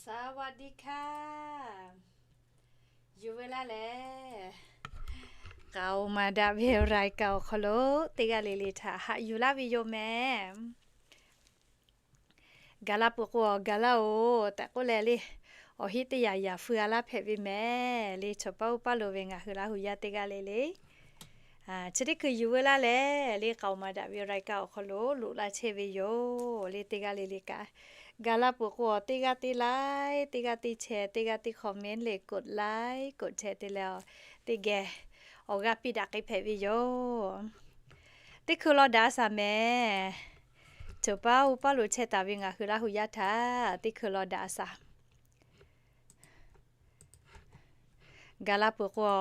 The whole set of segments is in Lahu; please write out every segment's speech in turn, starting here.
สวัสดีค่ะ Yuˬ veu laˇ lehˬ, k'aoˍ maˍ daꞈ ve รายการ awˬ hk'aw lo teˇ g'aˇ le le htaꞈ haꞈ yuˬ laˇ ve yoˬ mehˍ. Gaˬ la peuˬ k'o, gaˬ laˇ oˬ tehꞈ k'oˆ leh le, awˬ heˆ teˇ yanˇ yaꞈ feu a laˇ hpehꞈ ve mehˍ le. Chawˬ paˇ uˉ paˇ lo ve ngaˬ hui Laˇ hu yaˇ teˇ g'aˇ le le, chi teˇ hkui yuˬ veu laˇ lehˬ le, k'aoˍ maˍ daꞈ ve รายการ awˬ hk'aw lo loꞈ la chehˇ ve yoˬ le. Teˇ g'aˇ le le kaꞈ, gaˬ la peuˬ k'o, teˇ g'aˇ teˇ like, teˇ g'aˇ teˇ share, teˇ g'aˇ teˇ comment le, กดไลค์ กดแชร์ te leh, teˇ geh awˬ g'aˇ piˇ daꞈ k'ai hpehꞈ ve yoˬ. Teˇ hkui law daꞈ a shaˍ mehˍ. Chawˬ paˇ uˉ paˇ lo chehˇ taˍ ve ngaˬ hui Laˇ hu yaˇ htaꞈ teˇ hkui law daꞈ a shaˍ. Gaˬ la peuˬ k'o,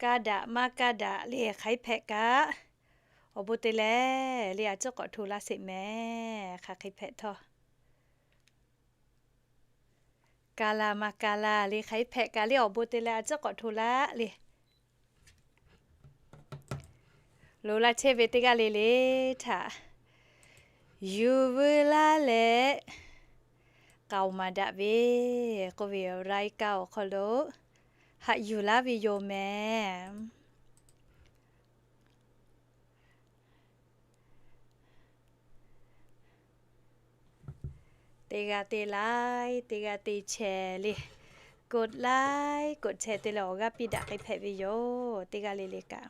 kaˇ daꞈ maˇ kaˇ daꞈ le hk'aˬ hk'e hpehꞈ kaꞈ, awˬ bon te leh le a ciˉ k'awꞈ hto laˇ sheˍ mehˍ. Hk'aˬ hk'e hpehꞈ htawˇ, kaˇ laˇ maˇ kaˇ laˇ le hk'aˬ hk'e hpehꞈ kaꞈ le awˬ bon te leh a ciˉ k'awꞈ hto laˇ le. Loꞈ la chehˇ ve teˇ g'aˇ le le htaꞈ yuˬ veu laˇ leh, k'aoˍ maˍ daꞈ ve k'oˆ ve รายการ awˬ hk'aw lo haꞈ yuˬ laˇ ve yoˬ mehˍ. Teˇ g'aˇ teˇ like, teˇ g'aˇ teˇ share le, กดไลค์ กดแชร์ te leh awˬ g'aˇ piˇ daꞈ k'ai hpehꞈ ve yoˬ. Teˇ g'aˇ le le kaꞈ,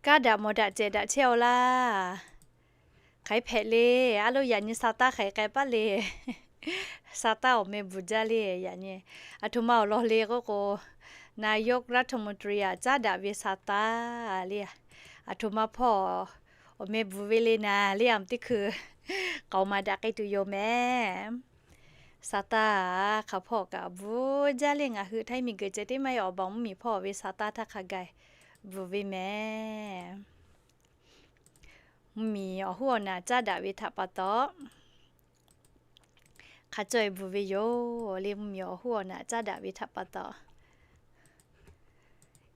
kaˇ daꞈ mawˬ daꞈ cehˬ daꞈ chehˇ aw laˇ. Hk'aˬ hk'e hpehꞈ le, a lo yaꞈ nyi sa taˇ hk'aˬ hk'e k'ai paˉ le. Sa taˇ awˬ meh bvuhˬ jaˇ le yaꞈ nyi. Aˬ htoꞈ ma awˬ lawn le k'oˆ k'o, นายกรัฐมนตรี aꞈ caˉ daꞈ ve sa taˇ le, aˬ htoꞈ ma hpawˇ awˬ meh bvuhˬ ve le naˍ le, aˬ teˇ hkui k'aoˍ maˍ daꞈ k'ai tuˬ yoˬ mehˍ. Sa taˇ hk'aˬ hpawˇ kaꞈ bvuhˬ jaˇ le. Ngaˬ hui Htaiˇ miˬguiˬ ceh tiˉ maˇ heˆ, awˬ baˬ mvuhˇmiˬ hpawˇ ve sa taˇ htaˇ hk'a gaˬ bvuhˬ ve mehˍ. Mvuhˇmiˬ awˬ hoˉ awˬ naꞈ caˉ daꞈ ve htaꞈ pa taw, hk'a caweh bvuhˬ ve yoˬ le. Mvuhˇmiˬ awˬ hoˉ awˬ naꞈ caˉ daꞈ ve htaꞈ pa taw,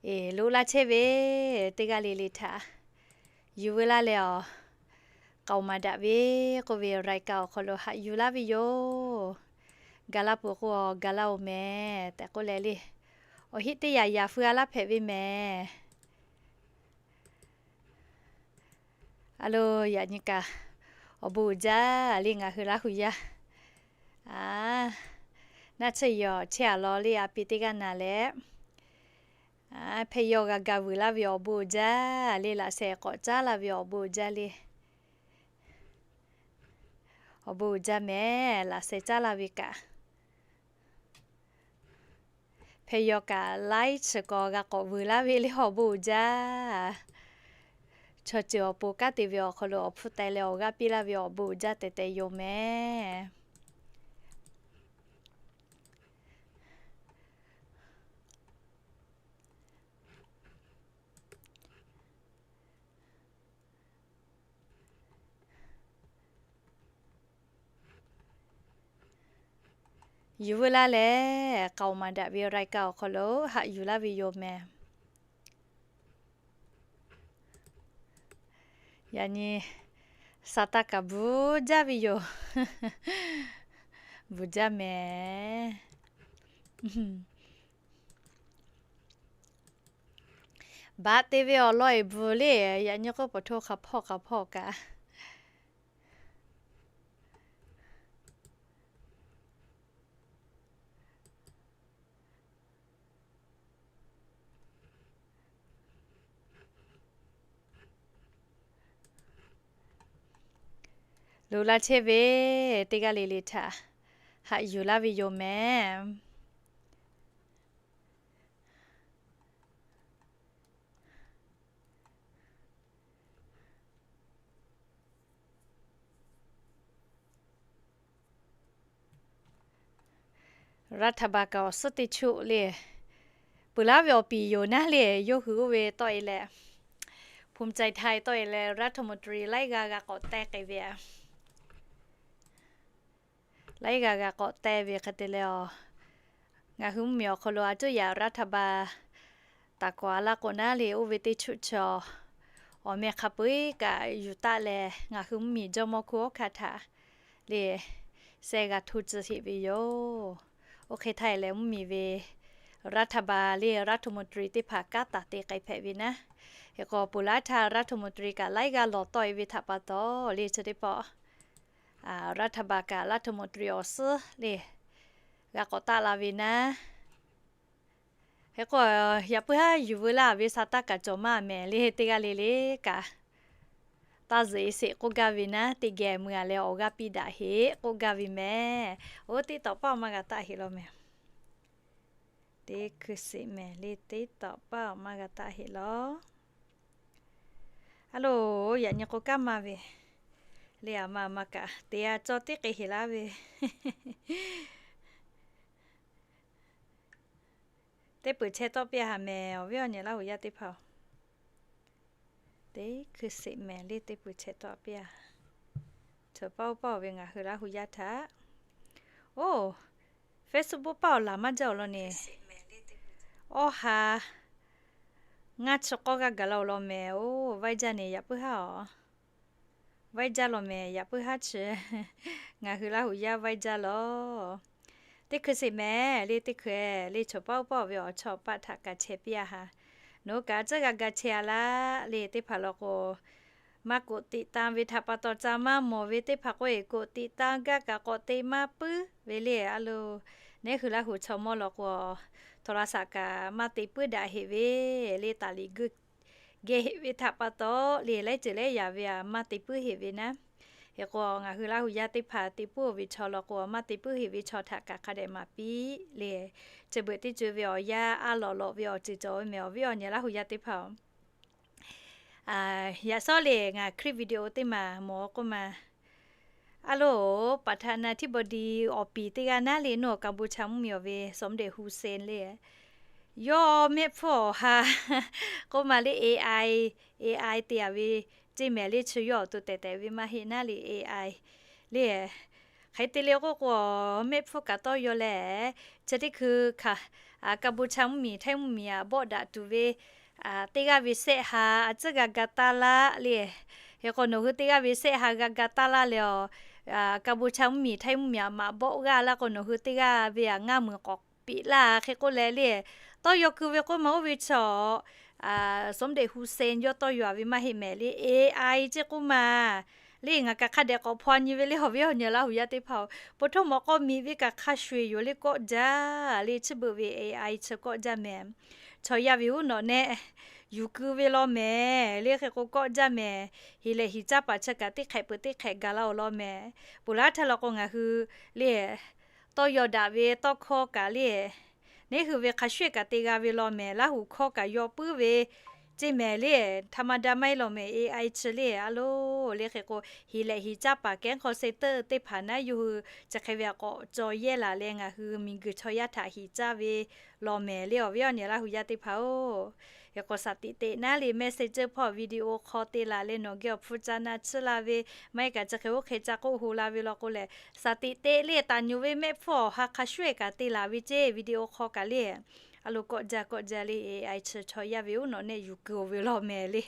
eˬ, loꞈ la chehˇ ve teˇ g'aˇ le le htaꞈ yuˬ veu laˇ leh, awˬ k'aoˍ maˍ daꞈ ve k'oˆ ve รายการ awˬ hk'aw lo haꞈ yuˬ laˇ ve yoˬ. Gaˬ la peuˬ k'o, gaˬ laˇ oˬ mehˍ tehꞈ k'oˆ leh le, awˬ heˆ teˇ yanˇ yaꞈ feu a laˇ hpehꞈ ve mehˍ. A lo, yaꞈ nyi kaꞈ awˬ bon uiˍ jaˇ le ngaˬ hui Laˇ hu yaˇ. A, naˆ tsuhˇ yawˬ chehˇ a law le, a pi teˇ g'aˇ naˍ leh, hpehꞈ yaw g'a ga vuiˬ laˇ ve awˬ bon uiˍ jaˇ le, laꞈ sheh k'awꞈ caˉ la ve awˬ bon uiˍ jaˇ le. Awˬ bon uiˍ jaˇ mehˍ, laꞈ sheh caˉ la ve kaꞈ. Hpehꞈ yaw kaꞈ laiˉ chi k'awꞈ g'a k'awꞈ vuiˬ laˇ ve le, awˬ bon uiˍ jaˇ. Chaw ceuˬ awˬ pon kanˉ te ve awˬ hk'aw lo awˬ hpfuhˇ teh leh awˬ g'aˇ piˇ laˇ ve awˬ bon uiˍ jaˇ tehꞈ tehꞈ yoˬ mehˍ. Yuˬ veu laˇ leh, k'aoˍ maˍ daꞈ ve รายการ awˬ hk'aw lo haꞈ yuˬ laˇ ve yoˬ mehˍ. Yaꞈ nyi sa taˇ kaꞈ bvuhˬ jaˇ ve yoˬ. Bvuhˬ jaˇ mehˍ. Baꞈ te ve awˬ lawn eˬ bvuhˬ le, yaꞈ nyi k'oˆ paˍ hto hk'a hpawˇ hk'a hpawˇ kaꞈ. Loꞈ la chehˇ ve teˇ g'aˇ le le htaꞈ haꞈ yuˬ laˇ ve yoˬ mehˍ. Raˇ htaꞈ ba kaꞈ awˬ suhˉ teˇ chuˆ le, peuˬ laˇ ve awˬ piˍ yoˬ naˉ le, yawˇ hui oˇ ve tawˆ e leh, ภูมิใจไทย tawˆ e leh รัฐมนตรี laiˉ g'aˇ g'a k'awꞈ teh k'ai ve a. Laiˉ g'aˇ g'a k'awꞈ teh ve hk'e te leh, ngaˬ hui mvuhˇmiˬ awˬ hk'aw lo a cuˇ yaꞈ รัฐบาล taˍ k'awꞈ a laˇ k'o naˉ le, oˇ ve teˇ chuˆ chaw Awˬ meh hk'a peu-eˬ kaꞈ yuˬ taˆ leh, ngaˬ hui mvuhˇmiˬ jawˇmawˇ hkunˉ hawˉ hkanˇ htaꞈ le, sheh g'a hto tcuh heꞈ ve yoˬ. Oˇ hk'e htaˇ e leh mvuhˇmiˬ ve raˇ htaˇ ba le, raˇ htoꞈ moˍ tcuh riˍ teˇ hpaˍ kanˉ taˍ te k'ai hpehꞈ ve naˉ. Hk'e k'o, ponˬ laˇ htaˇ raˇ htoꞈ moˍ tcuh riˍ kaꞈ laiˉ g'aˇ lawˬ tawˆ e ve htaꞈ pa taw le, chi teˇ pawˆ raˇ htaˇ ba kaꞈ raˇ htoꞈ moˍ tcuh riˍ awˬ suhˉ le g'a k'awꞈ taˆ la ve naˉ. Hk'e k'o, yaꞈ puiˉ haˉ yuˬ veu laˇ ve sa taˇ kaꞈ cawˬ maˇ mehˍ le, teˇ g'aˇ le le kaꞈ taˇ zuhꞈ e sheˍ k'oˆ gaˇ ve naˉ, teˇ geh mui a leh awˬ g'aˇ piˇ daꞈ heˆ k'oˆ gaˇ ve mehˍ. Oˇ teˇ tawꞈ paˆ awˬ maˇ g'a taˆ heˆ law mehˍ. Teˇ hkui sheˍ mehˍ le, teˇ tawꞈ paˆ awˬ maˇ g'a taˆ heˆ law. A loˬ, yaꞈ nyi k'o kanˉ maˇ ve le, aˬ ma aˬ ma kaꞈ te a cawˇ teˇ k'e heˍ laˇ ve. Teˇ peuˬ chehˇ tawˆ piˇ a haˍ mehˍ, awˬ viˉ awˬ nyi Laˇ hu yaˇ teˇ hpaˍ-oˬ. Teˇ hkui sheˍ mehˍ le, teˇ peuˬ chehˇ tawˆ piˇ a. Chaw paˆ oˇ paˆ ve ngaˬ hui Laˇ hu yaˇ htaꞈ, oˇ, Facebook paˆ awˬ laˬ maˇ jaˇ awˬ lawn ne. Awˇ ha ngaˇ chi k'awˇ g'aˇ gaˬ la awˬ lawn mehˍ. Oˇ, vaiˇ jaˇ ne, yaꞈ puiˉ haˉ awˬ vaiˇ jaˇ law mehˍ, yaꞈ puiˉ haˉ chi. Ngaˬ hui Laˇ hu yaˇ vaiˇ jaˇ law. Teˇ hkui sheˍ mehˍ le, teˇ hkui le, chaw paˆ oˇ paˆ ve awˬ chawˇ paˆ htaꞈ kaꞈ chehˇ piˇ a haˍ. Nawˬ hui kaꞈ tcuhˉ g'a ga chehˇ a laˇ le, teˇ hpaˍ law k'o, maˇ กดติดตาม ve htaꞈ pa taw ca maˇ mawˬ ve teˇ hpaˍ k'oˆ e, กดติดตาม gaˇ kaꞈ k'awꞈ te maˇ puiˉ ve le. A loˬ, neˉ hui Laˇ hu chaw mawˇ law k'o, htawnˍ la shaꞈ kaꞈ maˇ te puiˉ daꞈ heˆ ve le, taˍ liꞈ guˇ geh heˆ ve htaꞈ pa taw le, laiˉ ceuˬ laiˉ yaꞈ ve aꞈ maˇ te puiˉ heˆ ve naˉ. Hk'e k'o, ngaˬ hui Laˇ hu yaˇ teˇ hpaˍ te puiˉ ve chaw law k'o, maˇ te puiˉ heˆ ve chaw htaꞈ kaꞈ hk'a dehꞈ maˍ piˇ le. Chi beuꞈ teˇ ceuˬ ve awˬ yanˇ a lawꞈ lawꞈ ve awˬ ceuˬ cawˬ ve mehˍ, awˬ viˉ awˬ nyi Laˇ hu yaˇ teˇ hpaˍ-oˬ. Yaꞈ shawˉ le ngaˬ คลิปวิดีโอ teˇ maˬ mawˬ k'oˆ ma. A loˬ, ประธานาธิบดี awˬ piˍ teˇ g'aˇ naˉ le, nawˬ Kaˍbuˍchaˇ mvuhˇmiˬ awˬ ve สมเด็จ Hun Sen le, yawˇ mehˆ hpfuhˇ awˬ ha k'oˆ ma le, AI, AI te a ve ceˇ mehˍ le, chi yawˇ awˬ to tehˬ tehˬ ve maˇ heˆ naˉ le, AI le. Hk'e te le k'oˆ k'o, mehˆ hpfuhˇ kaꞈ tawˇ yaw leh, chi teˇ hkui hkaˍ, Kaˍbuˍchaˇ mvuhˇmiˬ, Htaiˇ mvuhˇmiˬ aꞈ bawˆ daꞈ tuˬ ve teˇ g'aˇ ve sehˆ ha a tcuhˉ g'a ga taˇ laˇ le. Hk'e k'o, nawˬ hui teˇ g'aˇ ve sehˆ ha g'a ga taˇ laˇ leh, Kaˍbuˍchaˇ mvuhˇmiˬ, Htaiˇ mvuhˇmiˬ aꞈ maꞈ bawˆ g'aˇ laˇ k'o, nawˬ hui teˇ g'aˇ ve aꞈ ngaˇ meunˍ k'awꞈ piꞈ laˇ. Hk'e k'oˆ leh le, tawˇ yaw keu ve k'oˆ ma, oˇ ve chaw สมเด็จ Hun Sen yawˇ tawˇ yaw a ve maˇ heˆ mehˍ le, AI ceˇ k'oˆ ma le. Ngaˬ kaꞈ hk'a dehꞈ k'awꞈ hpaw nyi ve le, awˬ viˉ awˬ nyi Laˇ hu yaˇ teˇ hpaˍ-oˬ. Pon htoˇ mawˬ k'aw miˬ ve kaꞈ hk'a shuˍ eˬ yoˬ le, kawˆ jaˇ le, chi beuꞈ ve AI chi kawˆ jaˇ mehˍ. Chaw yaˇ ve uˉ nawꞈ nehˆ yuˬ keu ve law mehˍ le, hk'e k'o kawˆ jaˇ mehˍ. Heˍ lehˬ heˍ caˇ paˍ chi kaꞈ teˇ hk'ehꞈ peuˬ teˇ hk'ehꞈ gaˬ la awˬ lawn mehˍ. Ponˬ laˇ htaˇ law k'o, ngaˬ hui le tawˇ yaw daꞈ ve tawˇ hkawˇ kaꞈ le, neˉ hui ve hk'a shuˍ eˬ kaꞈ te g'a ve law mehˍ. Laˇ hu hkawˇ kaꞈ yaw puiˉ ve ceˇ mehˍ le, ธรรมดา maˇ heˆ law mehˍ, AI chi le. A loˬ, le hk'e k'o, heˍ lehˬ heˍ caˇ paˍ kehˉ hk'aw se teuˆ teˇ hpaˍ naˉ, yawˇ hui chi hk'e ve aꞈ k'awꞈ caw yehˇ laˬ leh, ngaˬ hui miˬguiˬ chaw yaˇ htaꞈ heˍ caˇ ve law mehˍ le, awˬ viˉ awˬ nyi Laˇ hu yaˇ teˇ hpaˍ-oˬ. Hk'e k'o, shaˍ tiꞈ teꞈ naˉ le, Messenger hpawˇ video hk'aw te laˬ leh, nawˬ geh awˬ hpu ca na tsuhˇ la ve, maˇ heˆ kaꞈ chi hk'e oˇ hk'e ca k'oˆ ho la ve law k'o lehˬ, shaˍ tiꞈ teꞈ le, taˍ nyuˬ ve mehˆ hpfuhˇ awˬ ha hk'a shuˍ eˬ kaꞈ te laˬ ve ceˇ, video hk'aw kaꞈ le. A loˬ, kawˆ jaˇ kawˆ jaˇ le, AI chi chaw yaˇ ve uˉ nawꞈ nehˆ yuˬ keu ve law mehˍ le.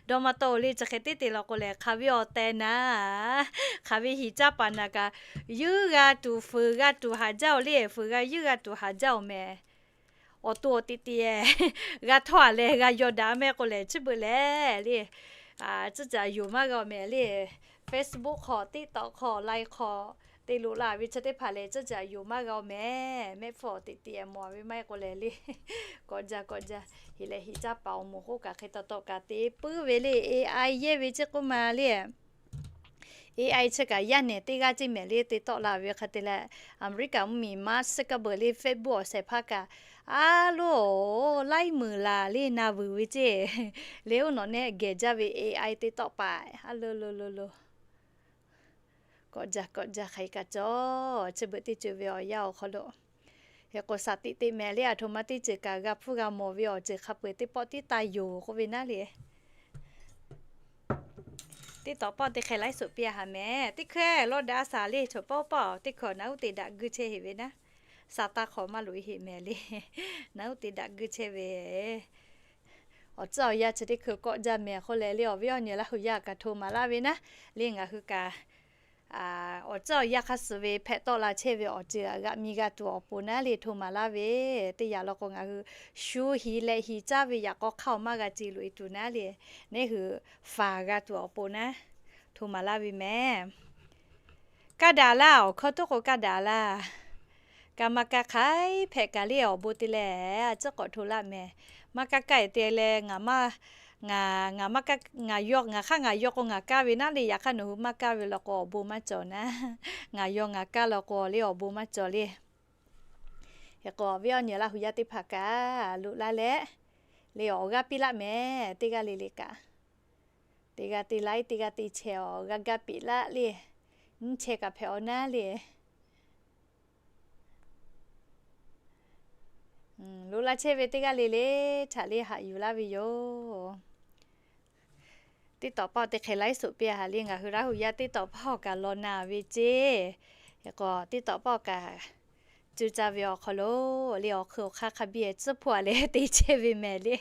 Dawˇ maˇ tawˆ le, chi hk'e teˇ te law k'o lehˬ, hk'aˬ ve awˬ tehˬ naˍ, hk'aˬ ve heˍ caˇ paˍ naˍ kaꞈ, yuˇ g'a tuˬ fuiˍ g'a tuˬ haˍ jaˇ-oˬ le, fuiˍ g'a yuˇ g'a tuˬ haˍ jaˇ-oˬ mehˍ. Awˬ to awˬ tiꞈ tiꞈ g'a htawˇ a leh g'a yaw daꞈ mehˆ k'o lehˬ, chi beuꞈ lehˬ le, tcuhˉ caˍ yonˍ maˇ g'a-oˬ mehˍ le. Facebook hk'aw, TikTok hk'aw, Line hk'aw te loꞈ la ve chi teˇ hpaˍ lehˬ, tcuhˉ caˍ yonˍ maˇ g'a-oˬ mehˍ. Mehˆ hpfuhˇ awˬ tiꞈ tiꞈ mawˬ ve maˇ heˆ k'o lehˬ le, kawˆ jaˇ kawˆ jaˇ. Heˍ lehˬ heˍ caˇ paˍ awˬ moˍ k'oˆ kaꞈ hk'e taw taw kaꞈ te puiˉ ve le, AI yehˇ ve ceˇ k'oˆ ma le. AI chi kaꞈ yaˇ nehˬ teˇ g'aˇ ceˇ mehˍ le, te tawˆ la ve hk'a te leh, America mvuhˇmiˬ Mark Zuckerberg le, Facebook awˬ shehˍ hpaˇ kaꞈ, a loˬ, laiˉ meunˍ laˬ le na vuiˬ ve ceˇ le, uˉ nawꞈ nehˆ gehˬ jaˇ ve AI te tawˆ paˍ a loˬ loˬ loˬ loˬ. Kawˆ jaˇ kawˆ jaˇ, hk'aˬ hk'e kaꞈ cawˬ, chi beuꞈ teˇ ceuˬ ve awˬ yanˇ awˬ hk'aw lo. Hk'e k'o, shaˍ tiꞈ teꞈ mehˍ le, aˬ htoꞈ ma teˇ ceuˬ kaꞈ g'a hpuˇ g'a mawˬ ve awˬ ceuˬ hk'a peu-eˬ teˇ pawˆ tiˉ taˇ yoˬ k'oˆ ve naˉ le. Teˇ tawꞈ pawˆ teˇ hk'e laiˉ suhˍ piˇ a haˍ mehˍ. Teˇ hkui lawˇ daꞈ a shaˍ le, chaw paˆ oˇ paˆ teˇ hkui naˉ uˉ te daꞈ guiˇ chehˇ heˍ ve naˉ. Sha taˇ hk'awꞈ maˇ loꞈ e heˍ mehˍ le. Naˉ uˉ te daꞈ guiˇ chehˇ ve. Awˬ tcuhˉ awˬ yanˇ chi teˇ hkui kawˆ jaˇ mehˍ k'oˆ leh le, awˬ viˉ awˬ nyi Laˇ huˍ yaˇ kaꞈ hto maˍ laˇ ve naˉ. Le ngaˬ hui kaꞈ awˬ tcuhˉ awˬ yanˇ hk'a suhˍ ve hpehꞈ tawˆ la chehˇ ve awˬ ceuˬ g'aꞈ mi g'a tuˬ awˬ pon naˉ le hto maˍ laˇ ve. Teˇ yanˇ law k'o ngaˬ hui shu hiˍ leh hiˍ caˇ ve yaꞈ k'aw hk'aˇ awˬ maˇ g'a ce loꞈ e tuˬ naˉ le, neˇ hui faˍ g'a tuˬ awˬ pon naˉ hto maˍ laˇ ve mehˍ. Kaˇ daꞈ laˇ, awˬ hkawˇ tuˉ k'o kaˇ daꞈ laˇ. Kaꞈ maˇ kaˇ hk'aiˉ hpehꞈ kaꞈ le awˬ bon te leh a ciˉ k'awꞈ hto laˇ mehˍ. Maˇ kaˇ kaˇ e te leh ngaˬ maˇ, ngaˬ, ngaˬ maˇ kaˇ, ngaˬ yaw, ngaˬ hk'aˇ ngaˬ yaw k'o ngaˬ kaˇ ve naˉ le, yaꞈ hk'aˇ nawˬ hui maˇ kaˇ ve law k'o awˬ bon maˇ cawˬ naˉ. Ngaˬ yaw ngaˬ kaˇ law k'o le awˬ bon maˇ cawˬ le. Hk'e k'o awˬ viˉ awˬ nyi Laˇ huˍ yaˇ teˇ hpaˍ kaꞈ loꞈ laˇ leh, le awˬ g'aˇ piˇ laˆ mehˍ. Teˇ g'aˇ le le kaꞈ, teˇ g'aˇ te laiˉ, teˇ g'aˇ te chehˇ awˬ g'aˇ gaˇ piˇ laˆ le. Nyiˇ chehˇ kaꞈ hpehꞈ awˬ naˉ le. Loꞈ la chehˇ ve teˇ g'aˇ le le htaꞈ le haꞈ yuˬ laˇ ve yoˬ. TikTok paˆ te hk'e laiˉ suhˍ piˇ a ha le, ngaˬ hui Laˇ huˍ yaˇ TikTok paˆ awˬ kaꞈ law na ve ceˇ. Hk'e k'o TikTok paˆ awˬ kaꞈ cuˇ caˇ ve awˬ hk'aw lo le awˬ hk'ui awˬ hk'aˇ hk'a biˇ tcuhˉ hpuˇ a leh te chehˇ ve mehˍ le.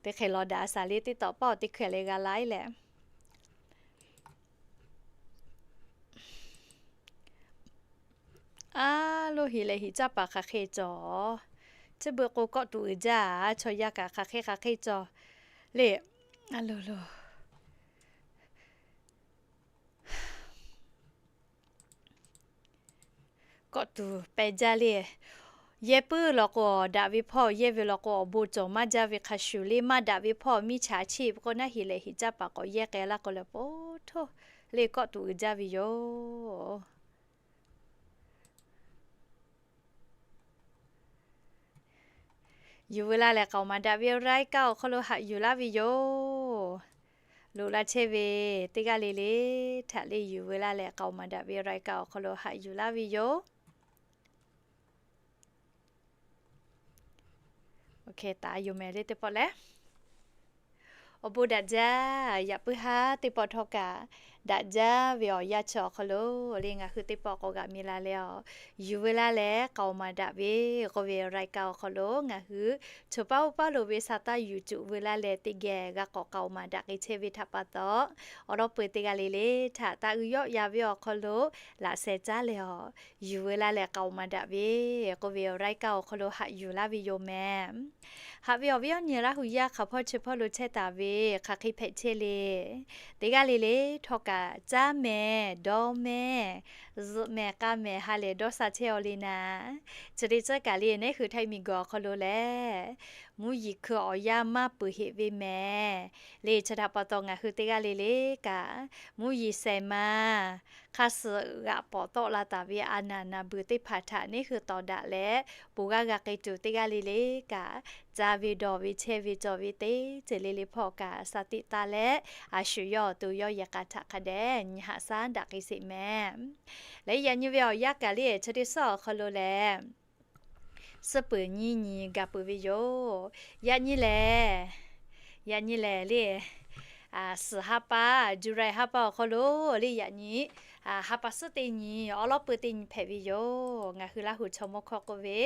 Teˇ hk'e law daꞈ a shaˍ le, TikTok paˆ awˬ teˇ hkui leh g'a laiˉ leh. A loˇ hiˍ leh hiˍ caˇ paˍ hk'aˬ hk'e cawˬ. Chi beuꞈ k'o kawˆ tuˬ uiˍ jaˇ, chaw yaˇ kaꞈ hk'aˬ hk'e hk'aˬ hk'e cawˬ le. A loˬ loˬ. Kawˆ tuˬ pehˬ jaˇ le. Yehˇ puiˉ law k'o daꞈ ve hpawˇ, yehˇ ve law k'o awˬ bon cawˬ maˇ jaˇ ve hk'a shuˍ le, maˇ daꞈ ve hpawˇ miˇ chaꞈ chiˆ ve k'o naˉ hiˍ leh hiˍ caˇ paˍ k'awꞈ yehˇ k'ai laˇ k'o leh po htoˇ le kawˆ tuˬ uiˍ jaˇ ve yoˬ. Yuˬ veu laˇ leh k'aoˍ maˍ daꞈ ve รายการ awˬ hk'aw lo haꞈ yuˬ laˇ ve yoˬ. Loꞈ la chehˇ ve teˇ g'aˇ le le htaꞈ le yuˬ veu laˇ leh k'aoˍ maˍ daꞈ ve รายการ awˬ hk'aw lo haꞈ yuˬ laˇ ve yoˬ. Taˍ yoˬ mehˍ le teˇ pawˆ leh. Awˬ bon daꞈ jaˇ, yaꞈ puiˉ haˉ teˇ pawˆ htawˇ kaꞈ daꞈ jaˇ ve awˬ yanˇ chi awˬ hk'aw lo le ngaˬ hui teˇ pawˆ k'awꞈ g'aꞈ mi la leh a, yuˬ veu laˇ leh k'aoˍ maˍ daꞈ ve k'oˆ ve รายการ awˬ hk'aw lo ngaˬ hui choˬ paˉ oˇ paˉ lo ve sa taˇ yuˬ cuˬ veu laˇ leh teˇ geh g'a k'awꞈ k'aoˍ maˍ daꞈ k'ai chehˇ ve htaꞈ pa taw, awˬ lawn peuˬ teˇ g'aˇ le le htaꞈ taˇ uiˍ yawˆ ya ve awˬ hk'aw lo laꞈ sheh caˉ leh a, yuˬ veu laˇ leh k'aoˍ maˍ daꞈ ve k'oˆ ve รายการ awˬ hk'aw lo haꞈ yuˬ laˇ ve yoˬ mehˍ. Haꞈ ve awˬ viˉ awˬ nyi Laˇ huˍ yaˇ hk'aˬ hpawˇ chi hpawˇ lo chehˇ taˍ ve hk'aˬ hk'e hpehꞈ chehˇ le. Teˇ g'aˇ le le htawˇ kaꞈ caˇ mehˍ, dawˇ mehˍ, zuhꞈ mehˍ, k'a mehˍ ha lehˬ dawˇ sha chehˇ aw le naˍ. Chi te tcuhˉ kaꞈ le neˇ hui Htaiˇ miˬguiˬ awˬ hk'aw lo lehˬ, mvuhˇ yeˬ hkui awˬ yanˇ maˇ peuˬ heꞈ ve mehˍ le. Chi htaꞈ pa taw ngaˬ hui teˇ g'aˇ le le kaꞈ mvuhˇ yeˬ sehˍ ma hk'a suhˍ g'aꞈ pawˍ tawˆ la taˍ ve a naˍ naˍ beuˬ teˇ hpaˍ htaꞈ neˇ hui tawˍ daꞈ leh, poˬ g'aˇ g'a k'ai tuˬ teˇ g'aˇ le le kaꞈ, ca ve dawˬ ve chehˇ ve cawˬ ve teˇ ceuˬ le le hpawˇ kaꞈ sha tiꞈ taˇ leh, a shu yawˇ awˬ to yawˇ yehˬ k'a htaꞈ hk'a dehꞈ nyi haꞈ shaˉ daꞈ k'ai sheˍ mehˍ. Leh yaꞈ nyi ve awˬ yanˇ kaꞈ le chi teˇ suhˉ awˬ hk'aw lo lehˬ, suhˉ peuˬ nyiˇ nyi ga peuˬ ve yoˬ. Yaꞈ nyi lehˬ, yaꞈ nyi lehˬ le, suhˍ ha pa, July ha pa awˬ hk'aw lo le yaꞈ nyi ha pa suhˉ teˇ nyi awˉ lawˉ peuˬ teˇ nyi hpehꞈ ve yoˬ. Ngaˬ hui Laˇ huˍ chaw mawˇ hkawˇ k'oˆ ve,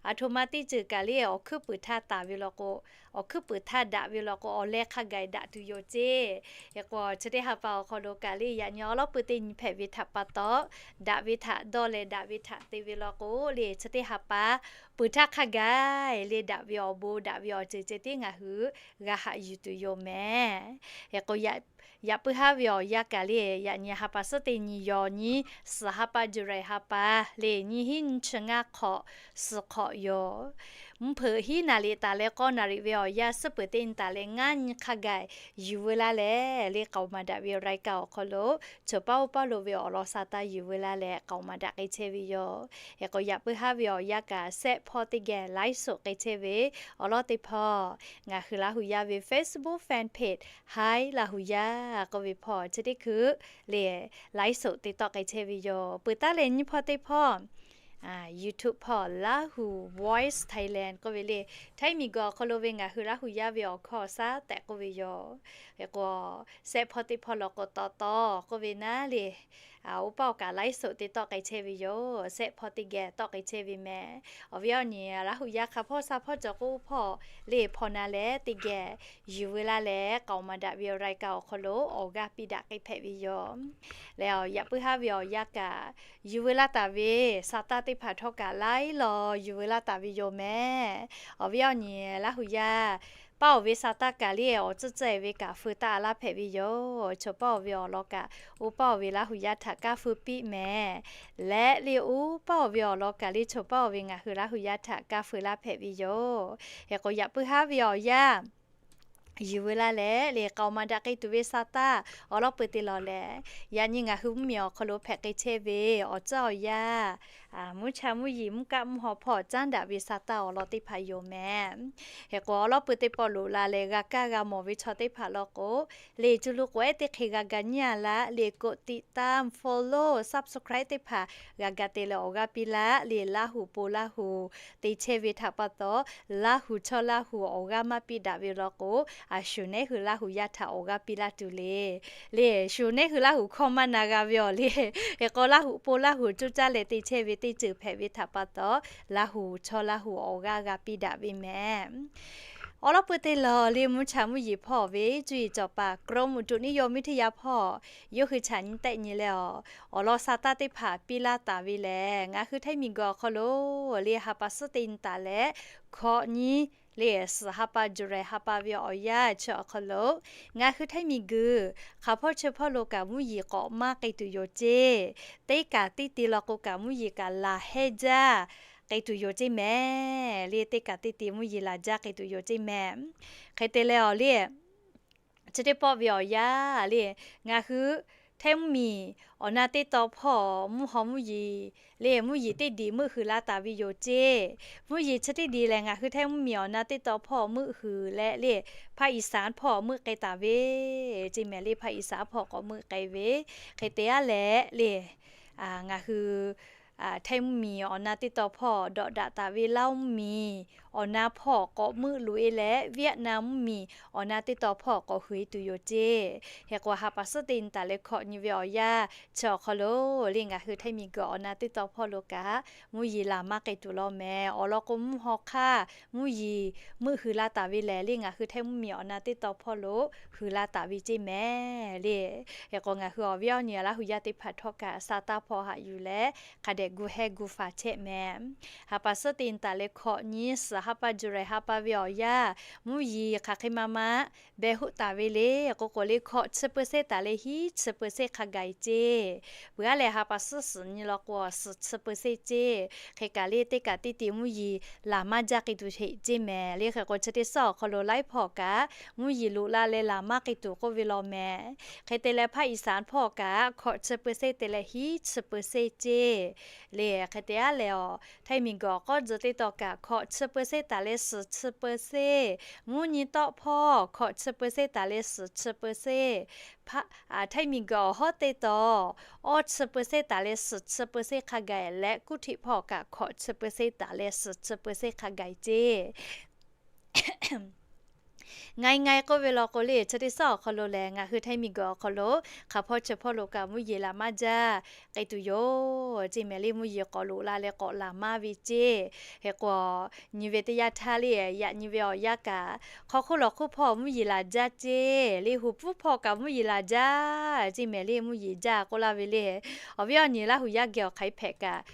aˬ htoꞈ ma teˇ ceuˬ kaꞈ le awˬ hkuiˉ puiˍ htaˇ taˍ ve law k'o, awˬ hkuiˉ puiˍ htaˇ daꞈ ve law k'o awˬ leh hk'a gaˬ daꞈ tuˬ yoˬ ceˇ. Hk'e k'o chi teˇ ha pa awˬ hk'aw lo kaꞈ le yaꞈ nyi awˉ lawˉ peuˬ teˇ nyi hpehꞈ ve htaꞈ pa taw, daꞈ ve htaꞈ dawˇ leh daꞈ ve htaꞈ te ve law k'o le chi teˇ ha pa peuˬ htaˇ hk'a gaˬ le daꞈ ve awˬ bon daꞈ ve awˬ ceuˬ ceh tiˉ ngaˬ hui g'a haꞈ yuˬ tuˬ yoˬ mehˍ. Hk'e k'o yaꞈ puiˉ haˉ ve awˬ yanˇ kaꞈ le yaꞈ nyi ha pa suhˉ teˇ nyi yaw nyi, suhˍ ha pa July ha pa le nyiˇ hinˉ nyiˇ chi ngaˇ hk'awꞈ suhˍ hk'awꞈ yoˬ. Mvuhˇ hpeuꞈ hiˉ naˍ riˍ taˍ leh k'awˇ naˍ riˍ ve awˬ yanˇ suhˉ peuˬ teˇ nyi taˍ leh ngaˇ nyi hk'a gaˬ yuˬ veu laˇ leh le k'aoˍ maˍ daꞈ ve รายการ awˬ hk'aw lo, choˬ paˉ oˇ paˉ lo ve awˬ lawn sha taˇ yuˬ veu laˇ leh k'aoˍ maˍ daꞈ k'ai chehˇ ve yoˬ. Hk'e k'o yaꞈ puiˉ haˉ ve awˬ yanˇ kaꞈ sehˆ hpawˇ teˇ geh ไลฟ์สด k'ai chehˇ ve awˬ lawn teˇ hpawˇ ngaˬ hui Laˇ huˍ yaˇ ve Facebook fan page Hi Laˇ huˍ yaˇ k'oˆ ve hpawˇ chi teˇ hkui le ไลฟ์สด te tawˆ k'ai chehˇ ve yoˬ. Peuˬ taˉ leh nyiˇ hpawˇ teˇ hpawˇ YouTube hpawˇ Lahu Voice Thailand k'oˆ ve le, Htaiˇ miˬguiˬ awˬ hk'aw lo ve ngaˬ hui Laˇ huˍ yaˇ ve awˬ hkawˇ awˬ shaˉ tehꞈ k'oˆ ve yoˬ. Hk'e k'o sehˆ hpawˇ teˇ hpawˇ law k'o taw taw k'oˆ ve naˉ le, Oˇ paˆ awˬ kaꞈ ไลฟ์สด te tawˆ k'ai chehˇ ve yoˬ. Shehˆ hpawˇ teˇ geh tawˆ k'ai chehˇ ve mehˍ. Awˬ viˉ awˬ nyi Laˇ huˍ yaˇ hk'a hpawˇ sha hpawˇ cawˬ k'o oˇ hpawˇ le hpaw na leh teˇ geh yuˬ veu laˇ leh k'aoˍ maˍ daꞈ ve awˬ รายการ awˬ hk'aw lo awˬ g'aˇ piˇ daꞈ k'ai hpehꞈ ve yoˬ. Leh yaꞈ puiˉ haˉ ve awˬ yanˇ kaꞈ yuˬ veu laˇ taˍ ve sa taˇ teˇ hpaˍ htawˇ kaꞈ laiˉ law yuˬ veu laˇ taˍ ve yoˬ mehˍ. Awˬ viˉ awˬ nyi Laˇ huˍ yaˇ paˇ oˬ ve sa taˇ kaꞈ le awˬ tcuhˉ tcuhˉ e ve kaꞈ feu taˇ laˇ hpehꞈ ve yoˬ. Chaw paˇ oˬ ve awˬ lawn kaꞈ oˇ paˇ oˬ ve Laˇ huˍ yaˇ htaꞈ kaˇ feu piˇ mehˍ. Leh le oˇ paˇ oˬ ve awˬ lawn kaꞈ le chaw paˇ oˬ ve ngaˬ hui Laˇ huˍ yaˇ htaꞈ kaˇ feu laˇ hpehꞈ ve yoˬ. Hk'e k'o yaꞈ puiˉ haˉ ve awˬ yanˇ yuˬ veu laˇ leh le k'aoˍ maˍ daꞈ k'ai tuˬ ve sa taˇ awˬ lawn peuˬ te lawˬ lehˬ, yaꞈ nyi ngaˬ hui mvuhˇmiˬ awˬ hk'aw lo hpehꞈ k'ai chehˇ ve awˬ tcuhˉ awˬ yanˇ, mvuhˇ cha mvuhˇ yeˬ mvuhˇ kaˆ mvuhˇ haw hpawˇ caˉ daꞈ ve sa taˇ awˬ lawn teˇ hpaˍ yoˬ mehˍ. Hk'e k'o awˬ lawn peuˬ teˇ pawˆ loꞈ la leh g'a kaˇ g'a mawˬ ve chaw teˇ hpaˍ law k'o, le cuˇ lu k'oꞈ ehˉ teˇ hk'e g'a ga nyi a laˇ le กดติดตาม follow subscribe teˇ hpaˍ g'a ga te leh awˬ g'aˇ piˇ laˇ le Laˇ huˍ po Laˇ huˍ te chehˇ ve htaꞈ pa taw, Laˇ huˍ chaw Laˇ huˍ awˬ g'aˇ maˇ piˇ daꞈ ve law k'o, a shuˍ nehˉ hui Laˇ huˍ yaˇ htaꞈ awˬ g'aˇ piˇ laˇ tuˬ le. Le shuˍ nehˉ hui Laˇ huˍ hkawˇ maˇ na g'a ve awˬ le. Hk'e k'o Laˇ huˍ po Laˇ huˍ cuˇ caˇ leh te chehˇ ve teˇ ceuˬ hpehꞈ ve htaꞈ pa taw, Laˇ huˍ chaw Laˇ huˍ awˬ g'aˇ g'a piˇ daꞈ ve mehˍ. Awˬ lawn peuˬ te lawˬ le mvuhˇ cha mvuhˇ yeˬ hpawˇ ve cuˇ yiˍ cawˬ paˍ กรมอุตุนิยมวิทยา hpawˇ yawˇ hui chaꞈ nyi tehˆ nyi leh awˬ, awˬ lawn sa taˇ teˇ hpaˍ piˇ laˇ taˍ ve lehˬ, ngaˬ hui Htaiˇ miˬguiˬ awˬ hk'aw lo le ha pa suhˉ te nyi taˍ leh hkawꞈ nyi le suhˍ ha pa July ha pa ve awˬ yanˇ chi awˬ hk'aw lo ngaˬ hui Htaiˇ miˬguiˬ hk'a hpawˇ chi hpawˇ lo kaꞈ mvuhˇ yeˬ k'awꞈ maˇ k'ai tuˬ yoˬ ceˇ. Teˇ kaꞈ teˇ te law k'o kaꞈ mvuhˇ yeˬ kaꞈ laˬ hehnˇ jaˇ k'ai tuˬ yoˬ ceˇ mehˍ. Le teˇ kaꞈ teˇ te mvuhˇ yeˬ laˬ jaˇ k'ai tuˬ yoˬ ceˇ mehˍ. Hk'e te leh awˬ le chi teˇ pawˆ ve awˬ yanˇ le, ngaˬ hui Htaiˇ mvuhˇmiˬ awˬ na teˇ taw hpawˇ mvuhˇ haw mvuhˇ yeˬ le mvuhˇ yeˬ teˇ diˬ meuˆ huiˍ la taˍ ve yoˬ ceˇ. Mvuhˇ yeˬ chi teˇ diˬ lehˬ ngaˬ hui Htaiˇ mvuhˇmiˬ awˬ na teˇ taw hpawˇ meuˆ huiˍ leh le ภาคอีสาน hpawˇ meuˆ k'ai taˍ ve ceˇ mehˍ. Le ภาคอีสาน hpawˇ k'awꞈ meuˆ k'ai ve hk'e te aˉ leh le ngaˬ hui Htaiˇ mvuhˇmiˬ awˬ na teˇ taw hpawˇ dawꞈ daꞈ taˍ ve Laˇ mvuhˇmiˬ awˬ na hpawˇ k'awꞈ meuˆ loꞈ e leh Vietnam mvuhˇmiˬ awˬ na teˇ taw hpawˇ k'awꞈ huiˍ tuˬ yoˬ ceˇ. Hk'e k'o ha pa suhˉ te nyi taˍ leh hkawꞈ nyi ve awˬ yanˇ chi awˬ hk'aw lo le ngaˬ hui Htaiˇ miˬguiˬ awˬ na teˇ taw hpawˇ lo kaꞈ mvuhˇ yeˬ laˬ maˇ k'ai tuˬ law mehˍ. Awˬ lawn k'o mvuhˇ haw hk'aˇ mvuhˇ yeˬ meuˆ huiˍ la taˍ ve lehˬ le ngaˬ hui Htaiˇ mvuhˇmiˬ awˬ na teˇ taw hpawˇ lo huiˍ la taˍ ve ceˇ mehˍ le. Hk'e k'o ngaˬ hui awˬ viˉ awˬ nyi Laˇ huˍ yaˇ teˇ hpaˍ htawˇ kaꞈ sa taˇ hpawˇ haꞈ yuˬ leh hk'a dehꞈ gu heh gu faˍ chehˇ mehˍ. Ha pa suhˉ te nyi taˍ leh hkawꞈ nyi suhˍ ha pa July ha pa ve awˬ yanˇ mvuhˇ yeˬ hk'aˬ hk'e ma ma beh hoˆ taˍ ve le k'o k'o le hkawꞈ chi เปอร์เซ็นต์ taˍ leh hiˉ chi เปอร์เซ็นต์ hk'a gaˬ e ceˇ. Peuˬ aˉ leh ha pa suhˉ suhˍ nyi law k'o suhˍ chi เปอร์เซ็นต์ ceˇ. Hk'e kaꞈ le teˇ kaꞈ teˇ te mvuhˇ yeˬ laˬ maˇ jaˇ k'ai tuˬ heˆ ceˇ mehˍ. Le hk'e k'o chi teˇ suhˉ awˬ hk'aw lo laiˉ hpawˇ kaꞈ mvuhˇ yeˬ loꞈ la leh laˬ maˇ k'ai tuˬ k'oˆ ve law mehˍ. Hk'e te leh ภาคอีสาน hpawˇ kaꞈ hkawꞈ chi เปอร์เซ็นต์ te leh hiˉ chi เปอร์เซ็นต์ ceˇ. Le hk'e te aˉ leh awˬ Htaiˇ miˬguiˬ awˬ k'awˇ tcuh teˇ taw kaꞈ hkawꞈ chi เปอร์เซ็นต์ taˍ leh suhˍ chi เปอร์เซ็นต์, mvuhˇ nyi tawˆ hpawˇ hkawꞈ chi เปอร์เซ็นต์ taˍ leh suhˍ chi เปอร์เซ็นต์, Htaiˇ miˬguiˬ awˬ hawˉ teˇ taw awˇ chi เปอร์เซ็นต์ taˍ leh suhˍ chi เปอร์เซ็นต์ hk'a gaˬ leh kuˇ htiꞈ hpawˇ kaꞈ hkawꞈ chi เปอร์เซ็นต์ taˍ leh suhˍ chi เปอร์เซ็นต์ hk'a gaˬ ceˇ. Ngai ngai k'oˆ ve law k'o le chi teˇ suhˉ awˬ hk'aw lo lehˬ ngaˬ hui Htaiˇ miˬguiˬ awˬ hk'aw lo hk'aˬ hpawˇ chi hpawˇ lo kaꞈ mvuhˇ yeˬ laˬ maˇ jaˇ k'ai tuˬ yoˬ ceˇ mehˍ. Le mvuhˇ yeˬ k'awꞈ loꞈ la leh k'awꞈ laˬ maˇ ve ceˇ. Hk'e k'o nyi ve teˇ yanˇ htaˇ le yaꞈ nyi ve awˬ yanˇ kaꞈ hk'aw hk'oˆ lawˬ hk'oˆ hpawˇ mvuhˇ yeˬ laˬ jaˇ ceˇ. Le huˍ pfuhˇ hpawˇ kaꞈ mvuhˇ yeˬ laˬ jaˇ ceˇ mehˍ. Le mvuhˇ yeˬ jaˇ k'oˆ laˇ ve le. Awˬ viˉ awˬ nyi Laˇ huˍ yaˇ geh awˬ hk'aˬ hk'e hpehꞈ kaꞈ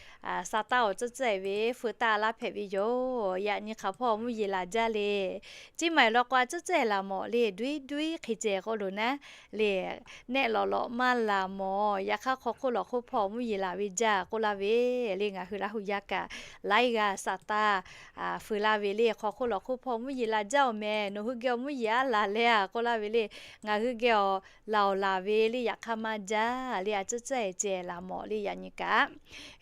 sa taˇ awˬ tcuhˉ tcuhˉ e ve feu taˇ laˇ hpehꞈ ve yoˬ. Yaꞈ nyi hk'aˬ hpawˇ mvuhˇ yeˬ laˬ jaˇ le. Ceˇ maˬ law k'o a tcuhˉ tcuhˉ e laˬ mawˬ le ดุยดุย hk'e ceh k'oˆ lo naˉ le nehˆ lawꞈ lawꞈ maˇ laˬ mawˬ. Yaꞈ hk'aˇ hk'aw hk'oˆ lawˬ hk'oˆ hpawˇ mvuhˇ yeˬ laˬ ve jaˇ k'oˆ laˇ ve le ngaˬ hui Laˇ huˍ yaˇ kaꞈ laiˉ g'aˇ sa taˇ feu laˇ ve le. Hk'aw hk'oˆ lawˬ hk'oˆ hpawˇ mvuhˇ yeˬ laˬ jaˇ awˬ mehˍ. Nawˬ hui geh awˬ mvuhˇ yeˬ aˉ laˬ leh a k'oˆ laˇ ve le. Ngaˬ hui geh awˬ laˬ awˬ laˬ ve le yaꞈ hk'aˇ maˇ jaˇ le a tcuhˉ tcuhˉ e ceh laˬ mawˬ le yaꞈ nyi kaꞈ.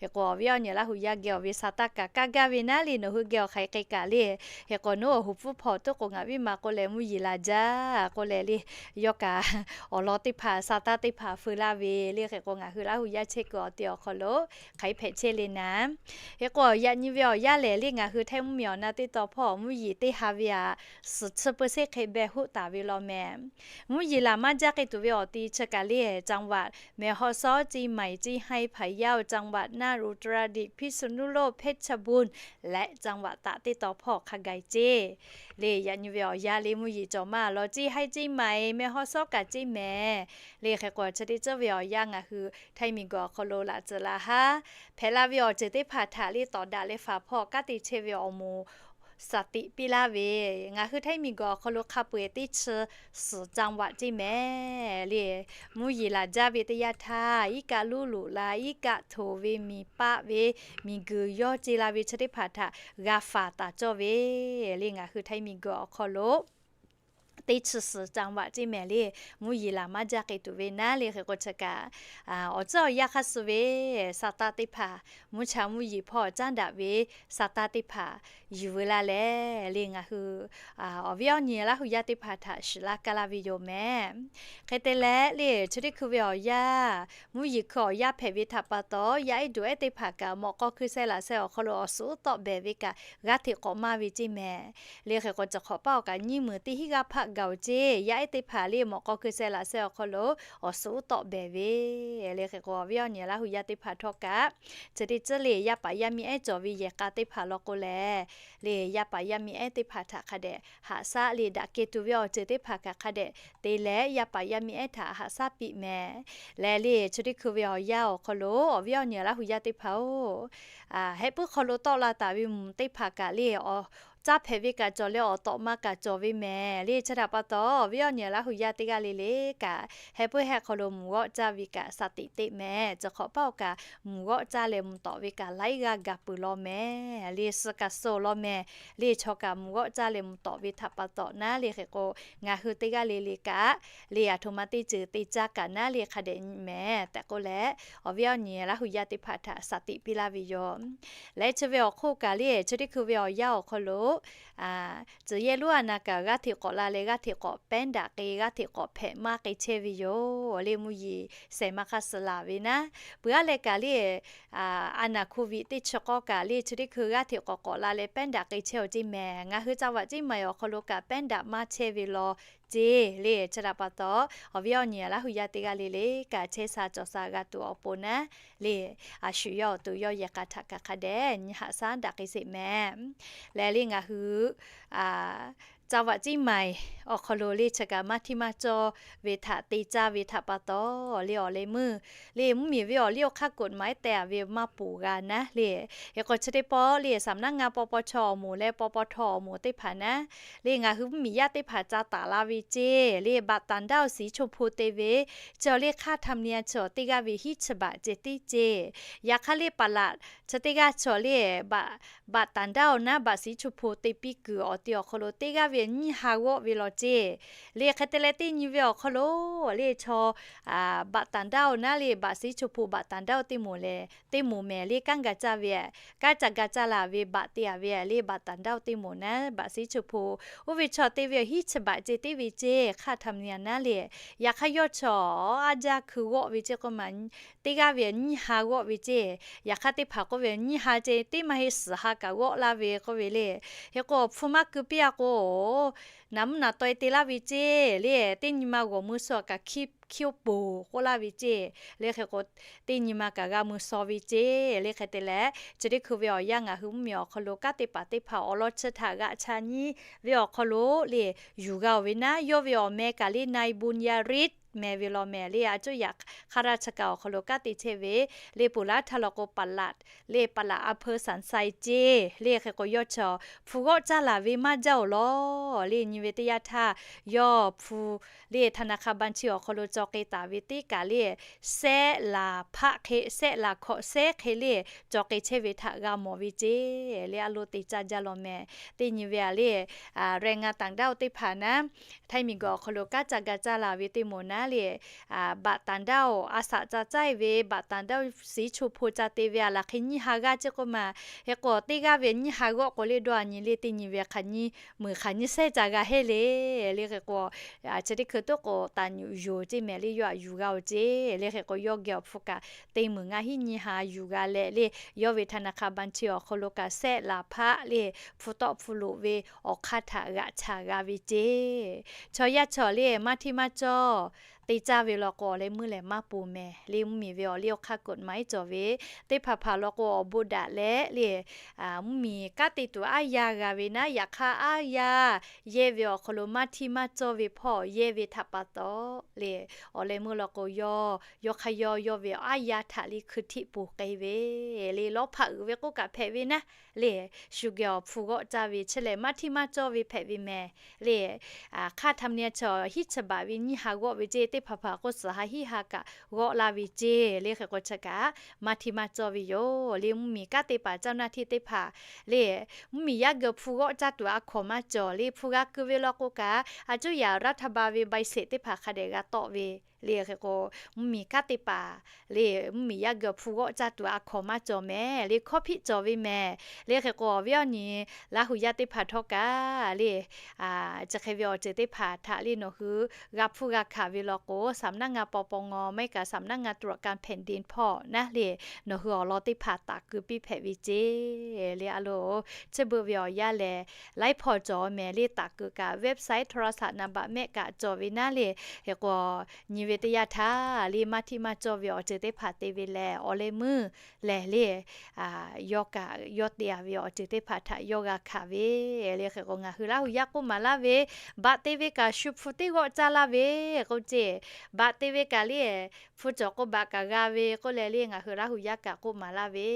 Hk'e k'o awˬ viˉ awˬ nyi Laˇ huˍ yaˇ geh awˬ ve sa taˇ kaꞈ kaˇ gaˇ ve naˉ le nawˬ hui geh awˬ hk'aˬ hk'e kaꞈ le. Hk'e k'o nawˬ hui awˬ huˍ pfuhˇ hpawˇ tuˉ k'o ngaˬ viˉ ma k'oˆ leh mvuhˇ yeˬ laˬ jaˇ k'oˆ leh le, yawˇ kaꞈ awˬ lawn teˇ hpaˍ sa taˇ teˇ hpaˍ feu laˇ ve le. Hk'e k'o, ngaˬ hui Laˇ hu yaˇ chehˇ kuiˬ awˬ ti awˬ hk'aw lo hk'aˬ hk'e hpehꞈ chehˇ le naˉ. Hk'e k'o, yaꞈ nyi ve awˬ yanˇ lehˬ le, ngaˬ hui Htaiˇ mvuhˇmiˬ awˬ na teˇ taw hpawˇ mvuhˇ yeˬ teˇ ha ve aꞈ suhˍ chi peuˬ seˆ hk'e beh hoˆ taˍ ve law mehˍ. Mvuhˇ yeˬ laˬ maˇ jaˇ k'ai tuˬ ve awˬ ti chi kaꞈ le, จังหวัดแม่ฮ่องสอน เชียงใหม่ เชียงราย พะเยา จังหวัดน่าน อุตรดิตถ์ พิษณุโลก เพชรบูรณ์ และจังหวัดตาก teˇ taw hpawˇ hk'a gaˬ ceˇ. Le yaꞈ nyi ve awˬ yanˇ le mvuhˇ yeˬ cawˬ maˇ law ceˇ, เชียงใหม่ แม่ฮ่องสอน kaꞈ ceˇ mehˍ. Le hk'e k'o, chi teˇ ceuˬ ve awˬ yanˇ ngaˬ hui Htaiˇ miˬguiˬ awˬ hk'aw lo laꞈ tcuhˍ laꞈ haˉ hpehꞈ la ve awˬ ceuˬ teˇ hpaˍ htaꞈ le tawˍ daꞈ leh faˍ hpawˇ kanˉ te chehˇ ve awˬ moˍ สติ piˇ laˇ ve, ngaˬ hui Htaiˇ miˬguiˬ awˬ hk'aw lo hk'a peu-eˬ teˇ chi suhˍ จังหวัด ceˇ mehˍ le. Mvuhˇ yeˬ laˬ jaˇ ve teˇ yanˇ htaˇ, iˉ kaˆ luˉ luꞈ la, iˉ kaˆ htoꞈ ve miˬ paˆ ve miˬguiˬ yawˇ ce la ve chi teˇ hpaˍ htaꞈ g'a faˍ taˍ cawˇ ve le. Ngaˬ hui Htaiˇ miˬguiˬ awˬ hk'aw lo teˇ chi suhˍ จังหวัด ceˇ mehˍ le. Mvuhˇ yeˬ laˬ maˇ jaˇ k'ai tuˬ ve naˉ le. Hk'e k'o, chi kaꞈ awˬ tcuhˉ awˬ yanˇ hk'aˇ suh ve sa taˇ teˇ hpaˍ mvuhˇ cha mvuhˇ yeˬ hpawˇ caˉ daꞈ ve sa taˇ teˇ hpaˍ yuˬ veu laˇ leh le, ngaˬ hui awˬ viˉ awˬ nyi Laˇ hu yaˇ teˇ hpaˍ htaꞈ shiˍ laˇ kaˇ laˇ ve yoˬ mehˍ. Hk'e te leh le, chi teˇ hkui ve awˬ yanˇ, mvuhˇ yeˬ hkui awˬ yanˇ hpehꞈ ve htaꞈ pa taw, yaˇ ehˉ duˬ ehˉ teˇ hpaˍ kaꞈ mawꞈ k'aw hkui seh laꞈ seh awˬ hk'aw lo awˬ suhˍ uˉ tawˆ behˬ ve kaꞈ g'aˇ hteꞈ k'awꞈ maˇ ve ceˇ mehˍ. Le hk'e k'o, chi hk'awꞈ paˆ awˬ kaꞈ nyiˇ meunˍ teˇ hinˉ g'aˇ hpaˆ gaˬ-oˬ ceˇ. Yaˇ ehˉ teˇ hpaˍ le mawꞈ k'aw hkui seh laꞈ seh awˬ hk'aw lo awˬ suhˍ uˉ tawˆ behˬ ve le. Hk'e k'o, awˬ viˉ awˬ nyi Laˇ hu yaˇ teˇ hpaˍ htawˇ kaꞈ chi teˇ ceuˬ le yaˇ paˍ yaˇ miˇ ehˉ cawˬ ve yehˬ k'a teˇ hpaˍ law k'o lehˬ, le yaˇ paˍ yaˇ miˇ ehˉ teˇ hpaˍ htaꞈ hk'a dehꞈ haꞈ shaˉ le, daꞈ kehˬ tuˬ ve awˬ ceuˬ teˇ hpaˍ kaꞈ hk'a dehꞈ te leh yaˇ paˍ yaˇ miˇ ehˉ htaꞈ haꞈ shaˉ piˇ mehˍ. Leh le chi teˇ hkui ve awˬ yanˇ awˬ hk'aw lo awˬ viˉ awˬ nyi Laˇ hu yaˇ teˇ hpaˍ-oˬ, heh puiˉ hk'aw lo tawˆ la taˍ ve mvuhˬ teˇ hpaˍ kaꞈ le, awˬ caˇ hpehꞈ ve kaꞈ cawˬ leh awˬ tawꞈ ma kaꞈ cawˬ ve mehˍ le. Chi htaꞈ pa taw, awˬ viˉ awˬ nyi Laˇ hu yaˇ teˇ g'aˇ le le kaꞈ, heh puiˉ heh hk'aw lo mvuhˬ g'awˆ caˇ ve kaꞈ สติ teˇ mehˍ. Chi hk'awꞈ paˆ awˬ kaꞈ mvuhˬ g'awˆ caˇ leh mvuhˬ tawꞈ ve kaꞈ laiˉ g'aˇ gaˬ peuˬ law mehˍ le. Suh kaꞈ suh law mehˍ le. Chaw kaꞈ mvuhˬ g'awˆ caˇ leh mvuhˬ tawꞈ ve htaꞈ pa taw naˉ le. Hk'e k'o, ngaˬ hui teˇ g'aˇ le le kaꞈ le, aˬ htoꞈ ma teˇ ceuˬ te caˇ kaꞈ naˉ le hk'a dehꞈ nyi mehˍ tehꞈ k'oˆ leh, awˬ viˉ awˬ nyi Laˇ hu yaˇ teˇ hpaˍ htaꞈ สติ piˇ laˇ ve yoˬ. Leh chi ve awˬ hk'oˆ kaꞈ le, chi teˇ hkui ve awˬ yanˇ awˬ hk'aw lo tcuhˬ yehˇ lonˉ a na kaꞈ g'aˇ hteꞈ k'awꞈ la leh g'aˇ hteꞈ k'awꞈ แป้งดัก k'ai, g'aˇ hteꞈ k'awꞈ hpehꞈ maˇ k'ai chehˇ ve yoˬ le. Mvuhˇ yeˬ shehˍ ma hk'a suh laˬ ve naˉ, peuˬ aˉ leh kaꞈ le, a naˍ โควิด teˇ chi k'awˇ kaꞈ le chi teˇ hkui g'aˇ hteꞈ k'awꞈ k'awꞈ la leh แป้งดัก k'ai chehˇ-oˬ ceˇ mehˍ. Ngaˬ hui จังหวัด เชียงใหม่ awˬ hk'aw lo kaꞈ แป้งดัก maˇ chehˇ ve law ceˇ le. Chi htaꞈ pa taw, awˬ viˉ awˬ nyi Laˇ hu yaˇ teˇ g'aˇ le le kaꞈ chehˇ sha cawˬ sha g'a tuˬ awˬ pon naˉ le, a shu yawˇ awˬ to yawˇ yehˬ k'a htaꞈ kaꞈ hk'a dehꞈ nyi haꞈ shaˉ daꞈ k'ai sheˍ mehˍ. Leh le ngaˬ hui จังหวัด เชียงใหม่ awˬ hk'aw lo le chi kaꞈ maˇ htiˇ maˇ cawˇ ve htaꞈ te caˇ ve htaꞈ pa taw le, awˬ leh meuˇ le mvuhˇmiˬ ve awˬ liˇ awˬ hk'aˇ กฎหมาย tehꞈ ve maˇ ponˬ g'a naˉ le. Hk'e k'o, chi teˇ pawˆ le สำนักงาน ปปช awˬ moˍ leh ปปท awˬ moˍ teˇ hpaˍ naˉ le, ngaˬ hui mvuhˇmiˬ yaˇ teˇ hpaˍ ca taˍ la ve ceˇ le, บัตรต่างด้าว สีชมพู te ve chi awˬ le hk'aˇ ธรรมเนียม chi awˬ teˇ g'aˇ ve hiˉ chi baꞈ ceh tiˉ ceˇ. Yaꞈ hk'aˇ le paˍ laꞈ chi teˇ g'aˇ chi awˬ le บัตรต่างด้าว naˉ บัตรสีชมพู te piˇ kuiˬ awˬ ti awˬ hk'aw lo teˇ g'aˇ ve nyiˇ ha g'awˆ ve law ceˇ. Le hk'e te leh teˇ nyi ve awˬ hk'aw lo le chaw บัตรต่างด้าว naˉ le บัตรสีชมพู บัตรต่างด้าว teˇ moˍ lehˬ teˇ moˍ mehˍ le kanˉ ga caˇ ve, kanˉ ca ga caˇ laˬ ve บัตร te-a ve le บัตรต่างด้าว teˇ moˍ naˉ บัตรสีชมพู oˇ ve chaw te ve hiˉ chi baꞈ ceh tiˉ ve ceˇ hk'aˇ ธรรมเนียม naˉ le. Yaꞈ hk'aˇ yawˇ chaw aˉ jaˇ hkui g'awˆ ve ceˇ k'oˆ ma, teˇ g'aˇ ve nyiˇ ha g'awˆ ve ceˇ. Yaꞈ hk'aˇ teˇ hpaˍ k'oˆ ve nyiˇ ha ceh tiˉ maˇ heˆ, suhˍ ha kaꞈ g'awˆ laˇ ve k'oˆ ve le. Hk'e k'o, awˬ hpu maˇ keu piˇ-a k'o, naˍ mvuhˇ naˍ taw-e te laˇ ve ceˇ le, teˇ nyi ma g'awˬ mui suh kaꞈ hkiˇ oˇ poˬ k'oˆ laˇ ve ceˇ le. Hk'e k'o, teˇ nyi ma kaꞈ g'a mui saw ve ceˇ le. Hk'e te leh chi teˇ hkui ve awˬ yanˇ ngaˬ hui mvuhˇmiˬ awˬ hk'aw lo kanˉ te paˍ teˇ hpaˍ awˬ lawn chi htaꞈ g'aꞈ cha nyiˇ ve awˬ hk'aw lo le yuˬ g'a-oˬ ve naˉ, yawˇ ve awˬ meh kaꞈ le นายบุญยฤทธิ์ meh ve law mehˍ le. A cuˇ yaꞈ hk'aˇ raˇ chi kaꞈ awˬ hk'aw lo kanˉ te chehˇ ve le, ponˬ laˇ htaˇ law k'o paˍ laꞈ le, paˍ laꞈ อำเภอสันทราย ceˇ le. Hk'e k'o, yawˇ chaw hpu g'awˆ caˇ laˬ ve maˇ jaˇ-oˬ law le. Nyi ve teˇ yanˇ htaˇ, yawˇ hpu le ธนาคารบัญชี awˬ hk'aw lo caw k'ai taˍ ve teˇ kaꞈ le, sehˆ laˬ hpaˆ hk'e, sehˆ laˬ hkawꞈ sehˉ hk'e le caw k'ai chehˇ ve htaꞈ g'a mawˬ ve ceˇ le. A lo te caˇ jaˇ law mehˍ. Teˇ nyi ve-a le, แรงงานต่างด้าว teˇ hpaˍ naˉ, Htaiˇ miˬguiˬ awˬ hk'aw lo kanˉ ca ga caˇ laˬ ve teˇ moˍ naˉ le, baꞈ tanˍ daˇ-oˬ, a shaꞈ ca caˇ-e ve baꞈ tanˍ daˇ-oˬ, siˍ cho hpu ca te ve a laˬ hk'e nyiˇ ha g'aˇ ceˇ k'oˆ ma. Hk'e k'o teˇ g'aˇ ve nyiˇ ha g'awˆ k'o le dawˇ a nyi le teˇ nyi ve hk'aˬ nyiˇ meuˬ hk'aˬ nyiˇ shehˉ ca g'a heˆ le. Le hk'e k'o, chi teˇ hkui toˉ k'o taˍ nyuꞈ yoˬ ceˇ mehˍ le, yawˇ htaꞈ yuˬ g'a-oˬ ceˇ. Le hk'e k'o yawˇ geh awˬ hpu kaꞈ teˇ meuˬ ngaˇ hinˉ nyiˇ ha yuˬ g'a leh le, yawˇ ve ธนาคารบัญชี awˬ hk'aw lo kaꞈ sehˆ laˬ hpaˆ le, hpu tawˆ hpu loꞈ ve awˬ hk'aˇ htaꞈ g'aꞈ chaꞈ g'a ve ceˇ. Chaw yaˇ chaw le maˇ hteˇ maˇ cawˇ te caˇ ve law k'o awˬ leh meuˇ lehˬ maˇ ponˬ mehˍ le. Mvuhˇmiˬ ve awˬ liˇ awˬ hk'aˇ กฎหมาย cawˬ ve teˇ hpaˍ hpaˍ law k'o awˬ bon daꞈ leh le, mvuhˇmiˬ kanˉ te tuˬ aˉ yaˇ g'a ve naˉ, yaꞈ hk'aˇ aˉ yaˇ yehˇ ve awˬ hk'aw lo maˇ hteˇ maˇ cawˇ ve hpawˇ yehˇ ve htaꞈ pa taw le, awˬ leh meuˇ law k'o yawˇ, yawˇ hk'aˇ yawˇ yawˇ ve awˬ aˉ yaˇ htaꞈ le hkui htiˆ ponˬ k'ai ve le, lawˇ hpaꞈ uiˍ ve k'oˆ kaꞈ hpehꞈ ve naˉ le, shu geh awˬ hpu g'awˆ caˇ ve chi lehˬ maˇ hteˇ maˇ cawˇ ve hpehꞈ ve mehˍ le. Hk'aˇ ธรรมเนียม chaw hiˉ chi baꞈ ve nyiˇ ha g'awˆ ve ceˇ, teˇ hpaˍ hpaˍ k'o suhˍ ha hiˉ ha kaꞈ g'awˆ laˇ ve ceˇ. Le hk'e k'o chi kaꞈ maˇ hteˇ maˇ cawˇ ve yoˬ le. Mvuhˇmiˬ kanˉ te paˍ เจ้าหน้าที่ teˇ hpaˍ le, mvuhˇmiˬ yaˇ geh awˬ hpu g'awˆ caˇ tuˬ a hkawnˍ maˇ cawˬ le. Hpu g'a keu ve law k'o kaꞈ a cuˇ yaꞈ รัฐบาล ve ใบเสร็จ teˇ hpaˍ hk'a dehꞈ g'a tawˆ ve le. Hk'e k'o mvuhˇmiˬ kanˉ te paˍ le, mvuhˇmiˬ yaˇ geh awˬ hpu g'awˆ caˇ tuˬ a hkawnˍ maˇ cawˬ mehˍ le, hkawˇ hpiˆ cawˬ ve mehˍ. Le hk'e k'o awˬ viˉ awˬ nyi Laˇ hu yaˇ teˇ hpaˍ htawˇ kaꞈ le, chi hk'e ve awˬ ceuˬ teˇ hpaˍ htaꞈ le nawˬ hui g'a hpuˇ g'a hkanˍ ve law k'o สำนักงาน ปปง maˇ heˆ kaꞈ สำนักงาน ตรวจการแผ่นดิน hpawˇ naˉ le, nawˬ hui awˬ lawn teˇ hpaˍ taˍ keu piˇ hpehꞈ ve ceˇ. Le a loˬ, chi beuꞈ ve awˬ yanˇ lehˬ laiˉ hpawˇ cawˬ mehˍ le, taˍ keu kaꞈ website โทรศัพท์ naˍ baꞈ mehˆ kaꞈ cawˬ ve naˉ le. Hk'e k'o nyi ve teˇ yanˇ htaˇ le maˇ hteˇ maˇ cawˇ ve awˬ ceuˬ teˇ hpaˍ te ve lehˬ awˬ leh meuˇ lehˬ le, yawˇ kaꞈ yawˇ te a ve awˬ ceuˬ teˇ hpaˍ htaꞈ yawˇ g'a hkanˍ ve le. Hk'e k'o ngaˬ hui Laˇ hu yaˇ k'oˆ maˍ laˇ ve, baꞈ te ve kaꞈ shu hpu teˇ g'awˆ caˇ laˇ ve k'oˆ ceˇ. Baꞈ te ve kaꞈ le, hpu cawˬ k'o baꞈ kaꞈ g'a ve k'oˆ leh le, ngaˬ hui Laˇ hu yaˇ kaꞈ k'oˆ maˍ laˇ ve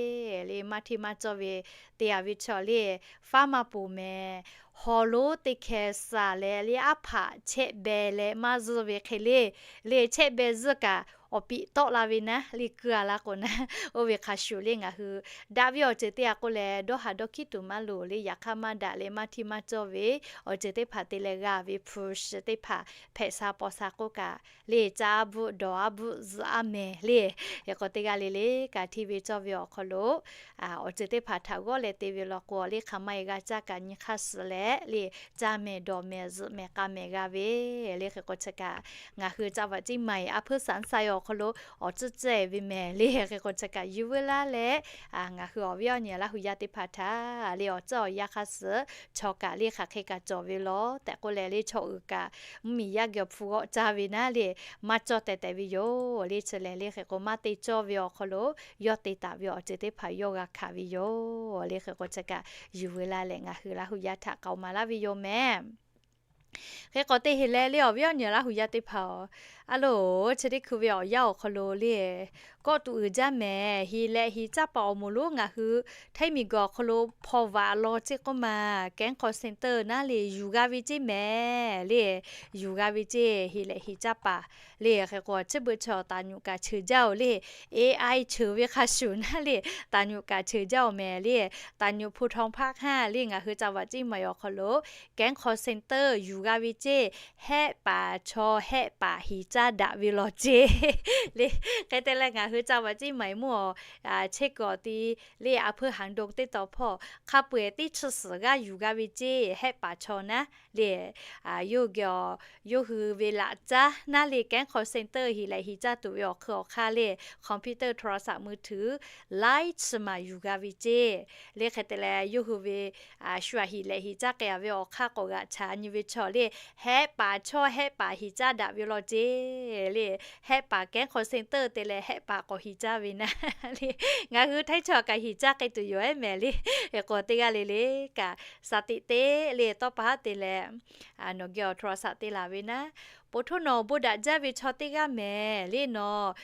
le, maˇ hteˇ maˇ cawˇ ve te a ve chaw le, faˉ maˇ ponˬ mehˍ. Hawˬ lonˉ teˇ hkeh shaˍ leh le, aˉ hpaꞈ chehˆ beh leh maˇ zuhˇ ve hk'e le, le chehˆ beh zuhˇ kaꞈ awˬ piꞈ tawˆ la ve naˉ le, keu a la k'o naˉ, oˇ ve hk'a shuˍ le ngaˬ hui daꞈ ve awˬ ceuˬ te a k'oˆ leh dawˇ haˍ dawˇ hkiˉ tuˬ maˇ loˍ le. Yaꞈ hk'aˇ maˇ daꞈ leh maˇ hteˇ maˇ cawˇ ve awˬ ceuˬ teˇ hpaˍ te leh g'a ve hpu shi teˇ hpaˍ hpehꞈ sha paw sha k'oˆ kaꞈ le, caˇ aˉ bvuhˆ dawˬ aˉ bvuhˆ zuhꞈ aˉ mehˍ le. Hk'e k'o teˇ g'aˇ le le kaꞈ hteˇ ve cawˇ ve awˬ hk'aw lo awˬ ceuˬ teˇ hpaˍ htaꞈ g'awˇ leh te ve law k'o le, hk'aˬ ma e g'a caˇ kaꞈ nyi hk'aˇ suhˍ leh le, caˇ mehˍ dawˬ mehˍ zuhꞈ mehˍ k'a mehˍ g'a ve le. Hk'e k'o chi kaꞈ ngaˬ hui จังหวัดเชียงใหม่ อำเภอสันทราย awˬ hk'aw lo awˬ tcuhˉ cehˇ ve mehˍ le. Hk'e k'o chi kaꞈ yuˬ veu laˇ leh, ngaˬ hui awˬ viˉ awˬ nyi Laˇ hu yaˇ teˇ hpaˍ htaꞈ le awˬ tcuhˉ awˬ yanˇ hk'aˇ suhˍ chaw kaꞈ le hk'aˬ hk'e kaꞈ cawˬ ve law tehꞈ k'oˆ leh le, chaw uiˍ kaꞈ mvuhˇmiˬ yaˇ geh awˬ hpu g'awˆ caˇ ve naˉ le, maˇ cawˇ tehˬ tehˬ ve yoˬ le. Chi lehˬ le hk'e k'o maˇ te cawˇ ve awˬ hk'aw lo yawˇ te taˍ ve awˬ ceuˬ teˇ hpaˍ yawˇ g'a hkanˍ ve yoˬ le. Hk'e k'o chi kaꞈ yuˬ veu laˇ leh ngaˬ hui Laˇ hu yaˇ htaꞈ k'aoˍ maˍ laˇ ve yoˬ mehˍ. Hk'e k'o teˇ heˍ leh le awˬ viˉ awˬ nyi Laˇ hu yaˇ teˇ hpaˍ-oˬ, a loˬ, chi teˇ hkui ve awˬ yanˇ awˬ hk'aw lo le kawˆ tuꞈ uiˍ jaˇ mehˍ. Heˍ leh heˍ caˇ paˍ awˬ moˍ lonˉ ngaˬ hui Htaiˇ miˬguiˬ awˬ hk'aw lo hpaw vaꞈ law ceˇ k'oˆ ma, แก๊ง call center naˉ le yuˬ g'a ve ceˇ mehˍ le. Yuˬ g'a ve ceˇ heˍ leh heˍ caˇ paˍ le. Hk'e k'o chi beuꞈ chaw taˍ nyuꞈ kaꞈ cheuˬ jaˇ-oˬ le, AI cheuˬ ve hk'a shuˍ naˉ le, taˍ nyuꞈ kaꞈ cheuˬ jaˇ-oˬ mehˍ le. Taˍ nyuꞈ hpu htaw hpaˇ hk'aˇ le ngaˬ hui จังหวัดเชียงใหม่ awˬ hk'aw lo แก๊ง call center yuˬ g'a ve ceˇ, hehˆ paˍ chaw hehˆ paˍ heˍ caˇ daꞈ ve law ceˇ le. Hk'e te leh ngaˬ hui จังหวัดเชียงใหม่ mvuhˇ awˬ chehˇ kuiˬ awˬ ti le อำเภอหางดง teˇ taw hpawˇ hk'a peu-eˬ teˇ chi suhˍ g'aˇ yuˬ g'a ve ceˇ, hehˆ paˍ chaw naˉ le. Yawˇ hui geh awˬ, yawˇ hui ve laꞈ caˉ naˉ le แก๊ง call center heˍ leh heˍ caˇ tuˬ ve awˬ hk'ui awˬ hk'aˇ le, computer โทรศัพท์มือถือ laiˉ chi maˬ yuˬ g'a ve ceˇ le. Hk'e te leh yawˇ hui ve shu aꞈ heˍ leh heˍ caˇ k'ai a ve awˬ hk'aˇ k'awꞈ g'aꞈ chaꞈ nyi ve chaw le, hehˆ paˍ chaw hehˆ paˍ heˍ caˇ daꞈ ve law ceˇ le. Hehˆ paˍ แก๊ง call center te leh hehˆ paˍ k'awꞈ heˍ caˇ ve naˉ le. Ngaˬ hui Htaiˇ chaw kaꞈ heˍ caˇ k'ai tuˬ yoˬ ehˉ mehˍ le. Hk'e k'o teˇ g'aˇ le le kaꞈ สติ te le tawˇ pa haˉ te leh nawˬ geh awˬ โทรศัพท์ te laˬ ve naˉ, po htoˇ nawˬ bon daꞈ jaˇ ve chaw teˇ g'aˇ mehˍ le. Nawˬ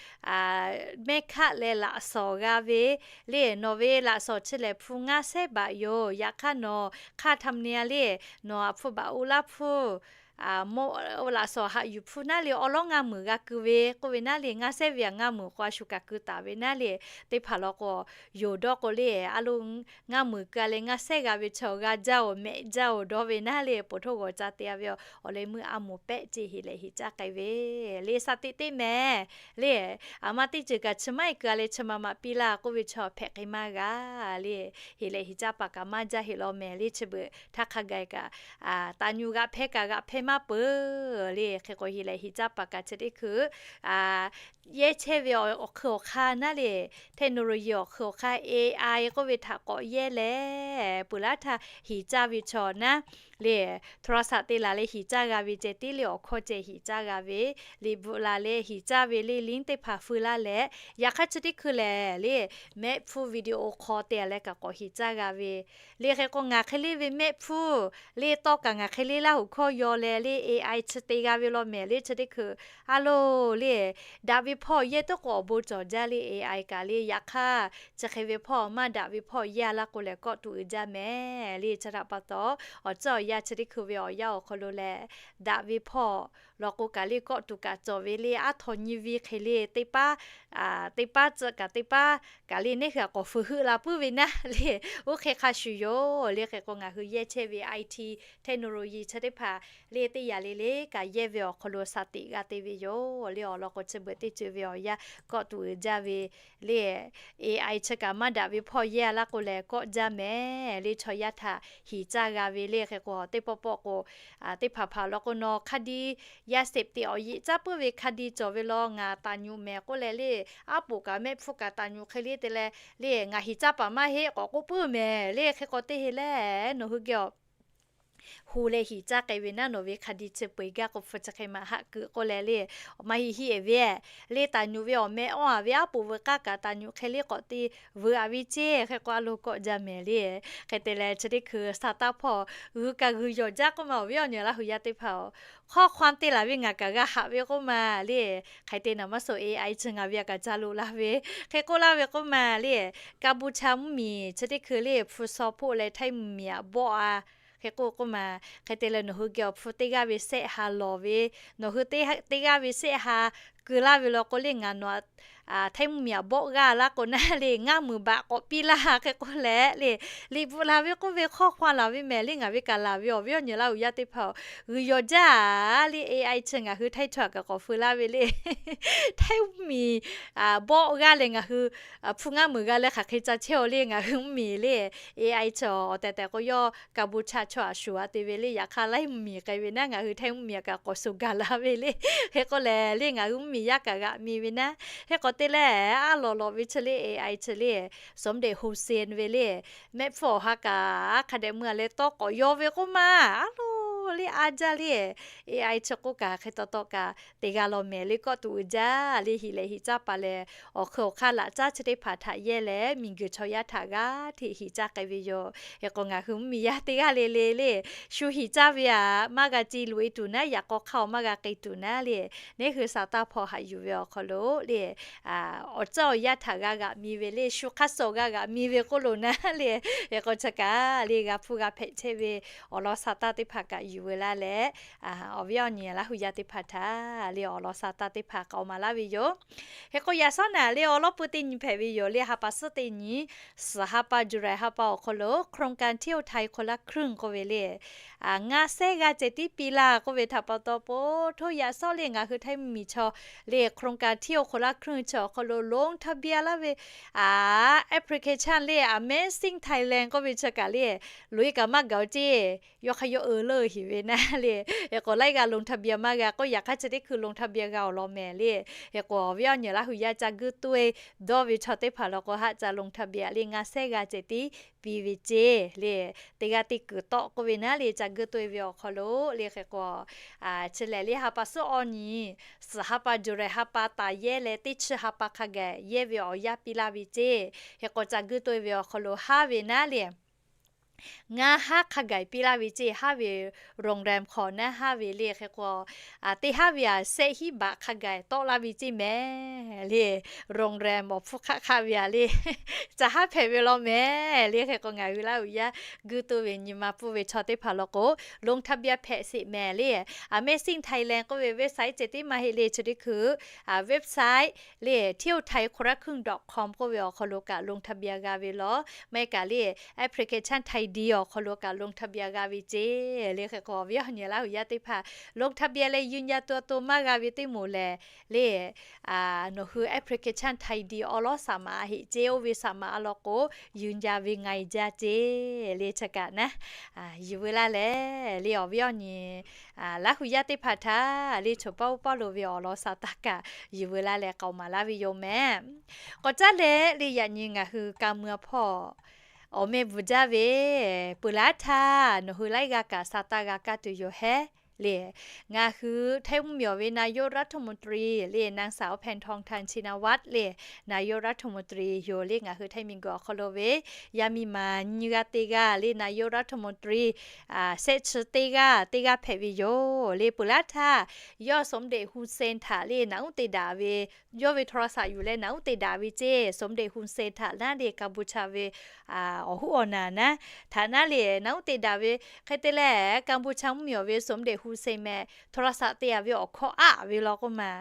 mehˆ hkaˆ leh laꞈ shawnˍ g'a ve le, nawˬ ve laꞈ shawnˍ chi lehˬ hpu ngaˇ shehˉ baꞈ yoˬ. Yaꞈ hk'aˇ nawˬ hk'aˇ ธรรมเนียม le, nawˬ aꞈ hpu baꞈ uˉ laˇ hpfuhˇ mawˆ laꞈ shawˍ haꞈ yuˬ hpu naˉ le awˉ lawˉ ngaˇ meunˍ g'a keu ve k'oˆ ve naˉ le, ngaˇ sehˉ ve aꞈ ngaˇ meunˍ k'o a shu kaꞈ keu taˍ ve naˉ le, teˇ hpaˍ law k'o, yonˍ dawˇ k'o le, a lo ngaˇ meunˍ keu a leh ngaˇ sehˉ g'a ve chaw g'a jaˇ-oˬ, mehˆ jaˇ-oˬ dawˇ ve naˉ le, poˬ htoˇ g'awˬ ca te-a ve awˬ leh meuˇ a moˍ pehˆ ce heˍ lehˬ heˍ caˇ k'ai ve le, shaˍ teꞈ teˇ mehˍ le, aˬ ma teˇ ceuˬ kaꞈ chi maˇ heˆ keu a leh chi ma maꞈ piˇ laˇ k'oˆ ve chaw hpehꞈ k'ai maˇ g'a le, heˍ lehˬ heˍ caˇ paˍ kaꞈ maˇ jaˇ heˍ law mehˍ le, chi beuꞈ htaˇ hk'a gaˬ kaꞈ taˍ nyu g'aꞈ hpehˇ kaꞈ g'aꞈ hpehˇ maˇ peuˬ le. Hk'e k'o heˍ lehˬ heˍ caˇ paˍ kaꞈ chi teˇ hkui yehˇ chehˇ ve awˬ hk'ui awˬ hk'aˇ naˉ le, technology awˬ hk'ui awˬ hk'aˇ A I k'oˆ ve htaꞈ k'awꞈ yehˇ leh, peuˬ laˇ htaˇ heˍ caˇ ve chaw naˉ le, โทรศัพท์ te laˬ leh heˍ caˇ g'a ve ceh tiˉ le, awˬ hkawˇ ceh heˍ caˇ g'a ve, liꞈ bvuhꞈ laˬ leh heˍ caˇ ve le, link teˇ hpaˍ feu laˇ leh, yaꞈ hk'aˇ chi teˇ hkui lehˬ le, mehˆ hpfuhˇ video call te-a leh kaꞈ k'awꞈ heˍ caˇ g'a ve le. Hk'e k'o ngaˬ hk'e le ve mehˆ hpfuhˇ le tawˇ kaꞈ ngaˬ hk'e le Laˇ huˍ hkawˇ yaw leh le A I chi te g'a ve law mehˍ le, chi teˇ hkui a lo le, daꞈ ve hpawˇ yehˇ tuˉ k'o awˬ bon cawˬ jaˇ le, A I kaꞈ le. Yaꞈ hk'aˇ chi hk'e ve hpawˇ maˇ daꞈ ve hpawˇ yehˇ-a laˇ k'o lehˬ kawˆ tuˬ uiˍ jaˇ mehˍ le. Chi htaꞈ pa taw, awˬ tcuhˉ awˬ yanˇ chi teˇ hkui ve awˬ yanˇ awˬ hk'aw lo lehˬ, daꞈ ve hpawˇ law k'o kaꞈ le kawˆ tuˬ kaꞈ cawˬ ve le, aˉ htaw nyi ve hk'e le teˇ paˉ teˇ paˉ tcuh kaꞈ teˇ paˉ kaꞈ le neˇ hui aꞈ k'awꞈ fuiˍ heuˆ la puiˉ ve naˉ le, oˇ hk'e hk'a shuˍ yoˬ le. Hk'e k'o ngaˬ hui yehˇ chehˇ ve I T technology chi teˇ hpaˍ le teˇ yanˇ le le kaꞈ yehˇ ve awˬ hk'aw lo shaˍ tiꞈ g'a te ve yoˬ le. Awˬ lawn k'o chi beuꞈ teˇ ceuˬ ve awˬ yanˇ kawˆ tuˬ uiˍ jaˇ ve le, A I chi kaꞈ maˇ daꞈ ve hpawˇ yehˇ-a laˇ k'o lehˬ kawˆ jaˇ mehˍ le. Chaw yaˇ htaꞈ heˍ caˇ g'a ve le. Hk'e k'o teˇ pawˆ pawˆ k'o teˇ hpaˍ hpaˍ law k'o nawˬ hk'a diˇ ยาเสพติด awˬ yeꞈ caˉ puiˉ ve hk'a diˇ cawˬ ve law ngaˬ taˍ nyuꞈ mehˍ k'oˆ leh le, aˉ poꞈ kaꞈ mehˆ hpfuhˇ kaꞈ taˍ nyuꞈ hk'e le te leh le, ngaˬ heˍ caˇ paˍ maˇ heˆ k'awꞈ k'oˆ puiˉ mehˍ le. Hk'e k'o teˇ heˍ lehˬ nawˬ hui geh awˬ hu leh heˍ caˇ k'ai ve naˉ, nawˬ ve hk'a diˇ chi peu-eˬ gaˇ k'o hpu chi hk'e maˇ haˆ keu k'oˆ leh le, maˇ heˆ heˆ-e ve le, taˍ nyuꞈ ve awˬ meh awˇ-a ve aˉ poꞈ veuꞈ k'aˇ kaꞈ taˍ nyuꞈ hk'e le k'awꞈ te veuꞈ-a ve ceˇ. Hk'e k'o a lo kawˆ jaˇ mehˍ le. Hk'e te leh chi teˇ hkui sa taˇ hpawˇ g'uiˬ kaꞈ g'uiˬ yawˬ jaˇ k'oˆ ma, awˬ viˉ awˬ nyi Laˇ huˍ yaˇ teˇ hpaˍ-oˬ, hk'awˇ hk'aw te laˬ ve ngaˬ kaꞈ g'a haꞈ ve k'oˆ ma le. Hk'e te naˍ maˇ suh A I chi ngaˬ ve aꞈ kaꞈ ca loꞈ la ve, hk'e k'oˆ laˇ ve k'oˆ ma le, Kaˇ buˇ chaˇ mvuhˇmiˬ chi teˇ hkui le hpu shaw hpoˆ leh htaiˇ mvuhˇmiˬ aꞈ bawˆ-a. Hk'e k'oˆ k'oˆ ma, hk'e te leh nawˬ hui geh awˬ hpu teˇ g'aˇ ve sehˆ ha lawˬ ve, nawˬ hui teˇ g'aˇ ve sehˆ ha keu laˇ ve law k'o le ngaˬ nawˬ htaiˇ mvuhˇmiˬ aꞈ bawˆ g'aˇ laˇ k'o naˉ le, ngaˇ meunˍ baꞈ k'awꞈ piˇ laˇ. Hk'e k'oˆ leh le, liꞈ bvuhꞈ laˬ ve k'oˆ ve hk'awˇ hk'aw laˬ ve mehˍ le, ngaˬ ve kaꞈ laˬ ve awˬ viˉ awˬ nyi Laˇ huˍ yaˇ teˇ hpaˍ-oˬ, g'uiˬ yawˬ jaˇ le. A I chi ngaˬ hui htaiˇ chaw aꞈ kaꞈ k'awꞈ feu laˇ ve le, htaiˇ mvuhˇmiˬ bawˆ g'aˇ leh ngaˬ hui hpu ngaˇ meunˍ g'a leh hk'aˬ hk'e ca chehˇ-aw le. Ngaˬ hui mvuhˇmiˬ le, A I chi awˬ tehˬ tehˬ k'o yawˇ Kaˇ buˇ chaˇ chaw aꞈ shuˍ-a te ve le, yaꞈ hk'aˇ Laˇ huˍ mvuhˇmiˬ k'ai ve naˉ ngaˬ hui htaiˇ mvuhˇmiˬ aꞈ kaꞈ k'awꞈ shuˍ gaˬ la ve le. Hk'e k'oˆ leh le ngaˬ hui mvuhˇmiˬ yaˇ kaꞈ g'aꞈ mi ve naˉ, hk'e k'o te leh a lawˬ lawˬ ve chi le A I chi le, สมเด็จ Hussein ve le, mehˆ hpfuhˇ awˬ ha kaꞈ hk'a dehꞈ mui-a leh tawˇ k'awꞈ yaw ve k'oˆ ma, a lo le a jaˇ le, A I chi k'oˆ kaꞈ hk'e taw taw kaꞈ te g'a law mehˍ le, kawˆ tuˬ uiˍ jaˇ le. Heˍ lehˬ heˍ caˇ paˍ lehˬ, awˬ hk'ui awˬ hk'aˇ laꞈ caˉ chi teˇ hpaˍ htaꞈ yehˇ leh miˬguiˬ chaw yaˇ htaꞈ g'aˇ hteꞈ heˍ caˇ k'ai ve yoˬ. Hk'e k'o ngaˬ hui mvuhˇmiˬ yaˇ teˇ g'aˇ le le le, shu heˍ caˇ ve aꞈ maˇ g'a ci loꞈ-e tuˬ naˉ, yaꞈ k'aw hk'aˇ-oˬ maˇ g'a k'ai tuˬ naˉ le, neˇ hui sa taˇ hpawˇ haꞈ yuˬ ve awˬ hk'aw lo le, awˬ tcuhˉ awˬ yaˇ htaꞈ g'a g'aꞈ mi ve le, shu hk'aˇ suh g'a g'aꞈ mi ve k'oˆ lo naˉ le. Hk'e k'o chi kaꞈ le g'a hpuˇ g'a hpehꞈ chehˇ ve awˬ lawn sa taˇ teˇ hpaˍ kaꞈ yuˬ veu laˇ leh, awˬ viˉ awˬ nyi Laˇ huˍ yaˇ teˇ hpaˍ htaꞈ le awˬ lawn sa taˇ teˇ hpaˍ k'awꞈ maˍ laˇ ve yoˬ. Hk'e k'o yaꞈ shawˉ naꞈ le awˬ lawˉ pui teˇ nyi hpehꞈ ve yoˬ le, ha pa suhˉ teˇ nyi, suhˍ ha pa July ha pa awˬ hk'aw lo โครงการเที่ยวไทยคนละครึ่ง k'oˆ ve le, ngaˇ sehˉ g'aˇ ceh tiˉ piˇ laˇ k'oˆ ve htaꞈ pa taw po htoˇ yaꞈ shawˉ le ngaˬ hui htaiˇ mvuhˇmiˬ chaw le โครงการเที่ยวคนละครึ่ง chi awˬ hk'aw lo ลงทะเบียน laˇ ve application le Amazing Thailand k'oˆ ve chi kaꞈ le, loꞈ-e kaꞈ maˇ gaˬ-oˬ ceˇ, yawˇ hk'aˇ yawˇ uiˍ leuˇ heˍ ve naˉ le. Hk'e k'o laiˉ g'aˇ ลงทะเบียน maˇ g'a k'oˆ, yaꞈ hk'aˇ chi teˇ hkui ลงทะเบียน g'a awˬ lawn mehˍ le. Hk'e k'o awˬ viˉ awˬ nyi Laˇ huˍ yaˇ ca guˇ toˇ-e dawˇ ve chaw teˇ hpaˍ law k'o haˆ ca ลงทะเบียน le ngaˇ sehˉ g'aˇ ceh tiˉ piˇ ve ceˇ le. Teˇ g'aˇ teˇ kuiˬ tawˆ k'oˆ ve naˉ le ca guˇ toˇ-e ve awˬ hk'aw lo le. Hk'e k'o chi lehˬ le ha pa suhˉ awˬ nyi, suhˍ ha pa July ha pa taˍ yehˇ leh teˇ chi ha pa hk'a gaˬ yehˇ ve awˬ yanˇ piˇ laˇ ve ceˇ. Hk'e k'o ca guˇ toˇ-e ve awˬ hk'aw lo haˉ ve naˉ le ngaˇ haˉ hk'a gaˬ piˇ laˇ ve ceˇ. Haˉ ve โรงแรม hk'awꞈ naˉ haˉ ve le hk'e k'o, teˇ haˉ ve aꞈ shehˆ hiˉ baꞈ hk'a gaˬ tawˆ laˇ ve ceˇ mehˍ le. โรงแรม awˬ hpfuhˇ hk'aˆ hk'aˆ ve aꞈ le, ca haˉ hpehꞈ ve law mehˍ le. Hk'e k'o ngaˬ hui Laˇ huˍ yaˇ guˇ toˇ ve nyi ma pfuhˇ ve chaw teˇ hpaˍ law k'o, ลงทะเบียน hpehꞈ sheˍ mehˍ le. Amazing Thailand k'oˆ ve website ceh tiˉ maˇ heˆ le, chi teˇ hkui website le เที่ยวไทยคนละครึ่ง dot com k'oˆ ve awˬ hk'aw lo kaꞈ ลงทะเบียน g'a ve law. Maˇ heˆ kaꞈ le application Thai Deal awˬ hk'aw lo kaꞈ ลงทะเบียน g'a ve ceˇ le. Hk'e k'o awˬ viˉ awˬ nyi Laˇ huˍ yaˇ teˇ hpaˍ ลงทะเบียน leh ยืนยันตัวตน maˇ g'a ve teˇ moˍ lehˬ le, nawˬ hui application Thai Deal awˬ lawn สมัคร a heˆ ceˇ. Oˇ ve สมัคร a law k'o, ยืนยัน ve nga e jaˇ ceˇ le. Chi kaꞈ naˉ yuˬ veu laˇ leh le awˬ viˉ awˬ nyi Laˇ huˍ yaˇ teˇ hpaˍ htaꞈ le chaw paˇ oˇ paˇ lo ve awˬ lawn sha taˇ kaꞈ yuˬ veu laˇ leh k'aoˍ maˍ laˇ ve yoˬ mehˍ. K'awꞈ caˉ leh le yaꞈ nyi ngaˬ hui ka mui a hpawˇ awˬ meh bvuhˬ jaˇ ve peuˬ laˇ htaˇ nawˬ hui laiˉ g'aˇ kaꞈ sha taˇ g'a kaˇ tuˬ yoˬ hehˉ le. Ngaˬ hui Htaiˇ mvuhˇmiˬ awˬ ve นายกรัฐมนตรี le นางสาว แพทองธาร ชินวัตร le นายกรัฐมนตรี yoˬ le. Ngaˬ hui Htaiˇ miˬguiˬ awˬ hk'aw lo ve yaˇ miˇ ma nyiˇ g'aˇ teˇ g'aˇ le นายกรัฐมนตรี shehˆ chi teˇ g'aˇ teˇ g'aˇ hpehꞈ ve yoˬ le. Peuˬ laˇ htaˇ yawˇ สมเด็จฮุนเซน htaꞈ le naꞈ uˉ te daꞈ ve, yawˇ ve โทรศัพท์ yuˬ leh naꞈ uˉ te daꞈ ve ceˇ. สมเด็จฮุนเซน htaꞈ naˉ le กัมพูชา ve awˬ huˉ awˬ naˍ naˉ htaꞈ naˉ le naꞈ uˉ te daꞈ ve hk'e te leh, กัมพูชา mvuhˇmiˬ awˬ ve สมเด็จฮุนเซน meh โทรศัพท์ te a ve awˬ hkawˇ aˆ ve law k'oˆ ma,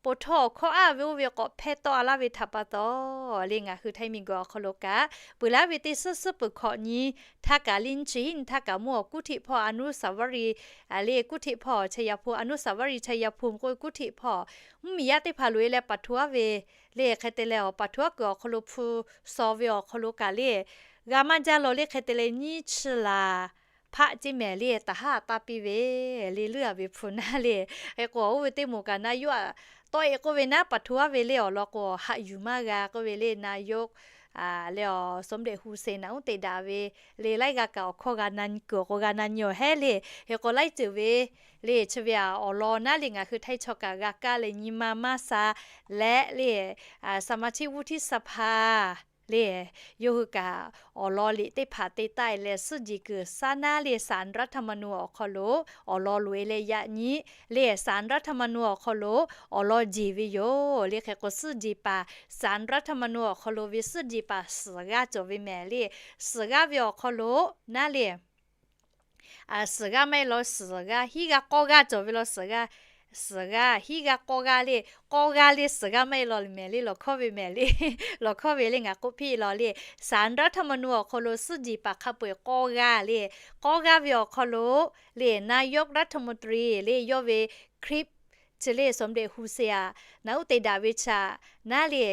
po htawˇ awˬ hkawˇ aˆ ve oˇ ve k'awꞈ hpehˇ tawˆ a laˇ ve htaꞈ pa taw le ngaˬ hui Htaiˇ miˬguiˬ awˬ hk'aw lo kaꞈ peuˬ laˇ ve teˇ suhˉ suhˉ peuˬ hkawꞈ nyi htaˇ kaꞈ le nyiˇ chi hiˉ nyi htaˇ kaꞈ mvuhˇ awˬ กรุงเทพ hpawˇ อนุสาวรีย์ le กรุงเทพ hpawˇ Chayapum, อนุสาวรีย์ Chayapum k'oˆ ve กรุงเทพ hpawˇ mvuhˇmiˬ yaˇ teˇ hpaˍ loꞈ e leh paˍ htu aˉ ve le hk'e te leh awˬ paˍ htu aˉ kuiˬ awˬ hk'aw lo hpu shaw ve awˬ hk'aw lo kaꞈ le g'a maˇ jaˇ law le hk'e te leh nyiˇ chi laˬ hpaˆ ceˇ mehˍ le taˍ haˉ taˇ piˇ ve le leuˉ a ve hpu naˉ le. Hk'e k'o oˇ ve teˇ moˍ kaꞈ naˍ yawˇ aꞈ tawˆ e k'oˆ ve naˉ paˍ htu aˉ ve le awˬ lawn k'o haꞈ yuˬ maˇ g'a k'oˆ ve le naˍ yawˇ le awˬ สมเด็จฮุนเซน naꞈ uˉ te daꞈ ve le laiˉ g'aˇ kaꞈ awˬ hkawˇ g'a na nyi kuiˬ k'o g'a na nyi awˬ hehˉ le. Hk'e k'o laiˉ ceuˬ ve le chi ve aꞈ awˬ lawn naˉ le ngaˬ hui Htaiˇ chaw kaꞈ g'a kaˇ leh nyi ma maˇ sha leh le สมาชิกวุฒิสภา le yawˇ hui kaꞈ awˬ lawn liꞈ teˇ hpaˍ te taˆ e leh suhˉ jeˬ kuiˬ shaˉ naˉ le ศาลรัฐธรรมนูญ awˬ hk'aw lo awˬ lawn loꞈ e leh yaꞈ nyi le ศาลรัฐธรรมนูญ awˬ hk'aw lo awˬ lawn jeˬ ve yoˬ le. Hk'e k'o suhˉ jeˬ paˍ ศาลรัฐธรรมนูญ awˬ hk'aw lo ve suhˉ jeˬ paˍ suhˍ g'aˇ cawˬ ve mehˍ le. Suhˍ g'aˇ ve awˬ hk'aw lo naˉ le suhˍ g'aˇ maˇ heˆ law suhˍ g'aˇ hiˉ g'aˇ k'awˇ g'aˇ cawˬ ve law suhˍ g'aˇ, suhˍ g'aˇ hiˉ g'aˇ k'awˇ g'aˇ le, k'awˇ g'aˇ le suhˍ g'aˇ maˇ heˆ law mehˍ le lawˬ hkawˇ ve mehˍ le, lawˬ hkawˇ ve le ngaˬ k'oˆ piˇ law le. ศาลรัฐธรรมนูญ awˬ hk'aw lo suhˉ jeˬ paˍ hk'a peu eˬ k'awˇ g'aˇ le, k'awˇ g'aˇ ve awˬ hk'aw lo le นายกรัฐมนตรี le yawˇ ve คลิป chi le สมเด็จฮุนเซน aꞈ naꞈ uˉ te daꞈ ve chaꞈ naˉ le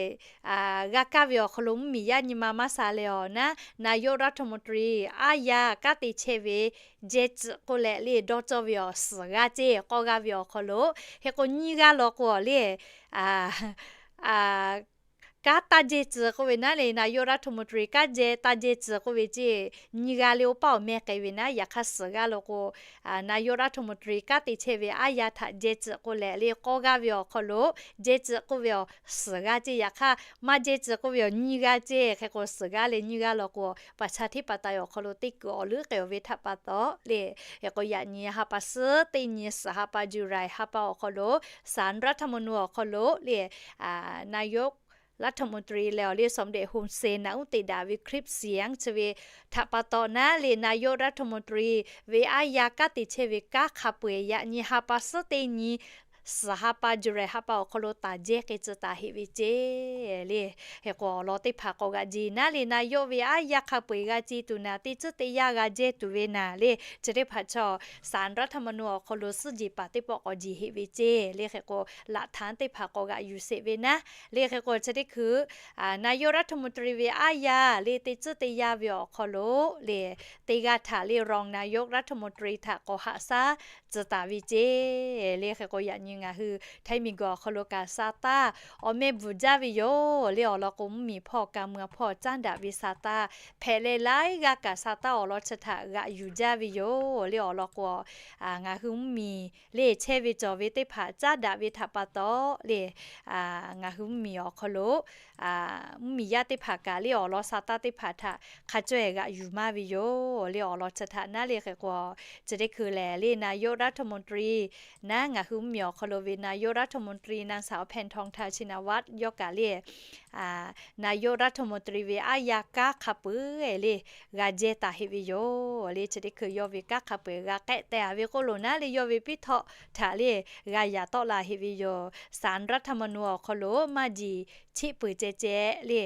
g'a kaˇ ve awˬ hk'aw lo mvuhˇmiˬ yaˇ nyi ma maˇ sha leh awˬ naˉ นายกรัฐมนตรี aˉ yaˇ kanˉ te chehˇ ve jehˇ tcuhꞈ k'oˆ leh le dawˇ cawˇ ve awˬ suhˍ g'aˇ ceˇ. K'awˇ g'aˇ ve awˬ hk'aw lo hk'e k'o nyiˇ g'aˇ law k'o le kanˉ taˇ jehˇ tcuhꞈ k'oˆ ve naˉ le นายกรัฐมนตรี kanˉ jehˇ taˇ jehˇ tcuhꞈ k'oˆ ve ceˇ. Nyiˇ g'aˇ le oˇ paˆ awˬ meh k'ai ve naˉ. Yaꞈ hk'aˇ suhˍ g'aˇ law k'o นายกรัฐมนตรี kanˉ te chehˇ ve aˉ yaˇ htaꞈ jehˇ tcuhꞈ k'oˆ leh le k'awˇ g'aˇ ve awˬ hk'aw lo jehˇ tcuhꞈ k'oˆ ve awˬ suhˍ g'aˇ ceˇ. Yaꞈ hk'aˇ maˇ jehˇ tcuhꞈ k'oˆ ve awˬ nyiˇ g'aˇ ceˇ. Hk'e k'o suhˍ g'aˇ leh nyiˇ g'aˇ law k'o ประชาธิปไตย awˬ hk'aw lo teˇ kuiˬ awˬ leuˉ k'ai ve htaꞈ pa taw le, hk'e k'o yaꞈ nyi ha pa suhˉ teˇ nyi suhˍ ha pa July ha pa awˬ hk'aw lo ศาลรัฐธรรมนูญ awˬ hk'aw lo le นายกรัฐมนตรี leh awˬ le สมเด็จฮุนเซน naꞈ uˉ te daꞈ ve คลิปเสียง chi ve htaꞈ pa taw naˉ le นายกรัฐมนตรี ve aˉ yaˇ kanˉ te chehˇ ve kanˉ hk'a peu eˬ yaꞈ nyi ha pa suhˉ teˇ nyi suhˍ ha pa July ha pa awˬ hk'aw lo taˍ jehˇ k'ai tcuh taˍ heˆ ve ceˇ le. Hk'e k'o awˬ lawn teˇ hpaˍ k'awꞈ g'aꞈ jeˬ naˉ le นายก ve aˉ yaˇ hk'a peu eˬ g'a ce tuˬ naˍ teˇ tcuhˉ teˇ yanˇ g'a jehˇ tuˬ ve naˍ le chi teˇ hpaˍ chaw ศาลรัฐธรรมนูญ awˬ hk'aw lo suhˉ jeˬ paˍ teˇ pawˆ k'awꞈ jeˬ heˆ ve ceˇ le. Hk'e k'o laꞈ htaꞈ teˇ hpaˍ k'awꞈ g'aꞈ yuˬ sheˍ ve naˉ le. Hk'e k'o chi teˇ hkui นายกรัฐมนตรี ve aˉ yaˇ le teˇ tcuhˉ teˇ yanˇ ve awˬ hk'aw lo le teˇ g'aˇ htaꞈ le รองนายกรัฐมนตรี htaꞈ k'awꞈ haꞈ shaˉ tcuh taˍ ve ceˇ le. Hk'e k'o yaꞈ nyi Ngaˬ hui Htaiˇ miˬguiˬ awˬ hk'aw lo kaꞈ sa taˇ awˬ meh bvuhˬ jaˇ ve yoˬ le. Awˬ lawn k'o, mvuhˇmiˬ hpawˇ ka mui hpawˇ caˉ daꞈ ve sa taˇ hpehꞈ leh, laiˉ g'aˇ kaꞈ sa taˇ awˬ lawn chi htaꞈ g'aꞈ yuˬ jaˇ ve yoˬ le. Awˬ lawn k'o, ngaˬ hui mvuhˇmiˬ le chehˇ ve cawˬ ve teˇ hpaˍ caˉ daꞈ ve htaꞈ pa taw le, ngaˬ hui mvuhˇmiˬ awˬ hk'aw lo mvuhˇmiˬ yaˇ teˇ hpaˍ kaꞈ le awˬ lawn sa taˇ teˇ hpaˍ htaꞈ hk'a caweh g'aꞈ yuˬ maˇ ve yoˬ le. Awˬ lawn chi htaꞈ naˉ le hk'e k'o, chi teˇ hkui lehˬ le นายกรัฐมนตรี naˉ ngaˬ hui mvuhˇmiˬ awˬ hk'aw lo ve นายกรัฐมนตรี นางสาวแพทองธาร ชินวัตร yawˇ kaꞈ le นายกรัฐมนตรี ve aˉ yaˇ kanˉ hk'a peu-eˬ le g'a jehˇ taˍ heˆ ve yoˬ le. Chi teˇ hkui yawˇ ve kanˉ hk'a peu-eˬ g'a k'ehˆ teh-a ve k'oˆ lo naˉ le, yawˇ ve piˇ htawˆ htaꞈ le g'a yaꞈ tawˆ la heˆ ve yoˬ. ศาลรัฐธรรมนูญ awˬ hk'aw lo maˇ jiˬ cheˆ peuˬ ceh ceh le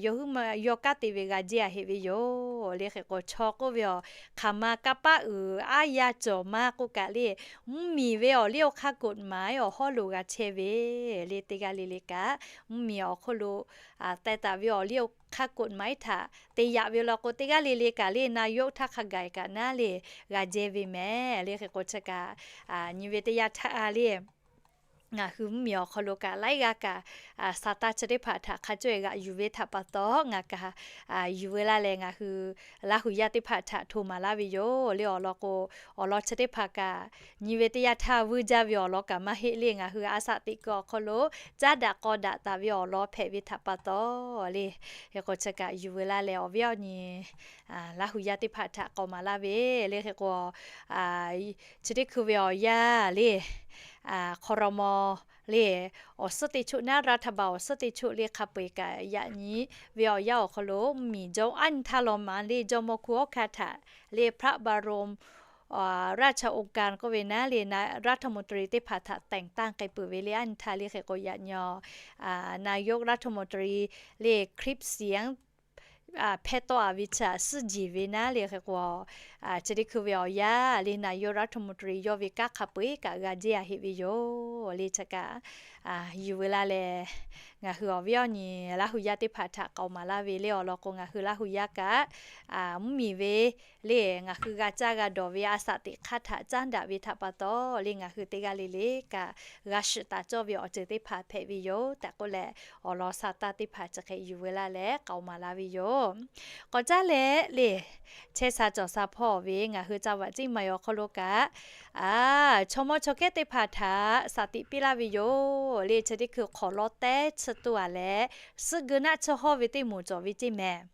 yawˇ hui yawˇ kanˉ te ve g'a jehˇ-a heˆ ve yoˬ le. Hk'e k'o, chaw k'oˆ ve awˬ hk'aˬ ma kanˇ paˆ uiˍ aˉ yaˇ cawˬ maˇ k'oˆ kaꞈ le, mvuhˇmiˬ ve awˬ liˇ awˬ hk'aˇ กฎหมาย awˬ hawˉ lo g'a chehˇ ve le. Teˇ g'aˇ le le kaꞈ mvuhˇmiˬ awˬ hk'oˆ lo teh taˍ ve awˬ liˇ awˬ hk'aˇ กฎหมาย htaꞈ te yaꞈ ve law k'o, teˇ g'aˇ le le kaꞈ le นายก htaˇ hk'a gaˬ kaꞈ naˉ le g'a jehˇ ve mehˍ le. Hk'e k'o, chi kaꞈ nyi ve teˇ yanˇ htaˇ le ngaˬ hui mvuhˇmiˬ awˬ hk'aw lo kaꞈ laiˉ g'aˇ kaꞈ sa taˇ chi teˇ hpaˍ htaꞈ hk'a caweh g'aꞈ yuˬ ve htaꞈ pa taw, ngaˬ kaꞈ yuˬ ve laˇ leh ngaˬ hui Laˇ hu yaˇ teˇ hpaˍ htaꞈ hto maˍ laˇ ve yoˬ le. Awˬ lawn k'o, awˬ lawn chi teˇ hpaˍ kaꞈ nyi ve teˇ yanˇ htaˇ vuiˇ jaˇ ve awˬ lawn kaꞈ maˇ heˆ le. Ngaˬ hui a saꞈ teꞈ kuiˬ awˬ hk'aw lo caˉ daꞈ k'aw daꞈ taˍ ve awˬ lawn hpehꞈ ve htaꞈ pa taw le, hk'e k'o chi kaꞈ yuˬ ve laˇ leh awˬ viˉ awˬ nyi Laˇ hu yaˇ teˇ hpaˍ htaꞈ k'awꞈ maˍ laˇ ve le. Hk'e k'o, chi teˇ hkui ve awˬ yanˇ le ครม. le awˬ suhˉ teˇ choˆ naˉ รัฐบาล awˬ suhˉ teˇ choˆ le hk'a peu-eˬ kaꞈ yaꞈ nyi ve awˬ yanˇ awˬ hk'aw lo mvuhˇmiˬ เจ้าอั้น htaˇ law ma le jawˇmawˇ hkunˉ hawˉ hkanˇ htaꞈ le พระบรมราชโองการ k'oˆ ve naˉ le รัฐมนตรี teˇ hpaˍ htaꞈ แต่งตั้ง k'ai peuˬ ve le อั้น htaˇ le. Hk'e k'o yaꞈ nyi นายกรัฐมนตรี le คลิปเสียง hpehˇ tawˆ-a ve chi htaꞈ suhˉ jeˬ ve naˉ le. Hk'e k'o, chi teˇ hkui ve awˬ yanˇ le นายกรัฐมนตรี yawˇ ve kanˉ hk'a peu-eˬ kaꞈ g'a jehˇ-a heˆ ve yoˬ le. Chi kaꞈ yuˬ ve laˇ leh ngaˬ hui awˬ viˉ awˬ nyi Laˇ hu yaˇ teˇ hpaˍ htaꞈ k'awꞈ maˍ laˇ ve le. Awˬ lawn k'o, ngaˬ hui Laˇ hu yaˇ kaꞈ mvuhˇmiˬ ve le ngaˬ hui g'a caˇ g'a dawˬ ve a saꞈ teꞈ hk'aˇ htaꞈ caˉ daꞈ ve htaꞈ pa taw le ngaˬ hui teˇ g'aˇ le le kaꞈ g'a shiˍ taˍ cawˇ ve awˬ ceuˬ teˇ hpaˍ hpehꞈ ve yoˬ tehꞈ k'oˆ leh, awˬ lawn sa taˇ teˇ hpaˍ chi hk'e yuˬ ve laˇ leh k'awꞈ maˍ laˇ ve yoˬ. K'awꞈ caˉ leh le chehˇ sha cawˬ sha hpawˇ ve ngaˬ hui จังหวัดเชียงใหม่ awˬ hk'aw lo kaꞈ, chaw mawˇ chaw kehˉ teˇ hpaˍ htaꞈ saˍ tiꞈ piˇ laˇ ve yoˬ le. Chi teˇ hkui hk'awˍ lawˉ tehˉ chi tuˬ-a leh suhˆ geu naˆ tsuhˇ hawˇ ve teˇ moˍ cawˬ ve ceˇ mehˍ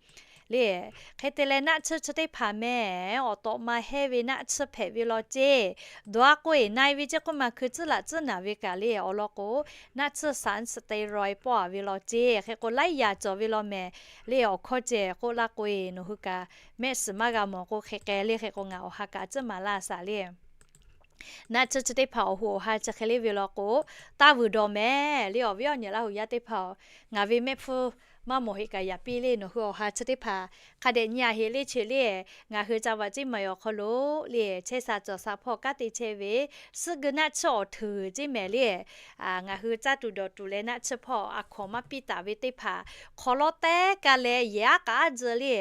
le. Hk'e te leh naˆ tsuhˇ chi teˇ hpaˍ mehˍ awˬ tawꞈ ma hehˇ ve naˆ tsuhˇ hpehꞈ ve law ceˇ. Dawˬ-a k'o-eˬ na-e ve ceˇ k'oˆ ma hkui tcuhˉ laꞈ tcuhˉ naˬ ve kaꞈ le awˬ lawn k'o, naˆ tsuhˇ สารสเตียรอยด์ pawˆ-a ve law ceˇ. Hk'e k'o laiˉ yaꞈ cawˬ ve law mehˍ le. Awˬ hkawˇ ceh k'oˆ laˇ k'o-eˬ nawˬ hui kaꞈ mehˆ shiˍ maˇ g'a mawˬ k'o hk'e k'ai le. Hk'e k'o ngaˬ awˬ ha kaꞈ tcuhˉ maˍ laˇ shaˍ le. Naˆ tsuhˇ chi teˇ hpaˍ awˬ hoꞈ awˬ ha chi hk'e le ve law k'o, taˇ vuiˬ dawˬ mehˍ le. Awˬ viˉ awˬ nyi Laˇ hu yaˇ teˇ hpaˍ-oˬ, ngaˬ ve mehˆ hpfuhˇ maˇ mawˬ heˆ kaꞈ yaꞈ piˇ le. Nawˬ hui awˬ ha chi teˇ hpaˍ hk'a dehꞈ nyi-a heˆ le. Chi le ngaˬ hui จังหวัดเชียงใหม่ awˬ hk'aw lo le chehˇ sha cawˬ sha hpawˇ kanˉ te chehˇ ve suhˆ geu naˆ tsuhˇ awˬ hteunˍ ceˇ mehˍ le. Ngaˬ hui caˇ tuˬ dawˬ tuˬ leh naˆ tsuhˇ hpawˇ a hkawnˍ maˇ piˇ taˍ ve teˇ hpaˍ hk'awˍ lawˉ tehˉ ka leh yehˬ aˉ k'aˉ zuh le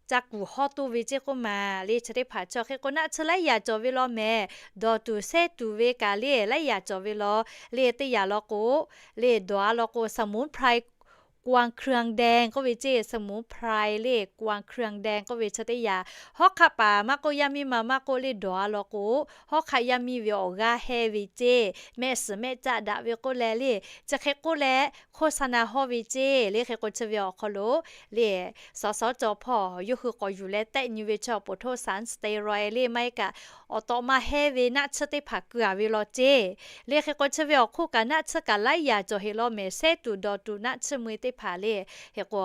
ca kuˬ hawˇ toˇ ve ceˇ k'oˆ ma le. Chi teˇ hpaˍ chi hk'e k'o naˆ tsuhˇ laiˉ yaꞈ cawˬ ve law mehˍ. Dawˬ tuˬ shehˇ tuˬ ve kaꞈ le laiˉ yaꞈ cawˬ ve law le. Teˇ yanˇ law k'o le dawˬ-a law k'o สมุนไพร กวางเครื่องแดง k'oˆ ve ceˇ. สมุนไพร le กวางเครื่องแดง k'oˆ ve chi teˇ yanˇ hawˉ hk'aˆ paˍ maˇ k'oˆ yaˇ miˇ ma maˇ k'oˆ le dawˬ-a law k'o, hawˉ hk'aˆ yaˇ miˇ ve awˬ g'aˇ hehˇ ve ceˇ. Mehˆ shiˍ mehˆ caˆ daꞈ ve k'oˆ leh le, chi hk'e k'oˆ leh โฆษณา hawˇ ve ceˇ le. Hk'e k'o chi ve awˬ hk'aw lo le สสจ hpawˇ yawˇ hui k'awꞈ yuˬ leh tehˆ nyi ve chi awˬ poˍ htoˇ สารสเตียรอยด์ le maˇ heˆ kaꞈ awˬ tawꞈ ma hehˇ ve naˆ tsuhˇ teˇ hpaˍ keu-a ve law ceˇ. Le hk'e k'o chi ve awˬ hk'oˆ kaꞈ naˆ tsuhˇ kaꞈ laiˉ yaꞈ cawˬ heˆ law mehˍ. Shehˇ tuˬ dawˬ tuˬ naˆ tsuhˇ mui teˇ hpaˍ le, hk'e k'o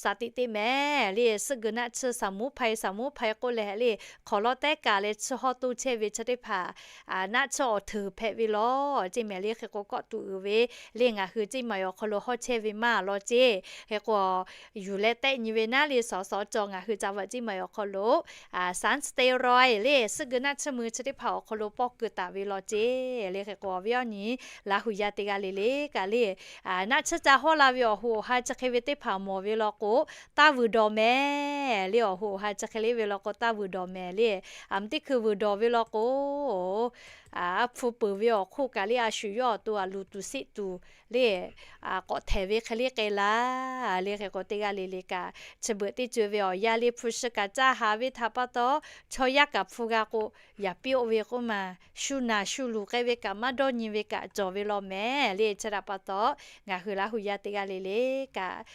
saˍ tiꞈ teˇ mehˍ le suhˆ geu naˆ tsuhˇ สมุนไพร สมุนไพร k'oˆ leh le hk'awˍ lawˉ tehˉ ka leh tsuhˇ hawˇ toˇ chehˇ ve chi teˇ hpaˍ naˆ tsuhˇ awˬ hteunˍ hpehꞈ ve law ceˇ mehˍ le. Hk'e k'o kawˆ tuˬ uiˍ ve le ngaˬ hui เชียงใหม่ awˬ hk'aw lo hawˇ chehˇ ve maˇ law ceˇ. Hk'e k'o yuˬ leh tehˆ nyi ve naˉ le สสจ ngaˬ hui จังหวัดเชียงใหม่ awˬ hk'aw lo สารสเตียรอยด์ le suhˆ geu naˆ tsuhˇ mui chi teˇ hpaˍ awˬ hk'aw lo pawˇ keu taˍ ve law ceˇ. Le hk'e k'o awˬ viˉ awˬ nyi Laˇ hu yaˇ teˇ g'aˇ le le kaꞈ le naˆ tsuhˇ ca hawˇ la ve awˬ hoꞈ ha chi hk'e ve teˇ hpaˍ mawˬ ve law k'o, taˇ vuiˬ dawˬ mehˍ le. Awˬ hoꞈ ha chi hk'e le ve law k'o, taˇ vuiˬ dawˬ mehˍ le. Aˬ, teˇ hkui vuiˬ dawˬ ve law k'o, a hpu peuˬ ve awˬ hk'oˆ kaꞈ le, a shu yawˇ awˬ to a luˬ tuˬ seˆ tuˬ le, k'awꞈ htehˍ ve hk'e le k'ai laˇ le. Hk'e k'o, teˇ g'aˇ le le kaꞈ chi beuꞈ teˇ co ve awˬ yanˇ le, hpu shi kaꞈ caˇ haˍ ve htaꞈ pa taw, chaw yaˇ kaꞈ hpu g'a k'o, yaꞈ piˇ oˆ ve k'oˆ ma, shu naˬ shu luˬ k'ai ve kaꞈ maˇ dawˇ nyi ve kaꞈ cawˬ ve law mehˍ le. Chi htaꞈ pa taw, ngaˬ hui Laˇ hu yaˇ teˇ g'aˇ le le kaꞈ,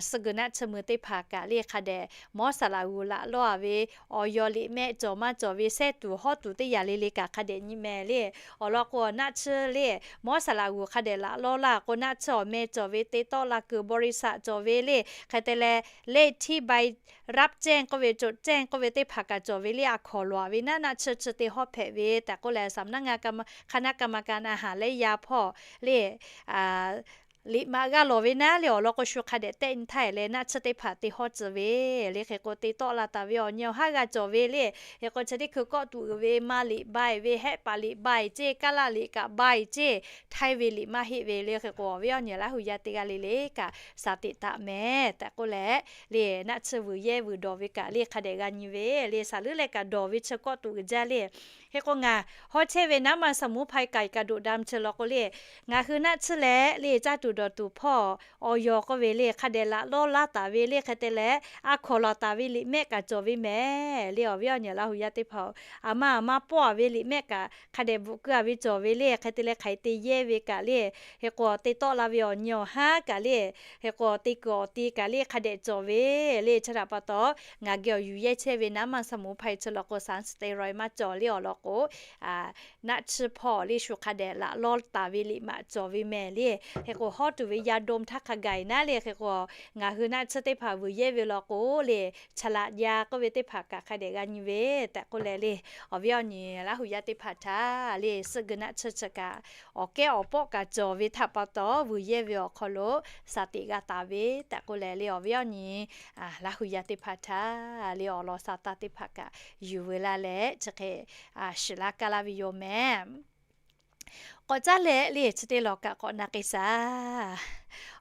suh geu naˆ tsuhˇ mui teˇ hpaˍ kaꞈ le hk'a dehꞈ mawˇ saˍ laꞈ g'uˬ laꞈ lawˇ a ve awˬ yaw liꞈ mehˆ cawˬ maˇ cawˬ ve sehˉ tuˬ hawˉ tuˬ teˇ yanˇ le le kaꞈ hk'a dehꞈ nyi mehˍ le. Awˬ lawn k'o, naˆ tsuhˇ le mawˇ saˍ laꞈ g'uˬ hk'a dehꞈ laꞈ lawˇ laˇ k'o, naˆ tsuhˇ awˬ meh cawˬ ve te tawˆ la kuiˬ บริษัท cawˬ ve le, hk'e te leh เลขที่ใบรับแจ้ง k'oˆ ve จดแจ้ง k'oˆ ve teˇ hpaˍ kaꞈ cawˬ ve le, a hkawˍ lawˬ ve naˉ, naˆ tsuhˇ chi te hawˉ hpehꞈ ve tehꞈ k'oˆ leh, สำนักงานคณะกรรมการอาหารและยา hpawˇ le liꞈ maꞈ g'a lawˬ ve naˉ le. Awˬ lawn k'o, shu hk'a dehꞈ tehˆ nyi htaˇ le naˆ tsuhˇ teˇ hpaˍ te hawˉ tcuh ve le. Hk'e k'o, te tawˆ la taˍ ve awˬ nyi awˬ haˉ g'a cawˬ ve le. Hk'e k'o, chi teˇ hkui kawˆ tuˬ uiˍ ve maˇ liꞈ ba eˬ ve, hehˆ paˍ liꞈ ba eˬ ceˇ, kaˉ laˆ liꞈ kaꞈ ba eˬ ceˇ, htaiˇ ve liꞈ maˇ heˆ ve le. Hk'e k'o, awˬ viˉ awˬ nyi Laˇ hu yaˇ teˇ g'aˇ le le kaꞈ shaˍ teꞈ taˍ mehˍ tehꞈ k'oˆ leh le, naˆ tsuhˇ vuiˬ yehˇ vuiˬ dawˬ ve kaꞈ le hk'a dehꞈ g'a nyi ve le. Shaˍ leuˉ leh kaꞈ dawˬ ve chi kawˆ tuˬ uiˍ jaˇ le. Hk'e k'o, ngaˬ hawˉ chehˇ ve naˉ ma saˍ muˉ hpaw kaiˍ kaꞈ doꞈ da mvuh chi law k'o le, ngaˬ hui naˆ tsuhˇ leh le caˇ tuˬ dawˬ tuˬ hpawˇ awˬ yaw k'oˆ ve le hk'a dehꞈ laꞈ lawˇ laˇ taˍ ve le. Hk'e te leh, a hkawˍ lawˬ taˍ ve liꞈ mehˆ kaꞈ cawˬ ve mehˍ le. Awˬ viˉ awˬ nyi Laˇ hu yaˇ teˇ hpaˍ-oˬ, aˬ ma aˬ ma pawˆ a ve liꞈ mehˆ kaꞈ hk'a dehꞈ bvuhꞈ keu a ve cawˬ ve le. Hk'e te leh, hk'aˬ hk'e te yehˇ ve kaꞈ le, hk'e k'o, te tawˆ la ve awˬ nyi awˬ haˉ kaꞈ le, hk'e k'o, te kuiˬ awˬ te kaꞈ le hk'a dehꞈ cawˬ ve le. Chi htaꞈ pa taw, ngaˬ geh awˬ yuˬ yehˇ chehˇ ve naˉ ma saˍ muˉ hpaw chi law k'o, สารสเตียรอยด์ maˇ cawˬ le. Awˬ lawn k'o, naˆ tsuhˇ hpawˇ le shu hk'a dehꞈ laꞈ lawˇ taˍ ve liꞈ maꞈ cawˬ ve mehˍ le. Hk'e k'o, hawˉ tuˬ ve ยาดม htaˇ hk'a gaˬ naˉ le. Hk'e k'o, ngaˬ hui naˆ tsuhˇ teˇ hpaˍ vuiˬ yehˇ ve law k'o le, ชะลาดยา k'oˆ ve teˇ hpaˍ kaꞈ hk'a dehꞈ g'a nyi ve tehꞈ k'oˆ leh le, awˬ viˉ awˬ nyi Laˇ hu yaˇ teˇ hpaˍ htaꞈ le, suhˆ geu naˆ tsuhˇ chi kaꞈ awˬ kehˉ awˬ pawˆ kaꞈ cawˬ ve htaꞈ pa taw, vuiˬ yehˇ ve awˬ hk'aw lo shaˍ teꞈ g'a taˍ ve tehꞈ k'oˆ leh le, awˬ viˉ awˬ nyi Laˇ hu yaˇ teˇ hpaˍ htaꞈ le, awˬ lawn sha taˇ teˇ hpaˍ kaꞈ yuˬ veu laˇ leh, chi hk'e shiˍ laˇ kaˇ laˇ ve yoˬ mehˍ. K'awꞈ caˉ leh le, chi teˇ lawˬ kaꞈ k'awꞈ na k'ai shaˍ.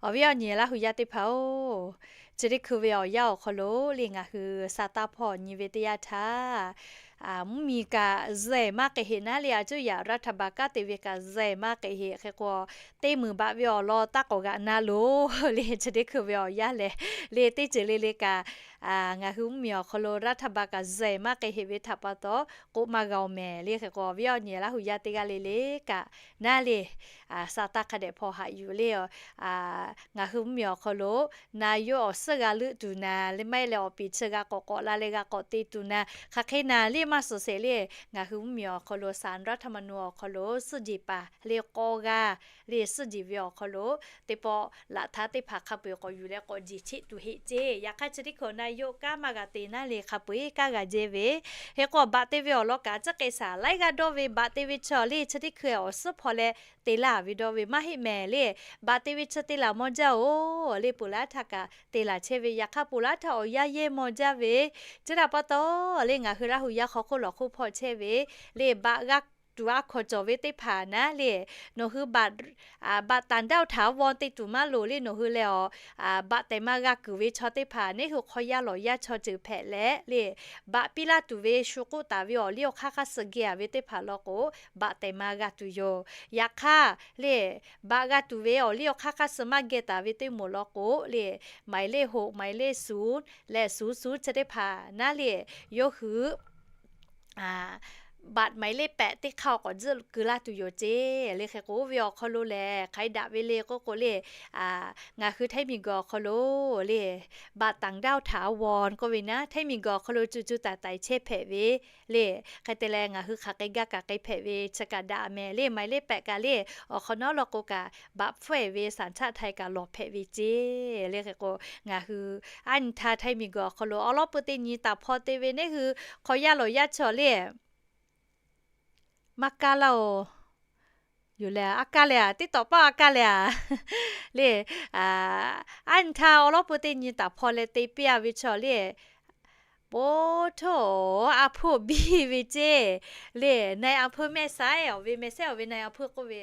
Awˬ viˉ awˬ nyi Laˇ hu yaˇ teˇ hpaˍ-oˬ, chi teˇ hkui ve awˬ yanˇ awˬ hk'aw lo le, ngaˬ hui sha taˇ hpawˇ nyi ve teˇ yanˇ htaˇ, mvuhˇmiˬ kaꞈ zuhꞈ maˇ k'ai heꞈ naˉ le, a cuˇ yaꞈ รัฐบาล kanˉ te ve kaꞈ zuhꞈ maˇ k'ai heꞈ. Hk'e k'o, teˇ muiˬ baꞈ ve awˬ lawn taˇ k'awꞈ g'aꞈ na loˬ le, chi teˇ hkui ve awˬ yanˇ lehˬ le, teˇ ceuˬ le le kaꞈ ngaˬ hui mvuhˇmiˬ awˬ hk'aw lo รัฐบาล kaꞈ zuhꞈ maˇ k'ai heꞈ ve htaꞈ pa taw, k'oˆ maˇ g'a-oˬ mehˍ le. Hk'e k'o, awˬ viˉ awˬ nyi Laˇ hu yaˇ teˇ g'aˇ le le kaꞈ naˉ le, sha taˇ hk'a dehꞈ hpawˇ haꞈ yuˬ le, ngaˬ hui mvuhˇmiˬ awˬ hk'aw lo naˍ yoˇ awˬ suhˉ g'a leuˆ tuˬ naˍ le, maˇ heˆ leh awˬ piˍ chi g'a k'awꞈ k'awꞈ la leh g'a k'awꞈ te tuˬ naˍ, hk'aˬ hk'e naˍ le maˇ suhˍ shehˍ le, ngaˬ hui mvuhˇmiˬ awˬ hk'aw lo ศาลรัฐธรรมนูญ awˬ hk'aw lo suhˉ jeˬ paˍ le k'awˇ g'aˇ le, suhˉ jeˬ ve awˬ hk'aw lo teˇ pawˆ laꞈ htaˇ teˇ hpaˍ hk'a peu-eˬ k'awꞈ yuˬ leh k'awꞈ jeˬ cheˆ tuˬ heˆ ceˇ. Yaꞈ hk'aˇ, chi teˇ hkui naˍ yoˇ kanˉ maˇ g'a te naˉ le, hk'a peu-eˬ kanˉ g'a jehˇ ve. Hk'e k'o, baꞈ te ve awˬ lawn kaꞈ tcuhˉ k'ai shaˍ laiˉ g'aˇ dawˇ ve, baꞈ te ve chi le, chi teˇ hkui awˬ suhˉ hpawˇ leh te laˇ ve dawˇ ve maˇ heˆ mehˍ le. Baꞈ te ve chi te laˬ maw jaˇ oˬ le, ponˬ laˉ htaˇ kaꞈ te laˬ chehˇ ve. Yaꞈ hk'aˇ, ponˬ laˉ htaˇ awˬ yanˇ yehˇ maw jaˇ ve. Chi htaꞈ pa taw le, ngaˬ hui Laˇ hu yaˇ hk'aw hk'oˆ lawˬ hk'oˆ hpawˇ chehˇ ve le, baꞈ g'a tuˬ a hkawˍ cawˬ ve teˇ hpaˍ naˉ le, nawˬ hui baꞈ บัตรต่างด้าวถาวร te tuˬ maˇ loˍ le. Nawˬ hui leh awˬ baꞈ tehˬ ma g'a kuiˬ ve chaw teˇ hpaˍ, neˇ hui hk'aw yaˇ lawˬ yaˇ chaw ceuˬ hpehꞈ leh le, baꞈ piˇ laˇ tuˬ ve shu k'oˆ taˍ ve awˬ liˇ awˬ hk'aˇ hk'aˇ suh geh a ve teˇ hpaˍ law k'o, baꞈ tehˬ ma g'a tuˬ yoˬ. Yaꞈ hk'aˇ le, baꞈ g'a tuˬ ve awˬ liˇ awˬ hk'aˇ hk'aˇ suh maˇ geh taˍ ve teˇ moˍ law k'o le, หมายเลขหก หมายเลขศูนย์ leh ศูนย์ศูนย์ chi teˇ hpaˍ naˉ le, yawˇ hui บัตรหมายเลขแปด teˇ hk'aˇ awˬ k'awꞈ tzuhˆ keu laˇ tuˬ yoˬ ceˇ le. Hk'e k'o, oˇ ve awˬ hk'aw lo lehˬ hk'aˬ hk'e daꞈ ve le k'oˆ k'o le, ngaˬ hui htaiˇ miˬguiˬ awˬ hk'aw lo le, บัตรต่างด้าวถาวร k'oˆ ve naˉ, htaiˇ miˬguiˬ awˬ hk'aw lo cuˬ cuˬ taiˍ taiˍ chehˇ hpehꞈ ve le. Hk'e te leh, ngaˬ hui hk'aˬ hk'e gaˇ kaꞈ k'ai hpehꞈ ve chi kaꞈ daꞈ mehˍ le. หมายเลขแปด kaꞈ le, awˬ hk'awꞈ nawˉ law k'o kaꞈ, baꞈ hpfuhˆ-e ve สัญชาติไทย kaꞈ lawˬ hpehꞈ ve ceˇ le. Hk'e k'o, ngaˬ hui aˉ nyi htaˇ htaiˇ miˬguiˬ awˬ hk'aw lo awˬ lawn pui teˇ nyi taˍ hpawˇ te ve, neˇ hui hk'aw yaˇ lawˬ yaˇ chaw le, maˇ kaˇ laˇ-oˬ. Yoˬ leh, a kaˇ leh a, teˇ tawꞈ paˆ a kaˇ leh a le, aˉ nyi htaˇ awˬ lawn pui teˇ nyi taˍ hpawˇ leh te piˇ a ve chaw le, po htoˇ, a hpuˇ biˇ ve ceˇ le. นายอำเภอแม่สาย awˬ ve, แม่สาย awˬ ve นายอำเภอ k'oˆ ve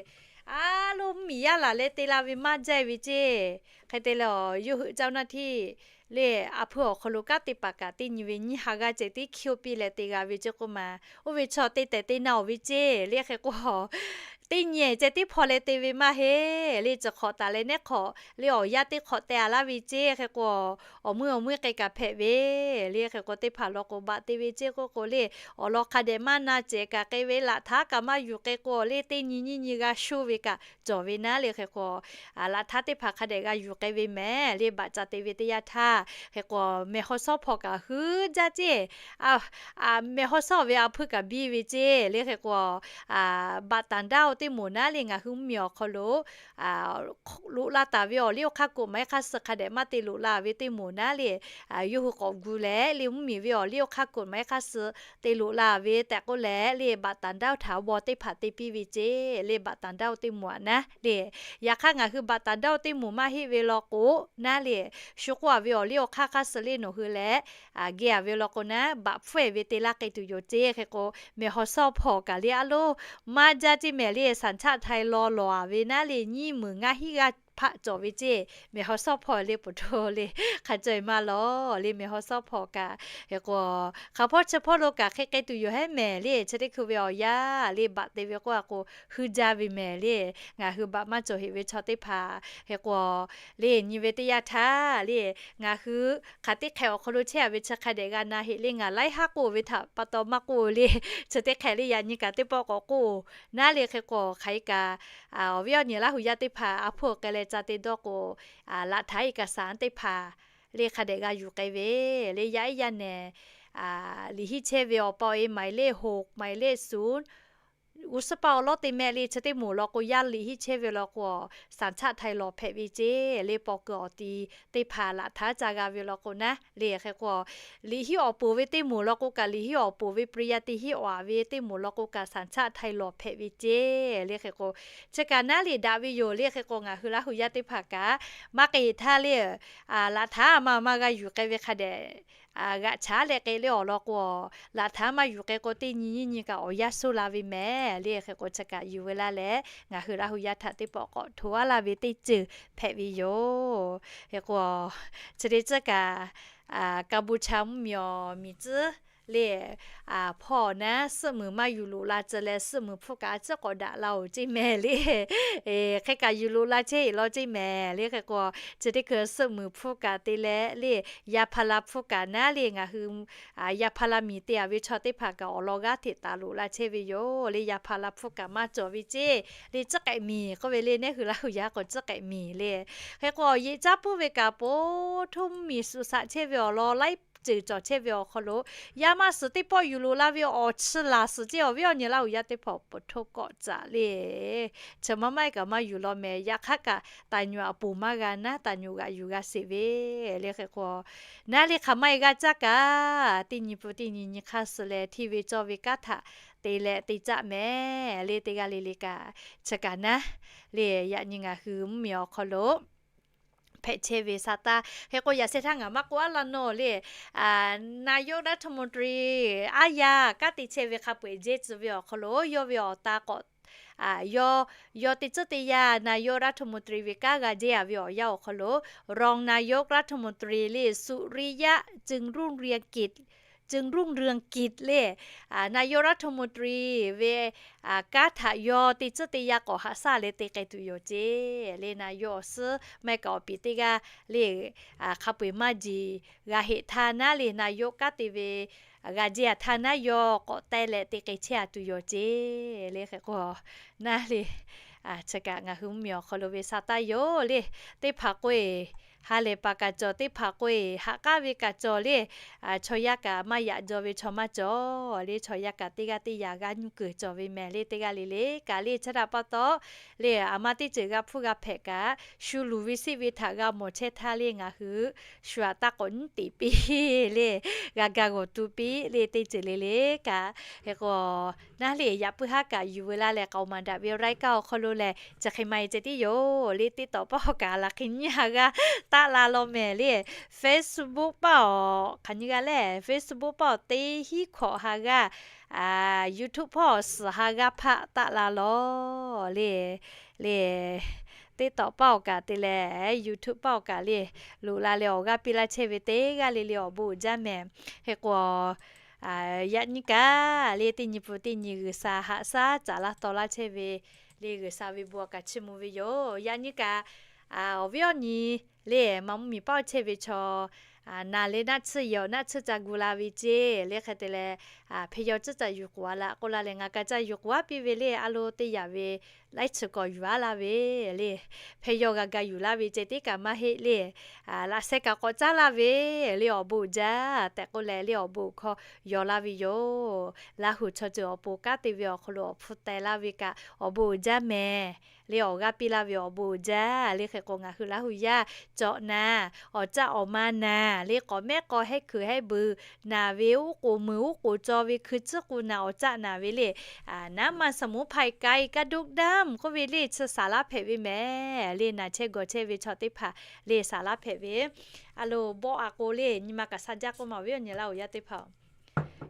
A loˇ mvuhˇmiˬ yaˇ laˬ leh te la ve maˇ jaˇ ve ceˇ. Hk'e te leh, yawˇ hui เจ้าหน้าที่ le, a hpuiˇ awˬ hk'aw lo kanˉ te paˍ kaꞈ teˇ nyi ve nyiˇ ha g'aˇ ceh tiˉ hkiˇ oˇ piˇ leh te g'a ve ceˇ k'oˆ ma. Oˇ ve chaw te tehˬ te na-oˬ ve ceˇ le. Hk'e k'o, teˇ nyi ceh tiˉ hpaw leh te ve maˇ heˆ le. Tcuh hk'awꞈ taˍ leh nehˉ hk'awꞈ le, awˬ yanˇ teˇ hk'awꞈ teh a laˇ ve ceˇ. Hk'e k'o, awˬ meuˇ awˬ meuˇ k'ai kaꞈ hpehꞈ ve le. Hk'e k'o, teˇ hpaˍ law k'o baꞈ te ve ceˇ k'oˆ k'o le, awˬ lawn hk'a dehꞈ maˇ na cehˬ kaꞈ k'ai ve, laꞈ htaˉ kaꞈ maˇ yuˬ k'ai k'o le, teˇ nyi nyiˇ nyi g'a shoˇ ve kaꞈ cawˬ ve naˉ le. Hk'e k'o, laꞈ htaˉ teˇ hpaˍ hk'a dehꞈ g'a yuˬ k'ai ve mehˍ le. Baꞈ ca te ve teˇ yanˇ htaˇ, hk'e k'o, mehˬ haw shawˉ hpaw kaꞈ hui jaˇ ceˇ. Mehˬ haw shawˉ ve a hpuiˇ kaꞈ biˇ ve ceˇ le. Hk'e k'o, baꞈ taˍ daˇ-oˬ teˇ moˍ naˉ le, ngaˬ hui mvuhˇmiˬ awˬ hk'aw lo loꞈ la taˍ ve awˬ liˇ awˬ hk'aˇ กฎหมาย hk'aˇ suh hk'a dehꞈ maˇ te loꞈ la ve teˇ moˍ naˉ le, yawˇ hui k'awꞈ gu leh le, mvuhˇmiˬ ve awˬ liˇ awˬ hk'aˇ กฎหมาย hk'aˇ suh te loꞈ la ve tehꞈ k'oˆ leh le, baꞈ taˍ daˇ-oˬ htaꞈ awˬ baw teˇ hpaˍ te piˇ ve ceˇ le. Baꞈ taˍ daˇ-oˬ teˇ moˍ aꞈ naˉ le. Yaꞈ hk'aˇ ngaˬ hui baꞈ taˍ daˇ-oˬ teˇ moˍ maˇ heˆ ve law k'o naˉ le, shu k'oˆ-a ve awˬ liˇ awˬ hk'aˇ hk'aˇ suh le nawˬ hui leh geh-a ve law k'o naˉ, baꞈ hpfuhˇ-e ve te laˇ k'ai tuˬ yoˬ ceˇ. Hk'e k'o, mehˬ haw shawˉ hpaw kaꞈ le a loˇ maˇ jaˇ ceˇ mehˍ le. สัญชาติไทย law lawˬ-a ve naˉ le, nyiˇ meunˍ ngaˇ hinˉ g'aˇ hpaˆ cawˬ ve ceˇ. Mehˬ haw shawˉ hpaw le, poˬ htoˇ le, hk'a caweh maˇ lawˬ le. Mehˬ haw shawˉ hpaw kaꞈ hk'e k'o, hk'aˬ hpawˇ chi hpawˇ lo kaꞈ hk'e k'ai tuˬ yoˬ hehˉ mehˍ le. Chi teˇ hkui ve awˬ yanˇ le, baꞈ te ve k'oˆ-a k'o, hui jaˇ ve mehˍ le. Ngaˬ hui baꞈ maˇ cawˬ heꞈ ve chaw teˇ hpaˍ hk'e k'o le, nyi ve teˇ yanˇ htaˇ le, ngaˬ hui hk'aˬ teˇ hk'ehꞈ awˬ hk'aw lo chehˇ-a ve chi hk'a dehꞈ g'a na heꞈ le. Ngaˬ laiˉ haˉ k'oˆ ve htaꞈ pa taw maˇ k'oˆ le. Chi teˇ hk'ehꞈ le, yaꞈ nyi kaꞈ teˇ pawˆ k'awꞈ k'oˆ naˉ le. Hk'e k'o, hk'aˬ hk'e kaꞈ awˬ viˉ awˬ nyi Laˇ hu yaˇ teˇ hpaˍ a hpuˇ awˬ k'ai leh ca te dawˇ k'o, laꞈ htaˇ เอกสาร teˇ hpaˍ le hk'a dehꞈ g'a yuˬ k'ai ve le. Yaˇ iˉ yaˇ nehˬ liꞈ hiˆ chehˇ ve awˬ pa awˬ e หมายเลขหก หมายเลขศูนย์ g'uˇ suhˉ paˇ awˬ lawˉ te mehˆ le. Chi teˇ moˍ law k'o, yaˇ liꞈ hiˆ chehˇ ve law k'o, สัญชาติไทย lawˬ hpehꞈ ve ceˇ le. Paw kuiˬ awˬ ti teˇ hpaˍ laꞈ htaˇ ca g'a ve law k'o naˉ le. Hk'e k'o, liꞈ hiˆ awˬ poˍ ve teˇ moˍ law k'o kaꞈ, liꞈ hiˆ awˬ poˍ ve ปริญญาตรี hiˆ awˬ-a ve teˇ moˍ law k'o kaꞈ, สัญชาติไทย lawˬ hpehꞈ ve ceˇ le. Hk'e k'o, chi kaꞈ naˉ le daꞈ ve yoˬ le. Hk'e k'o, ngaˬ hui Laˇ hu yaˇ teˇ hpaˍ kaꞈ maˇ k'ai htaˇ le, laꞈ htaˇ maˇ maˇ g'a yuˬ k'ai ve hk'a dehꞈ g'aꞈ chaˉ leh k'ai le awˬ lawn k'o, laꞈ htaˇ maˇ yuˬ k'ai k'o, teˇ nyi nyiˇ nyi kaꞈ awˬ yanˇ suh la ve mehˍ le. Hk'e k'o, chi kaꞈ yuˬ ve laˇ leh, ngaˬ hui Laˇ hu yaˇ htaꞈ teˇ pawˆ k'awꞈ hto-a laˇ ve teˇ ceuˬ hpehꞈ ve yoˬ. Hk'e k'o, chi teˇ ceuˬ kaꞈ, Kaˍbuˍchaˍ mvuhˇmiˬ awˬ miˬ tcuhˉ le, hpawˇ naˉ suhˆ muiˬ maˇ yuˬ loꞈ la tcuh leh, suhˆ muiˬ hpfuhˇ kaꞈ a ciˉ k'awꞈ daꞈ la-oˬ ceˇ mehˍ le. Hk'e kaꞈ yuˬ loꞈ la chehˇ-eˬ law ceˇ mehˍ le. Hk'e k'o, chi teˇ hkui suhˆ muiˬ hpfuhˇ kaꞈ te leh le, yaˇ hpaˇ la hpfuhˇ kaꞈ naˉ le, ngaˬ hui yaˇ hpaˇ la miˬ te-a ve chaw teˇ hpaˍ kaꞈ awˬ lawn g'aˇ hteꞈ taˍ loꞈ la chehˇ ve yoˬ le. Yaˇ hpaˇ la hpfuhˇ kaꞈ maˇ cawˬ ve ceˇ le, ciˉ k'ehꞈ miˬ k'oˆ ve le. Nehˉ hui Laˇ hu yaˇ k'o ciˉ k'ehꞈ miˬ le. Hk'e k'o, awˬ yeꞈ caˉ puiˉ ve kaꞈ po htuˇ mvuhˇmiˬ suhˍ shaꞈ chehˇ ve awˬ lawn laiˉ ceuˬ cawˬ chehˇ ve awˬ hk'aw lo, yaˇ maˇ suhˍ teˇ pawˆ yuˬ loꞈ la ve awˬ chi laˬ suhˍ ceˇ. Awˬ viˉ awˬ nyi Laˇ hu yaˇ teˇ hpaˍ poˬ htoˇ kawˆ caꞈ le, chi maˇ maˇ kaꞈ maˇ yuˬ law mehˍ. Yaꞈ hk'aˇ kaꞈ, taˍ nyuꞈ aꞈ poˬ maˇ g'a naˉ, taˍ nyuꞈ g'aꞈ yuˬ g'a sheˍ ve le. Hk'e k'o, naˉ le hk'aˬ maˇ e g'aˇ caˇ kaꞈ, teˇ nyi pu teˇ nyi nyi hk'aˇ suh leh hteˇ ve cawˇ ve kanˉ htaꞈ te leh te caˆ mehˍ le. Teˇ g'aˇ le le kaꞈ, chi kaꞈ naˉ le, yaꞈ nyi ngaˬ hui mvuhˇmiˬ awˬ hk'aw lo hpehꞈ chehˇ ve sa taˇ. Hk'e k'o, yaꞈ sheh htaˇ ngaˬ maˇ k'oˆ aˉ la nawˬ le, นายกรัฐมนตรี aˉ yaˇ kanˉ te chehˇ ve hk'a peu-eˬ jehˇ tcuh ve awˬ hk'aw lo, yawˇ ve awˬ ta k'awꞈ, yawˇ, yawˇ teˇ tcuhˉ teˇ yanˇ นายกรัฐมนตรี ve kanˉ g'a jehˇ-a ve awˬ yanˇ awˬ hk'aw lo, รองนายกรัฐมนตรี le, สุริยะ จึงรุ่งเรืองกิจ จึงรุ่งเรืองกิจ le, นายกรัฐมนตรี ve kanˉ htaꞈ yawˇ teˇ tcuhˉ teˇ yanˇ k'awꞈ haꞈ shaˉ leh te k'ai tuˬ yoˬ ceˇ le. นายก awˬ suhˉ maˇ heˆ kaꞈ awˬ piˍ teˇ g'aˇ le, hk'a peu-eˬ maˇ jeˬ g'a heˆ htaˇ naˉ le, นายก kanˉ te ve g'a jehˇ-a htaˇ naˉ, yawˇ k'awꞈ teh leh te k'ai chehˇ-a tuˬ yoˬ ceˇ le. Hk'e k'o, naˉ le, chi kaꞈ ngaˬ hui mvuhˇmiˬ awˬ hk'aw lo ve sa taˇ yoˬ le. Teˇ hpaˍ k'o-eˬ ha lehˬ paˍ kaꞈ cawˬ, teˇ hpaˍ k'o-eˬ ha k'aˉ ve kaꞈ cawˬ le. Chaw yaˇ kaꞈ maˇ yaꞈ jaw ve chaw maˇ cawˬ le. Chaw yaˇ kaꞈ teˇ g'aˇ teˇ yanˇ g'aˇ nuˇ kuiˬ cawˬ ve mehˍ le. Teˇ g'aˇ le le kaꞈ le, chi htaꞈ pa taw le, aˬ ma teˇ ceuˬ g'a hpfuhˇ g'a hpehꞈ kaꞈ, shu luˬ ve seˆ ve htaꞈ g'a mawˬ chehˇ htaˇ le, ngaˬ hui shu aꞈ taˇ k'awꞈ nyiˉ teꞈ piˇ le, g'a ga g'awˬ tu piˇ le. Teˇ ceuˬ le le kaꞈ, hk'e k'o, naˉ le, yaꞈ puiˉ haˉ kaꞈ yuˬ ve laˇ leh k'aoˍ maˍ daꞈ ve รายการ awˬ hk'aw lo lehˬ, chi hk'e maˇ e ceh tiˉ yoˬ le. TikTok paˇ awˬ kaꞈ laˬ hk'e nyiˇ ha g'aˇ taˆ la law mehˍ le. Facebook paˇ awˬ hk'aˬ nyi g'a le, Facebook paˇ awˬ teˇ hinˉ hkawꞈ ha g'aˇ, YouTube paˇ awˬ suhˍ ha g'aˇ hpaˆ taˆ la law le. le, TikTok paˇ awˬ kaꞈ te leh, YouTube paˇ awˬ kaꞈ le, loꞈ la leh awˬ g'aˇ piˇ laˇ chehˇ ve teˇ g'aˇ le le awˬ bon uiˍ jaˇ mehˍ. Hk'e k'o, yaꞈ nyi kaꞈ le teˇ nyi pun teˇ nyi G'uiˬsha haꞈ shaˉ caˍ laˇ taw laˇ chehˇ ve le G'uiˬsha ve bon kaꞈ chiˇ mvuh ve yoˬ. Yaꞈ nyi kaꞈ awˬ viˉ awˬ nyi le maꞈ mvuhˇmiˬ paˇ awˬ chehˇ ve chaw, naˬ le naˆ tsuhˇ yehˬ awˬ naˆ tsuhˇ ca gu la ve ceˇ le hk'e te leh, hpeh yaw tcuhˉ ca yuˬ k'oˍ a laꞈ k'oˆ la leh ngaˬ kaꞈ ca yuˬ k'oˍ a piˇ ve le a lo teˇ yaꞈ ve laiˉ chi k'awꞈ yuˬ a laˇ ve le, hpeh yaw g'a ga yuˬ laˇ ve ceh tiˉ kaꞈ maˇ heˆ le, laꞈ sheh kaꞈ k'awꞈ caˉ laˇ ve le awˬ bon uiˍ jaˇ tehꞈ k'oˆ leh le awˬ bon hkawˇ yaw laˇ ve yoˬ. Laˇ hu chaw ceuˬ awˬ pon kanˉ te ve awˬ hk'aw lo awˬ hpu teh laˇ ve kaꞈ awˬ bon uiˍ jaˇ mehˍ. Le awˬ g'aˇ piˇ laˇ ve awˬ bon uiˍ jaˇ le hk'e k'o ngaˬ hui Laˇ hu yaˇ cawꞈ naˍ, awˬ caˆ awˬ ma naˍ le k'awꞈ mehˉ k'aw hehˉ hkuiˬ hehˉ beuˬ naˍ ve uˉ k'oˍ mui uˉ k'oˍ caw ve hkui tcuhˉ k'u naˍ awˬ caˆ naˍ ve le, naˉ ma สมุนไพร ไกลกระดูกดำ k'oˆ ve le chi saˍ laˇ hpehꞈ ve mehˍ le naˬ chehˇ gawˬ chehˇ ve chaw teˇ hpaˍ le saˍ laˇ hpehꞈ ve. A lo bawˆ a k'o le nyi ma kaꞈ sha jaˇ k'oˆ ma awˬ viˉ awˬ nyi Laˇ hu yaˇ teˇ hpaˍ-oˬ,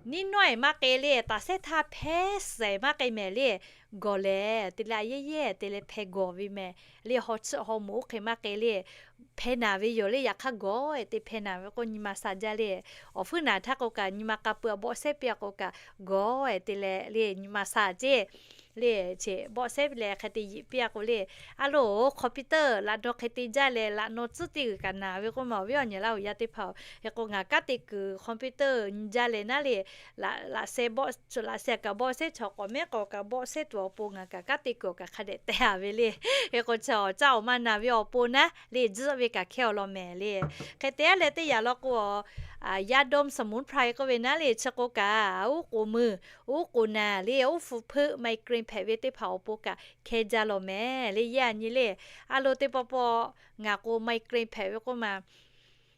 niˇ nawˇ-ehˍ maˇ k'e le taˍ sehˉ htaˇ hpehˇ shehˍ maˇ k'e mehˍ le, gawˬ lehˬ te leh a yehˇ yehˇ te leh hpeh gawˬ ve mehˍ le haw chiˆ haw moˍ oˇ hk'e maˇ k'e le hpeh naˍ ve yoˬ le. Yaꞈ hk'aˇ gawˬ-e te hpeh naˍ ve k'o nyi ma sha jaˇ le. Awˬ hpuiˉ naˍ htaˇ k'o kaꞈ nyi ma k'a pui a bawˆ sehˉ piˇ a k'o kaꞈ gawˬ-e te leh le nyi ma sha ceˇ le. Chi bawˆ sehˉ leh hk'e te yiꞈ piˇ a k'o le, a lo computer laꞈ daw hk'e te jaˇ leh laꞈ naw tcuhˉ teˇ g'uiˬ kaꞈ naˍ ve k'oˆ ma awˬ viˉ awˬ nyi Laˇ hu yaˇ teˇ hpaˍ-oˬ, hk'e k'o ngaˬ kanˉ te kuiˬ computer nyi jaˇ leh naˉ le, laꞈ sheh kaꞈ bawˆ sehˉ chaw k'awꞈ mehˉ k'awꞈ kaꞈ bawˆ sehˉ tuˬ awˬ pon ngaˬ kaꞈ kanˉ te kuiˬ awˬ kaꞈ hk'a dehꞈ teh a ve le. Hk'e k'o chi awˬ caˆ awˬ ma naˍ ve awˬ pon naˉ le tzuhˆ ve kaꞈ hkehˇ awˬ lawn mehˍ le. Hk'e te a leh teˇ yanˇ law k'o, yaˇ dawˇ สมุนไพร k'oˆ ve naˉ le chi k'o kaꞈ uˉ k'oˍ mui, uˉ k'oˍ naˍ le uˉ hpu hpeuˆ migraine hpehꞈ ve teˇ hpaˍ awˬ pon kaꞈ hkehˇ jaˇ law mehˍ le. Yaˇ nyi le, a lo teˇ pawˆ pawˆ ngaˬ k'o migraine hpehꞈ ve k'oˆ ma,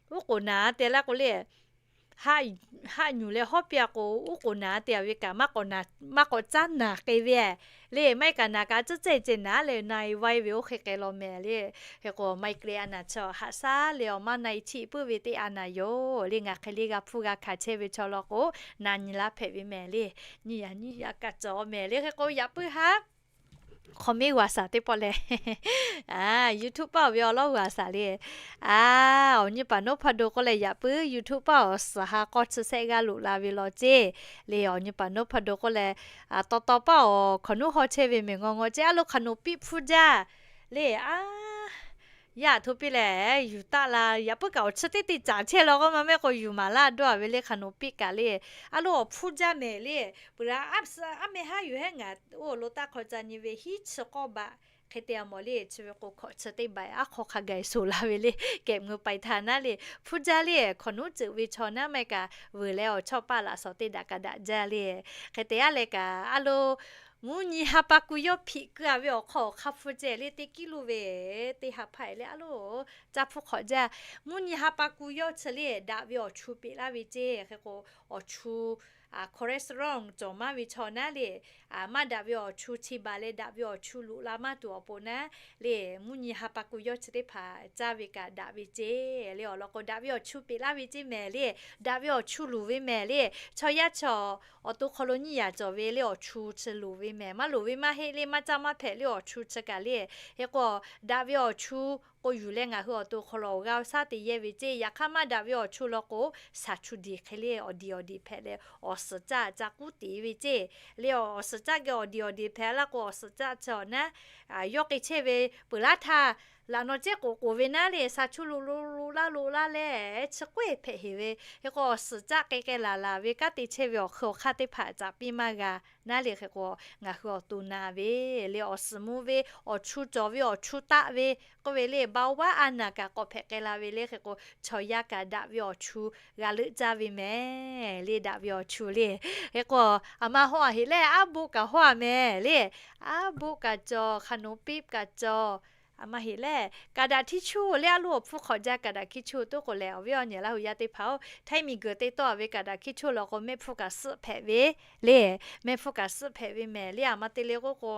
uˉ k'oˍ naˍ te laˇ k'o le, haˆ nyuˬ leh hawˉ piˇ a k'o uˉ k'oˍ naˍ te a ve kaꞈ maˇ k'awꞈ caˉ naˍ k'e ve le. Maˇ heˆ kaꞈ naˍ kaꞈ tcuhˉ cehˇ ceh naˍ leh na-e vaiˇ ve oˇ hk'e k'ai law mehˍ le. Hk'e k'o migraine a naˍ chi haꞈ shaˉ leh awˬ maˇ na-e chiˆ puiˉ ve teˇ a naˍ yoˬ le. Ngaˬ hk'e le g'a hpuˇ g'a hkanˍ chehˇ ve chaw law k'o, na nyi laˇ hpehꞈ ve mehˍ le. Nyi yaꞈ nyi yaꞈ kaꞈ cawˬ mehˍ le. Hk'e k'o yaꞈ puiˉ haˉ comment g'a shaˍ teˇ pawˆ leh, YouTube paˇ awˬ ve awˬ lawˉ g'a shaˍ le. A, awˬ nyi paˍ noˉ hpaˇ do k'oˆ leh yaꞈ puiˉ YouTube paˇ awˬ suhˍ ha k'awˇ chi sehˆ g'aˇ loꞈ la ve law ceˇ le. Awˬ nyi paˍ noˉ hpaˇ do k'oˆ leh, taw taw paˇ awˬ hkaoˍ nuˇ haw chehˇ ve mehˍ ngaw ngaw ceˇ a lo hk'aˬ noꞈ piˇ hpfuhˇ jaˇ le. A, yaˇ htoꞈ piˇ leh yuˬ taˆ la. Yaꞈ puiˉ kaꞈ awˬ chi teˇ te caˍ chehˇ law k'oˆ ma mehˆ k'o yuˬ maˍ laˇ dawˇ a ve le hk'aˬ noꞈ piˇ kaꞈ le. A lo awˬ hpfuhˇ jaˇ mehˍ le. Peuˬ la, aˉ mehˇ haˉ yuˬ hehˉ ngaˬ oˇ lo taˇ hk'aw ca nyi ve hiˉ chi k'awˇ baꞈ hk'e te a mawˬ le. Chi ve k'o hkawꞈ chi teˇ baꞈ aˉ hk'aw hk'a gaˬ suˍ la ve le. Kehꞈ mui paiˍ htaꞈ naˉ le hpfuhˇ jaˇ le. Hk'aˬ nuˇ ceuˬ ve chaw naˉ maˇ heˆ kaꞈ veuˬ leh awˬ chawˇ paˇ laꞈ shawnˍ teˇ daꞈ kaꞈ daꞈ jaˇ le. Hk'e te a leh kaꞈ a lo mvuhˇ nyi ha pa ku yawˇ hpiꞈ keu a ve awˬ hk'aw awˬ hk'aˇ hpfuhˇ ceh le teˇ kiˉ luˇ ve teˇ ha hpaˇ e le a lo caˇ hpfuhˇ hk'awꞈ jaˇ. Mvuhˇ nyi ha pa ku yawˇ chi le daꞈ ve awˬ chu peꞈ laˇ ve ceˇ. Hk'e k'o awˬ chu cholesterol cawˬ maˇ ve chaw naˉ le, maˇ daꞈ ve awˬ chu chi baˬ leh daꞈ ve awˬ chu loꞈ la maˇ tuˬ awˬ pon naˉ le, mvuhˇ nyi ha pa ku yawˇ chi teˇ hpaˍ caˇ ve kaꞈ daꞈ ve ceˇ le. Awˬ lawn k'o daꞈ ve awˬ chu peꞈ laˇ ve ceˇ mehˍ le. Daꞈ ve awˬ chu luˬ ve mehˍ le. Chaw yaˇ chaw awˬ to hk'aw lo nyiˇ yaꞈ cawˬ ve le awˬ chu chi luˬ ve mehˍ. Maˇ luˬ ve maˇ heˆ le, maˇ caˇ maˇ hpehꞈ le awˬ chu chi kaꞈ le. Hk'e k'o daꞈ ve awˬ chu k'o yuˬ leh ngaˬ hui awˬ to hk'aw lo awˬ g'aˇ awˬ shaˉ te yehˇ ve ceˇ. Yaꞈ hk'aˇ maˇ daꞈ ve awˬ chu law k'o, shaˍ chu diˬ hk'e le awˬ diˍ awˬ diˍ hpehꞈ leh awˬ suhˍ caˇ ca kuˉ tiˍ ve ceˇ. Le awˬ suhˍ caˇ geh awˬ diˍ awˬ diˍ hpehꞈ laˇ k'o awˬ suhˍ caˇ chi awˬ naˉ yawˇ k'ai chehˇ ve peuˬ laˇ htaˇ, laꞈ naw cehˇ k'oˍ k'oˍ ve naˉ le shaˍ chu loꞈ loꞈ loꞈ laˇ loꞈ laˇ leh chi k'oˆ e hpehꞈ heˍ ve. Hk'e k'o awˬ suhˍ caˇ k'ai k'ai laˬ laˬ ve kanˉ te chehˇ ve awˬ hk'e awˬ hk'aˇ teˇ hpaˍ caꞈ piˇ maˇ g'a naˉ le. Hk'e k'o ngaˬ hui awˬ to na ve le awˬ suhˍ mvuh ve awˬ chu cawˬ ve awˬ chu taˆ ve k'oˆ ve le เบาหวาน a naˍ kaꞈ k'awꞈ hpehꞈ k'ai la ve le. Hk'e k'o chaw yaˇ kaꞈ daꞈ ve awˬ chu g'a leuˆ caˇ ve mehˍ le. Daꞈ ve awˬ chu le. Hk'e k'o aˬ ma hawˇ a heꞈ lehˬ aˉ boˆ kaꞈ hawˇ a mehˍ le. Aˉ boˆ kaꞈ cawˬ, hk'aˬ noꞈ piˇ kaꞈ cawˬ. Aˬ ma heꞈ lehˬ kaꞈ daꞈ htiˇ chuˇ le a lo awˬ hpfuhˇ hk'awꞈ jaˇ kaꞈ daꞈ hkiˇ chuˇ toˉ k'o lehˬ awˬ viˉ awˬ nyi Laˇ hu yaˇ teˇ hpaˍ-oˬ, htaiˇ miˬ guiˬ te tawˆ a ve kaꞈ daꞈ hkiˇ chuˇ law k'o mehˆ hpfuhˇ kaꞈ suhˆ hpehꞈ ve le. Mehˆ hpfuhˇ kaꞈ suhˆ hpehꞈ ve mehˍ le. Aˬ ma te le k'oˆ k'o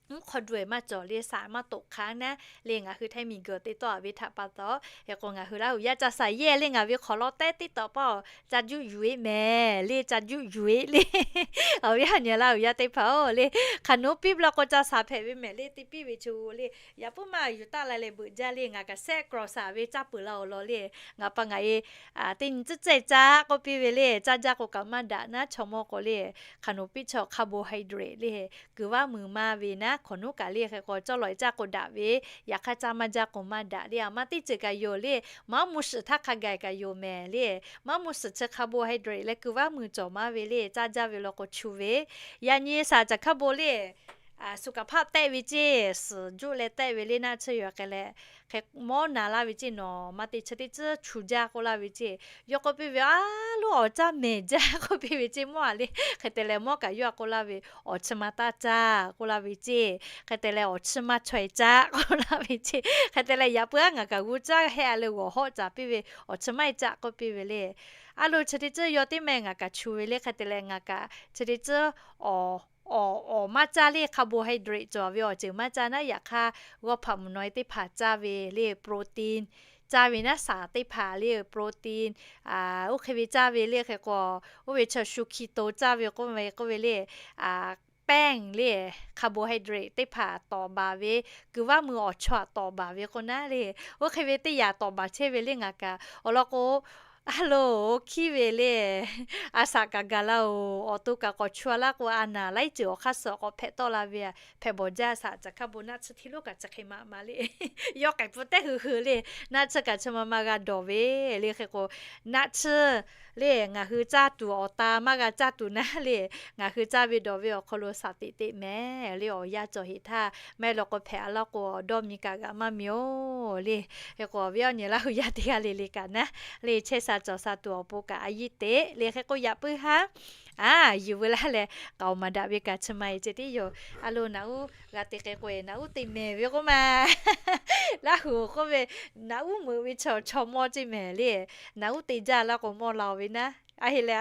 mvuhˇ hk'aw duˬ-ehˍ maˇ cawˬ le, saˍ maˇ toꞈ hk'aˇ naˉ le. Ngaˬ hui htaiˇ miˬguiˬ te tawˆ-a ve htaꞈ pa taw, hk'e k'o ngaˬ hui Laˇ huˍ yaˇ ca saˍ yehˇ le. Ngaˬ ve hk'awꞈ law tehˉ tiˉ tawꞈ paˆ-oˬ, ca juˆ yuˬ-eˬ mehˍ le, ca juˆ yuˬ-eˬ le. Awˬ viˉ awˬ nyi Laˇ huˍ yaˇ teˇ hpaˍ-oˬ le, hk'aˬ noˉ piˇ la k'o ca saˍ hpehꞈ ve mehˍ le, te piˇ ve chi le. Yaꞈ puiˉ maˇ yuˬ taˆ la leh beuꞈ jaˇ le. Ngaˬ kaꞈ sehˆ k'awꞈ saˍ ve caˇ peuˬ la-oˬ law le. Ngaˬ pa ngaˬ e teˇ nyi tcuhˉ cehˇ caˇ k'oˆ piˇ ve le. Caˇ jaˇ k'o kaꞈ maˇ daꞈ naˉ, chaw mawˇ k'o le, hk'aˬ noˉ piˇ chaw carbohydrate le, kuiˬ vaˇ muiˬ maˇ ve naˉ, hk'awꞈ nuˉ kaꞈ le hk'e k'o cawˇ lawˬ-e caˇ k'o daꞈ ve, yaꞈ hk'aˇ caˇ maˇ jaˇ k'o maˇ daꞈ le. A maˇ teˇ ceuˬ kaꞈ yoˬ le. Maˇ muˇ suhˍ htaˇ hk'a gaˬ kaꞈ yoˬ mehˍ le. Maˇ muˇ suhˍ chi carbohydrate leh kuiˬ vaˇ muiˬ cawˬ maˇ ve le. Caˇ jaˇ ve law k'o chu ve. Yaꞈ nyi saˍ caˍ hkaˇ bon le, suhˍ kaˍ hpaˆ tehˆ ve ceˇ, suhˍ juˆ leh tehˆ ve le naˆ tsuhˇ yoˬ k'ai leh, hk'e mawˇ na laˇ ve ceˇ, nawˬ maˇ te chi teˇ tcuhˉ chu jaˇ k'oˆ laˇ ve ceˇ. Yawˇ k'oˆ piˇ ve, A loˉ, awˬ caˇ mehˍ jaˇ k'oˆ piˇ ve ceˇ mawˇ-a le. Hk'e te leh mawˇ kaꞈ yawˇ a k'oˆ laˇ ve, Awˬ chi ma taˇ caˇ k'oˆ laˇ ve ceˇ. Hk'e te leh, Awˬ chi ma chaweh caˇ k'oˆ laˇ ve ceˇ. Hk'e te leh, yaꞈ puiˉ aˉ ngaˬ kaꞈ g'uˇ caˇ hehˆ-a leh g'awˬ hawˆ caˍ piˇ ve, Awˬ chi ma-e caˇ k'oˆ piˇ ve le. A loˉ chi teˇ tcuhˉ yawˇ teˇ meh ngaˬ kaꞈ chu ve le. Hk'e te leh ngaˬ kaꞈ chi teˇ tcuhˉ awˬ awˬ maˇ caˇ le. Carbohydrate cawˬ ve awˬ ceuˬ maˇ caˇ naˉ. Yaꞈ hk'aˇ g'awˇ hpaꞈ mvuhˬ nawˬ-e teˇ hpaˍ caˇ ve le, protein caˇ ve naˉ, saˍ teˇ hpaˍ le protein oˇ hk'e ve caˇ ve le. Hk'e k'o, oˇ ve chaw shu keto caˇ ve k'oˆ ve k'oˆ ve le, แป้ง le, carbohydrate teˇ hpaˍ tawˍ baˬ ve, kuiˬ vaˇ muiˬ awˬ chawˇ tawˍ baˬ ve k'o naˉ le. Oˇ hk'e ve teˇ yanˇ tawˍ baˬ chehˇ ve le ngaˬ kaꞈ. Awˬ lawn k'o, a loˉ hkiˉ ve le, a saꞈ kaꞈ gaˬ la-oˬ, awˬ to kaꞈ k'awꞈ chu-a laˇ k'o, a naˍ laiˉ ceuˬ awˬ hk'aˇ suh k'awꞈ hpehꞈ tawˆ la ve, hpehꞈ bawˬ jaˇ. Saˍ caˍ hkaˇ bon naˆ tsuhˇ hti lonˉ kaꞈ chi hk'e ma ma le. Yawˇ k'ai pfuhˇ tehˉ hui hui le, naˆ tsuhˇ kaꞈ chi ma ma g'a dawˬ ve le. Hk'e k'o, naˆ tsuhˇ le ngaˬ hui caˇ tuˬ awˬ ta maˇ g'a caˇ tuˬ naˉ le, ngaˬ hui caˇ ve dawˬ ve awˬ hk'aw lo saˍ teꞈ teꞈ mehˍ le. Awˬ yanˇ cawˬ heꞈ htaˇ maˇ heˆ law k'o hpehꞈ-a laˇ k'o, dawˇ mi kaꞈ g'a maˇ miˬ-oˬ le. Hk'e k'o, awˬ viˉ awˬ nyi Laˇ huˍ yaˇ teˇ g'aˇ le le kaꞈ naˉ le, chehˇ sha cawˬ sha tuˬ awˬ pon kaꞈ a yiˇ teꞈ le. Hk'e k'o, yaꞈ puiˉ haˉ a yuˬ veu laˇ leh k'aoˍ maˍ daꞈ ve kaꞈ chi ma-e ceh tiˉ yoˬ. A loˉ, naꞈ uˉ g'a te k'ai k'o-e, naꞈ uˉ te mehˍ ve k'oˆ ma, Laˇ huˍ k'oˆ ve, naꞈ uˉ meuꞈ ve chaw chaw mawˇ ceˇ mehˍ le. Naꞈ uˉ te jaˇ laˇ k'o mawˇ la-oˬ ve naˉ. A heˆ le,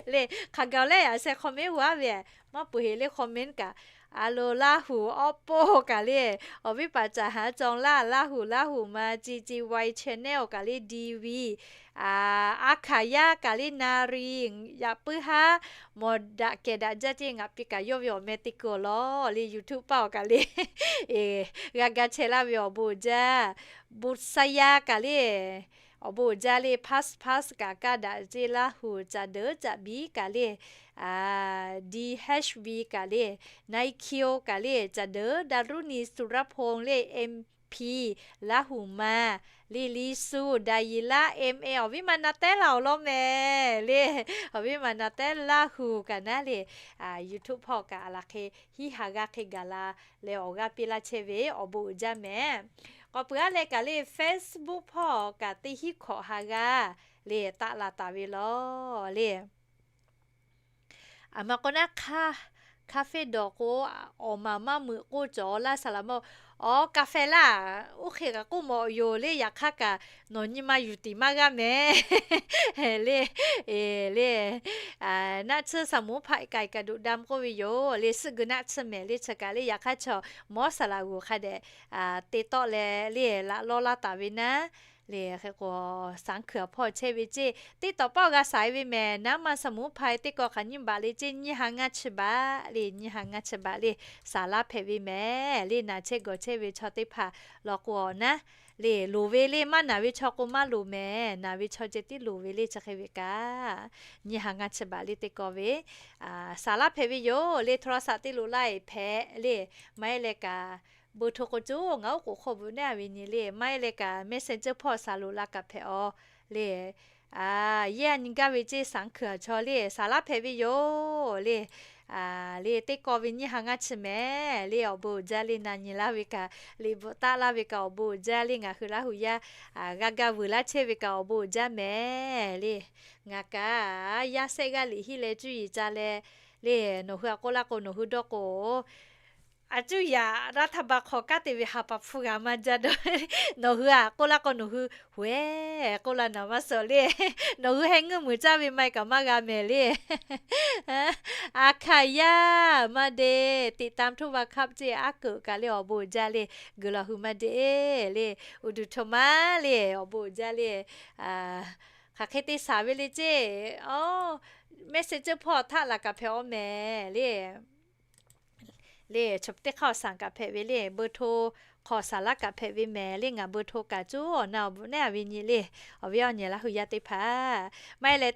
le hk'aˬ gaˬ leh a sheh comment g'a ve, maˇ peuˬ heˆ le comment kaꞈ. A loˉ, Laˇ huˍ awˉ poˆ kaꞈ le, awˬ viˉ paˍ caˍ haˉ cawˬ laˇ, Laˇ huˍ Laˇ huˍ ma, G G Y channel kaꞈ le, D V, a hkaˍ yaˇ kaꞈ le, Na ri, yaꞈ puiˉ haˉ mawˬ daꞈ kehˬ daꞈ jaˇ ceˇ. Ngaˬ pi kaꞈ yawˇ ve awˬ meh te kuiˬ awˬ lawn le, YouTube paˆ awˬ kaꞈ le, g'a ga chehˇ laˇ ve awˬ bon uiˍ jaˇ. Bonsaya kaꞈ le, awˬ bon uiˍ jaˇ le, Pass Pass kaꞈ kaˇ daꞈ ceˇ. Laˇ huˍ caꞈ deuˉ caꞈ biˉ kaꞈ le, D H V kaꞈ le, Naikyo kaꞈ le, caꞈ deuˉ, Daruˇni Suraphon le, M P Laˇ huˍ ma le, Liˇsuˆ Daˍyiˍlaˆ M A, awˬ viˉ ma na tehˉ laˇ awˬ lawn mehˍ le. Awˬ viˉ ma na tehˉ Laˇ huˍ kaꞈ naˉ le, YouTube hpawˇ kaꞈ a laˬ hk'e hiˉ ha g'aˇ hk'e gaˬ la leh awˬ g'aˇ piˇ laˇ chehˇ ve awˬ bon uiˍ jaˇ mehˍ. K'awꞈ peuˬ aˉ leh kaꞈ le, Facebook hpawˇ kaꞈ teˇ hinˉ hkawꞈ ha g'aˇ le taˆ la taˍ ve law le. A ma k'o naˉ, hk'aˇ hk'aˇ feˇ dawˬ k'o, awˬ maˍ maˇ meuꞈ k'oˆ cawˬ laˇ saˍ laꞈ mawˇ. Awˬ, กาแฟ laˇ, oˇ hk'e kaꞈ k'oˆ mawˬ yoˬ le. Yaꞈ hk'aˇ kaꞈ nawˬ nyi ma yuˬ tiˍ maˇ g'aˇ mehˍ le. Le, naˆ tsuhˇ สมุนไพร k'ai kaꞈ ดูดดำ k'oˆ ve yoˬ le. Suhˆ geu naˆ tsuhˇ mehˍ le. Chi kaꞈ le yaꞈ hk'aˇ chaw mawˇ saˍ laꞈ g'uˬ hk'a dehꞈ te tawˆ leh le laꞈ lawˇ laˇ taˍ ve naˉ le. Hk'e k'o, saˍ kuiˬ awˬ hpawˇ chehˇ ve ceˇ, teˇ tawˍ pawˆ g'a saˍ-e ve mehˍ. Naˉ ma สมุนไพร teˇ kawˆ hk'aˬ nyiˇ baꞈ le ceˇ, nyiˇ ha ngaˇ chi baꞈ le, nyiˇ ha ngaˇ chi baꞈ le. Saˍ laˇ hpehꞈ ve mehˍ le. Naˬ chehˇ gawˬ chehˇ ve chaw teˇ hpaˍ law k'o awˬ naˉ le, loˍ ve le. Maˇ naˬ ve chaw k'o maˇ loˍ mehˍ. Naˬ ve chaw ceh tiˉ loˍ ve le. Chi hk'e ve kaꞈ nyiˇ ha ngaˇ chi baꞈ le teˇ kawˆ ve saˍ laˇ hpehꞈ ve yoˬ le. โทรศัพท์ te loꞈ laˇ-e hpehꞈ le. Maˇ heˆ leh kaꞈ เบอร์โทร k'o co ngaˬ oˉ k'oˍ hk'oˆ bvuhꞈ naˉ ve nyi le. Maˇ heˆ leh kaꞈ Messenger hpawˇ saˍ loꞈ la kaꞈ hpehꞈ-aw le. Yehˇ nyi gaˇ ve ceˇ, saˍ kuiˬ awˬ chaw le saˍ laˇ hpehꞈ ve yoˬ le. Le teˇ kawˆ ve nyiˇ ha ngaˇ chi mehˍ le. Awˬ bon uiˍ jaˇ le. Na nyi laˇ ve kaꞈ, liꞈ bvuhꞈ taˆ laˇ ve kaꞈ awˬ bon uiˍ jaˇ le. Ngaˬ hui Laˇ huˍ yaˇ g'a ga vuiˬ laˇ chehˇ ve kaꞈ awˬ bon uiˍ jaˇ mehˍ le. Ngaˬ kaꞈ yaˇ sehˆ g'aˇ liꞈ hiˆ leh cuˇ yiˍ ca leh le, nawˬ hui a k'oˆ laˇ k'o nawˬ hui dawˇ k'o a cuˇ yaꞈ รัฐบาล hk'aw kanˉ te ve ha pa hpu g'a maˇ jaˇ dawˇ. Nawˬ hui aꞈ k'oˆ laˇ k'o, nawˬ hui hueh k'oˆ laˇ naˍ maˇ suh le. Nawˬ hui heh ngeuˇ muiˬ caˇ ve maˇ heˆ kaꞈ maˇ g'a mehˍ le. A hkaˍ yaˇ maˇ de, ติดตามทุกวันครับ ceˇ, aˉ keunˍ kaꞈ le awˬ bon uiˍ jaˇ le. Guiˬ lawˬ hui maˇ de le, uˉ duˬ hto maˇ le, awˬ bon uiˍ jaˇ le. Hk'aˬ hk'e te saˍ ve le ceˇ. Messenger hpawˇ htaꞈ laˬ kaꞈ hpehꞈ-aw mehˍ le. Le, teˇ hk'aˇ awˬ saˍ kaꞈ hpehꞈ ve le, เบอร์โทร hk'aw saˍ laˇ kaꞈ hpehꞈ ve mehˍ le. Ngaˬ เบอร์โทร kaꞈ cuˉ awˬ na awˬ bon naˉ a ve nyi le. Awˬ viˉ awˬ nyi laˇ hui yaˇ teˇ hpaˍ, maˇ heˆ leh,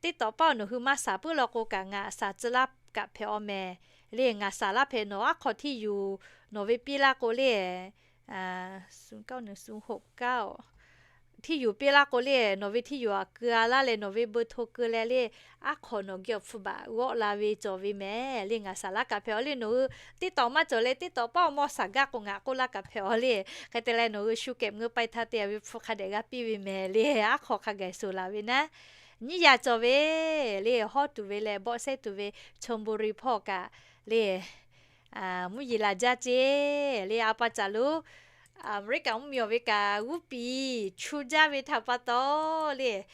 teˇ tawˍ paˆ nawˬ hui maˇ saˍ puiˉ law k'o kaꞈ ngaˬ saˍ tcuh laˇ kaꞈ hpehꞈ-aw mehˍ le. Ngaˬ saˍ laˇ hpehꞈ nawˬ aˉ hk'aw ที่อยู่ nawˬ ve piˇ laˇ k'o le, ศูนย์เก้าหนึ่งศูนย์หกเก้า ที่อยู่ piˇ laˇ k'o le, nawˬ ve ที่อยู่ aꞈ keu-a laˇ leh nawˬ ve เบอร์โทร keu leh le, aˉ hk'aw nawˬ geh awˬ hpfuhˇ baꞈ g'awˆ la ve cawˬ ve mehˍ le. Ngaˬ saˍ laˇ kaꞈ hpehꞈ-aw le. Nawˬ hui teˇ tawˍ maˇ cawˬ leh teˇ tawˍ paˆ awˬ mawˇ saˍ gaˇ k'o ngaˬ k'oˆ laˇ kaꞈ hpehꞈ-aw le. Hk'e te leh nawˬ hui shu kehˬ meuˇ ไป htaˇ te a ve hpu hk'a dehꞈ g'a piˇ ve mehˍ le. Aˉ hk'aw hk'a gaˬ suˍ laˬ ve naˉ, nyiˇ yaˇ cawˬ ve le. Hawˉ tuˬ ve leh bawˆ sehˉ tuˬ ve ชลบุรี hpawˇ kaꞈ le, mvuhˇ yeˬ laˬ jaˇ ceˇ le. A pa caˬ lo Aˍmeˍriˆkaꞈ mvuhˇmiˬ awˬ ve kaꞈ g'uˇ piˍ chu jaˇ ve htaꞈ pa taw le,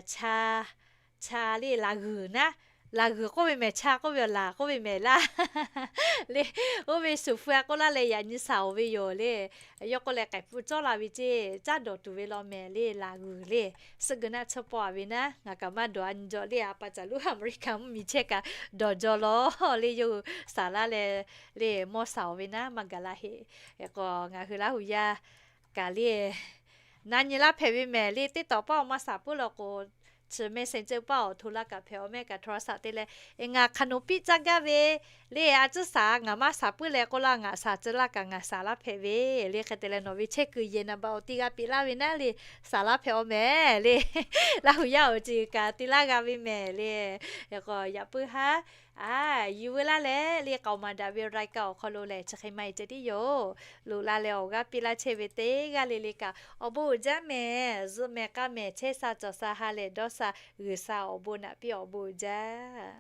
cha, cha le, laˬ g'uiˬ naˉ, laˬ g'uiˬ k'oˆ ve mehˍ, cha k'oˆ ve awˬ laˬ k'oˆ ve mehˍ laˇ le. Oˇ ve shuˍ hpu-a k'oˆ laˇ leh yaꞈ nyi saˍ-oˬ ve yoˬ le. Yawˇ k'oˆ leh k'ai pfuhˇ cawˇ la ve ceˇ, caˇ dawˬ tuˬ ve law mehˍ le, laˬ g'uiˬ le. Suh geuˬ naˆ tsuhˇ pawˆ-a ve naˉ, ngaˬ kaꞈ maˇ dawˬ a nyi jaw le. A pa caˬ lo Aˍmeˍriˆkaꞈ mvuhˇmiˬ chehˇ kaꞈ dawˬ jaw law le. Yawˇ hui saˍ laˇ leh le, mawˇ saˍ-oˬ ve naˉ maˇ gaˬ la heˆ. K'o ngaˬ hui Laˇ huˍ yaˇ kaꞈ le, na nyi laˇ hpehꞈ ve mehˍ le. Teˇ tawˍ paˆ awˬ maˇ saˍ puiˉ law k'o, chi เมสเซนเจอร์ paˆ awˬ hto laˇ kaꞈ hpehꞈ-aw mehˍ kaꞈ โทรศัพท์ te leh, ngaˬ hk'aˬ nawˬ piˇ caˇ gaˇ ve le, a cuˉ saˍ ngaˬ maˇ saˍ puiˉ leh k'oˆ laˇ, ngaˬ saˍ tcuh laˇ kaꞈ ngaˬ saˍ laˇ hpehꞈ ve le. Hk'e te leh nawˬ ve chehˇ kuiˬ yehˬ naˍ baꞈ awˬ ti g'a piˇ laˇ ve naˉ le, saˍ laˇ hpehꞈ-aw mehˍ le. Laˇ huˍ yaˇ awˬ ceuˬ kaꞈ te laˇ g'a ve mehˍ le. K'o yaꞈ puiˉ haˉ, a, yuˬ veu laˇ leh le, k'aoˍ maˍ daꞈ ve รายการ awˬ hk'aw lo lehˬ chi hk'e maˇ heˆ ceh tiˉ yoˬ. Loꞈ la leh awˬ g'aˇ piˇ laˇ chehˇ ve teˇ g'aˇ le le kaꞈ awˬ bon uiˍ jaˇ mehˍ. Zuhꞈ mehˍ k'a mehˍ chehˇ sha cawˬ sha ha lehˬ dawˇ sha g'uiˬ sha awˬ bon naꞈ piˇ awˬ bon uiˍ jaˇ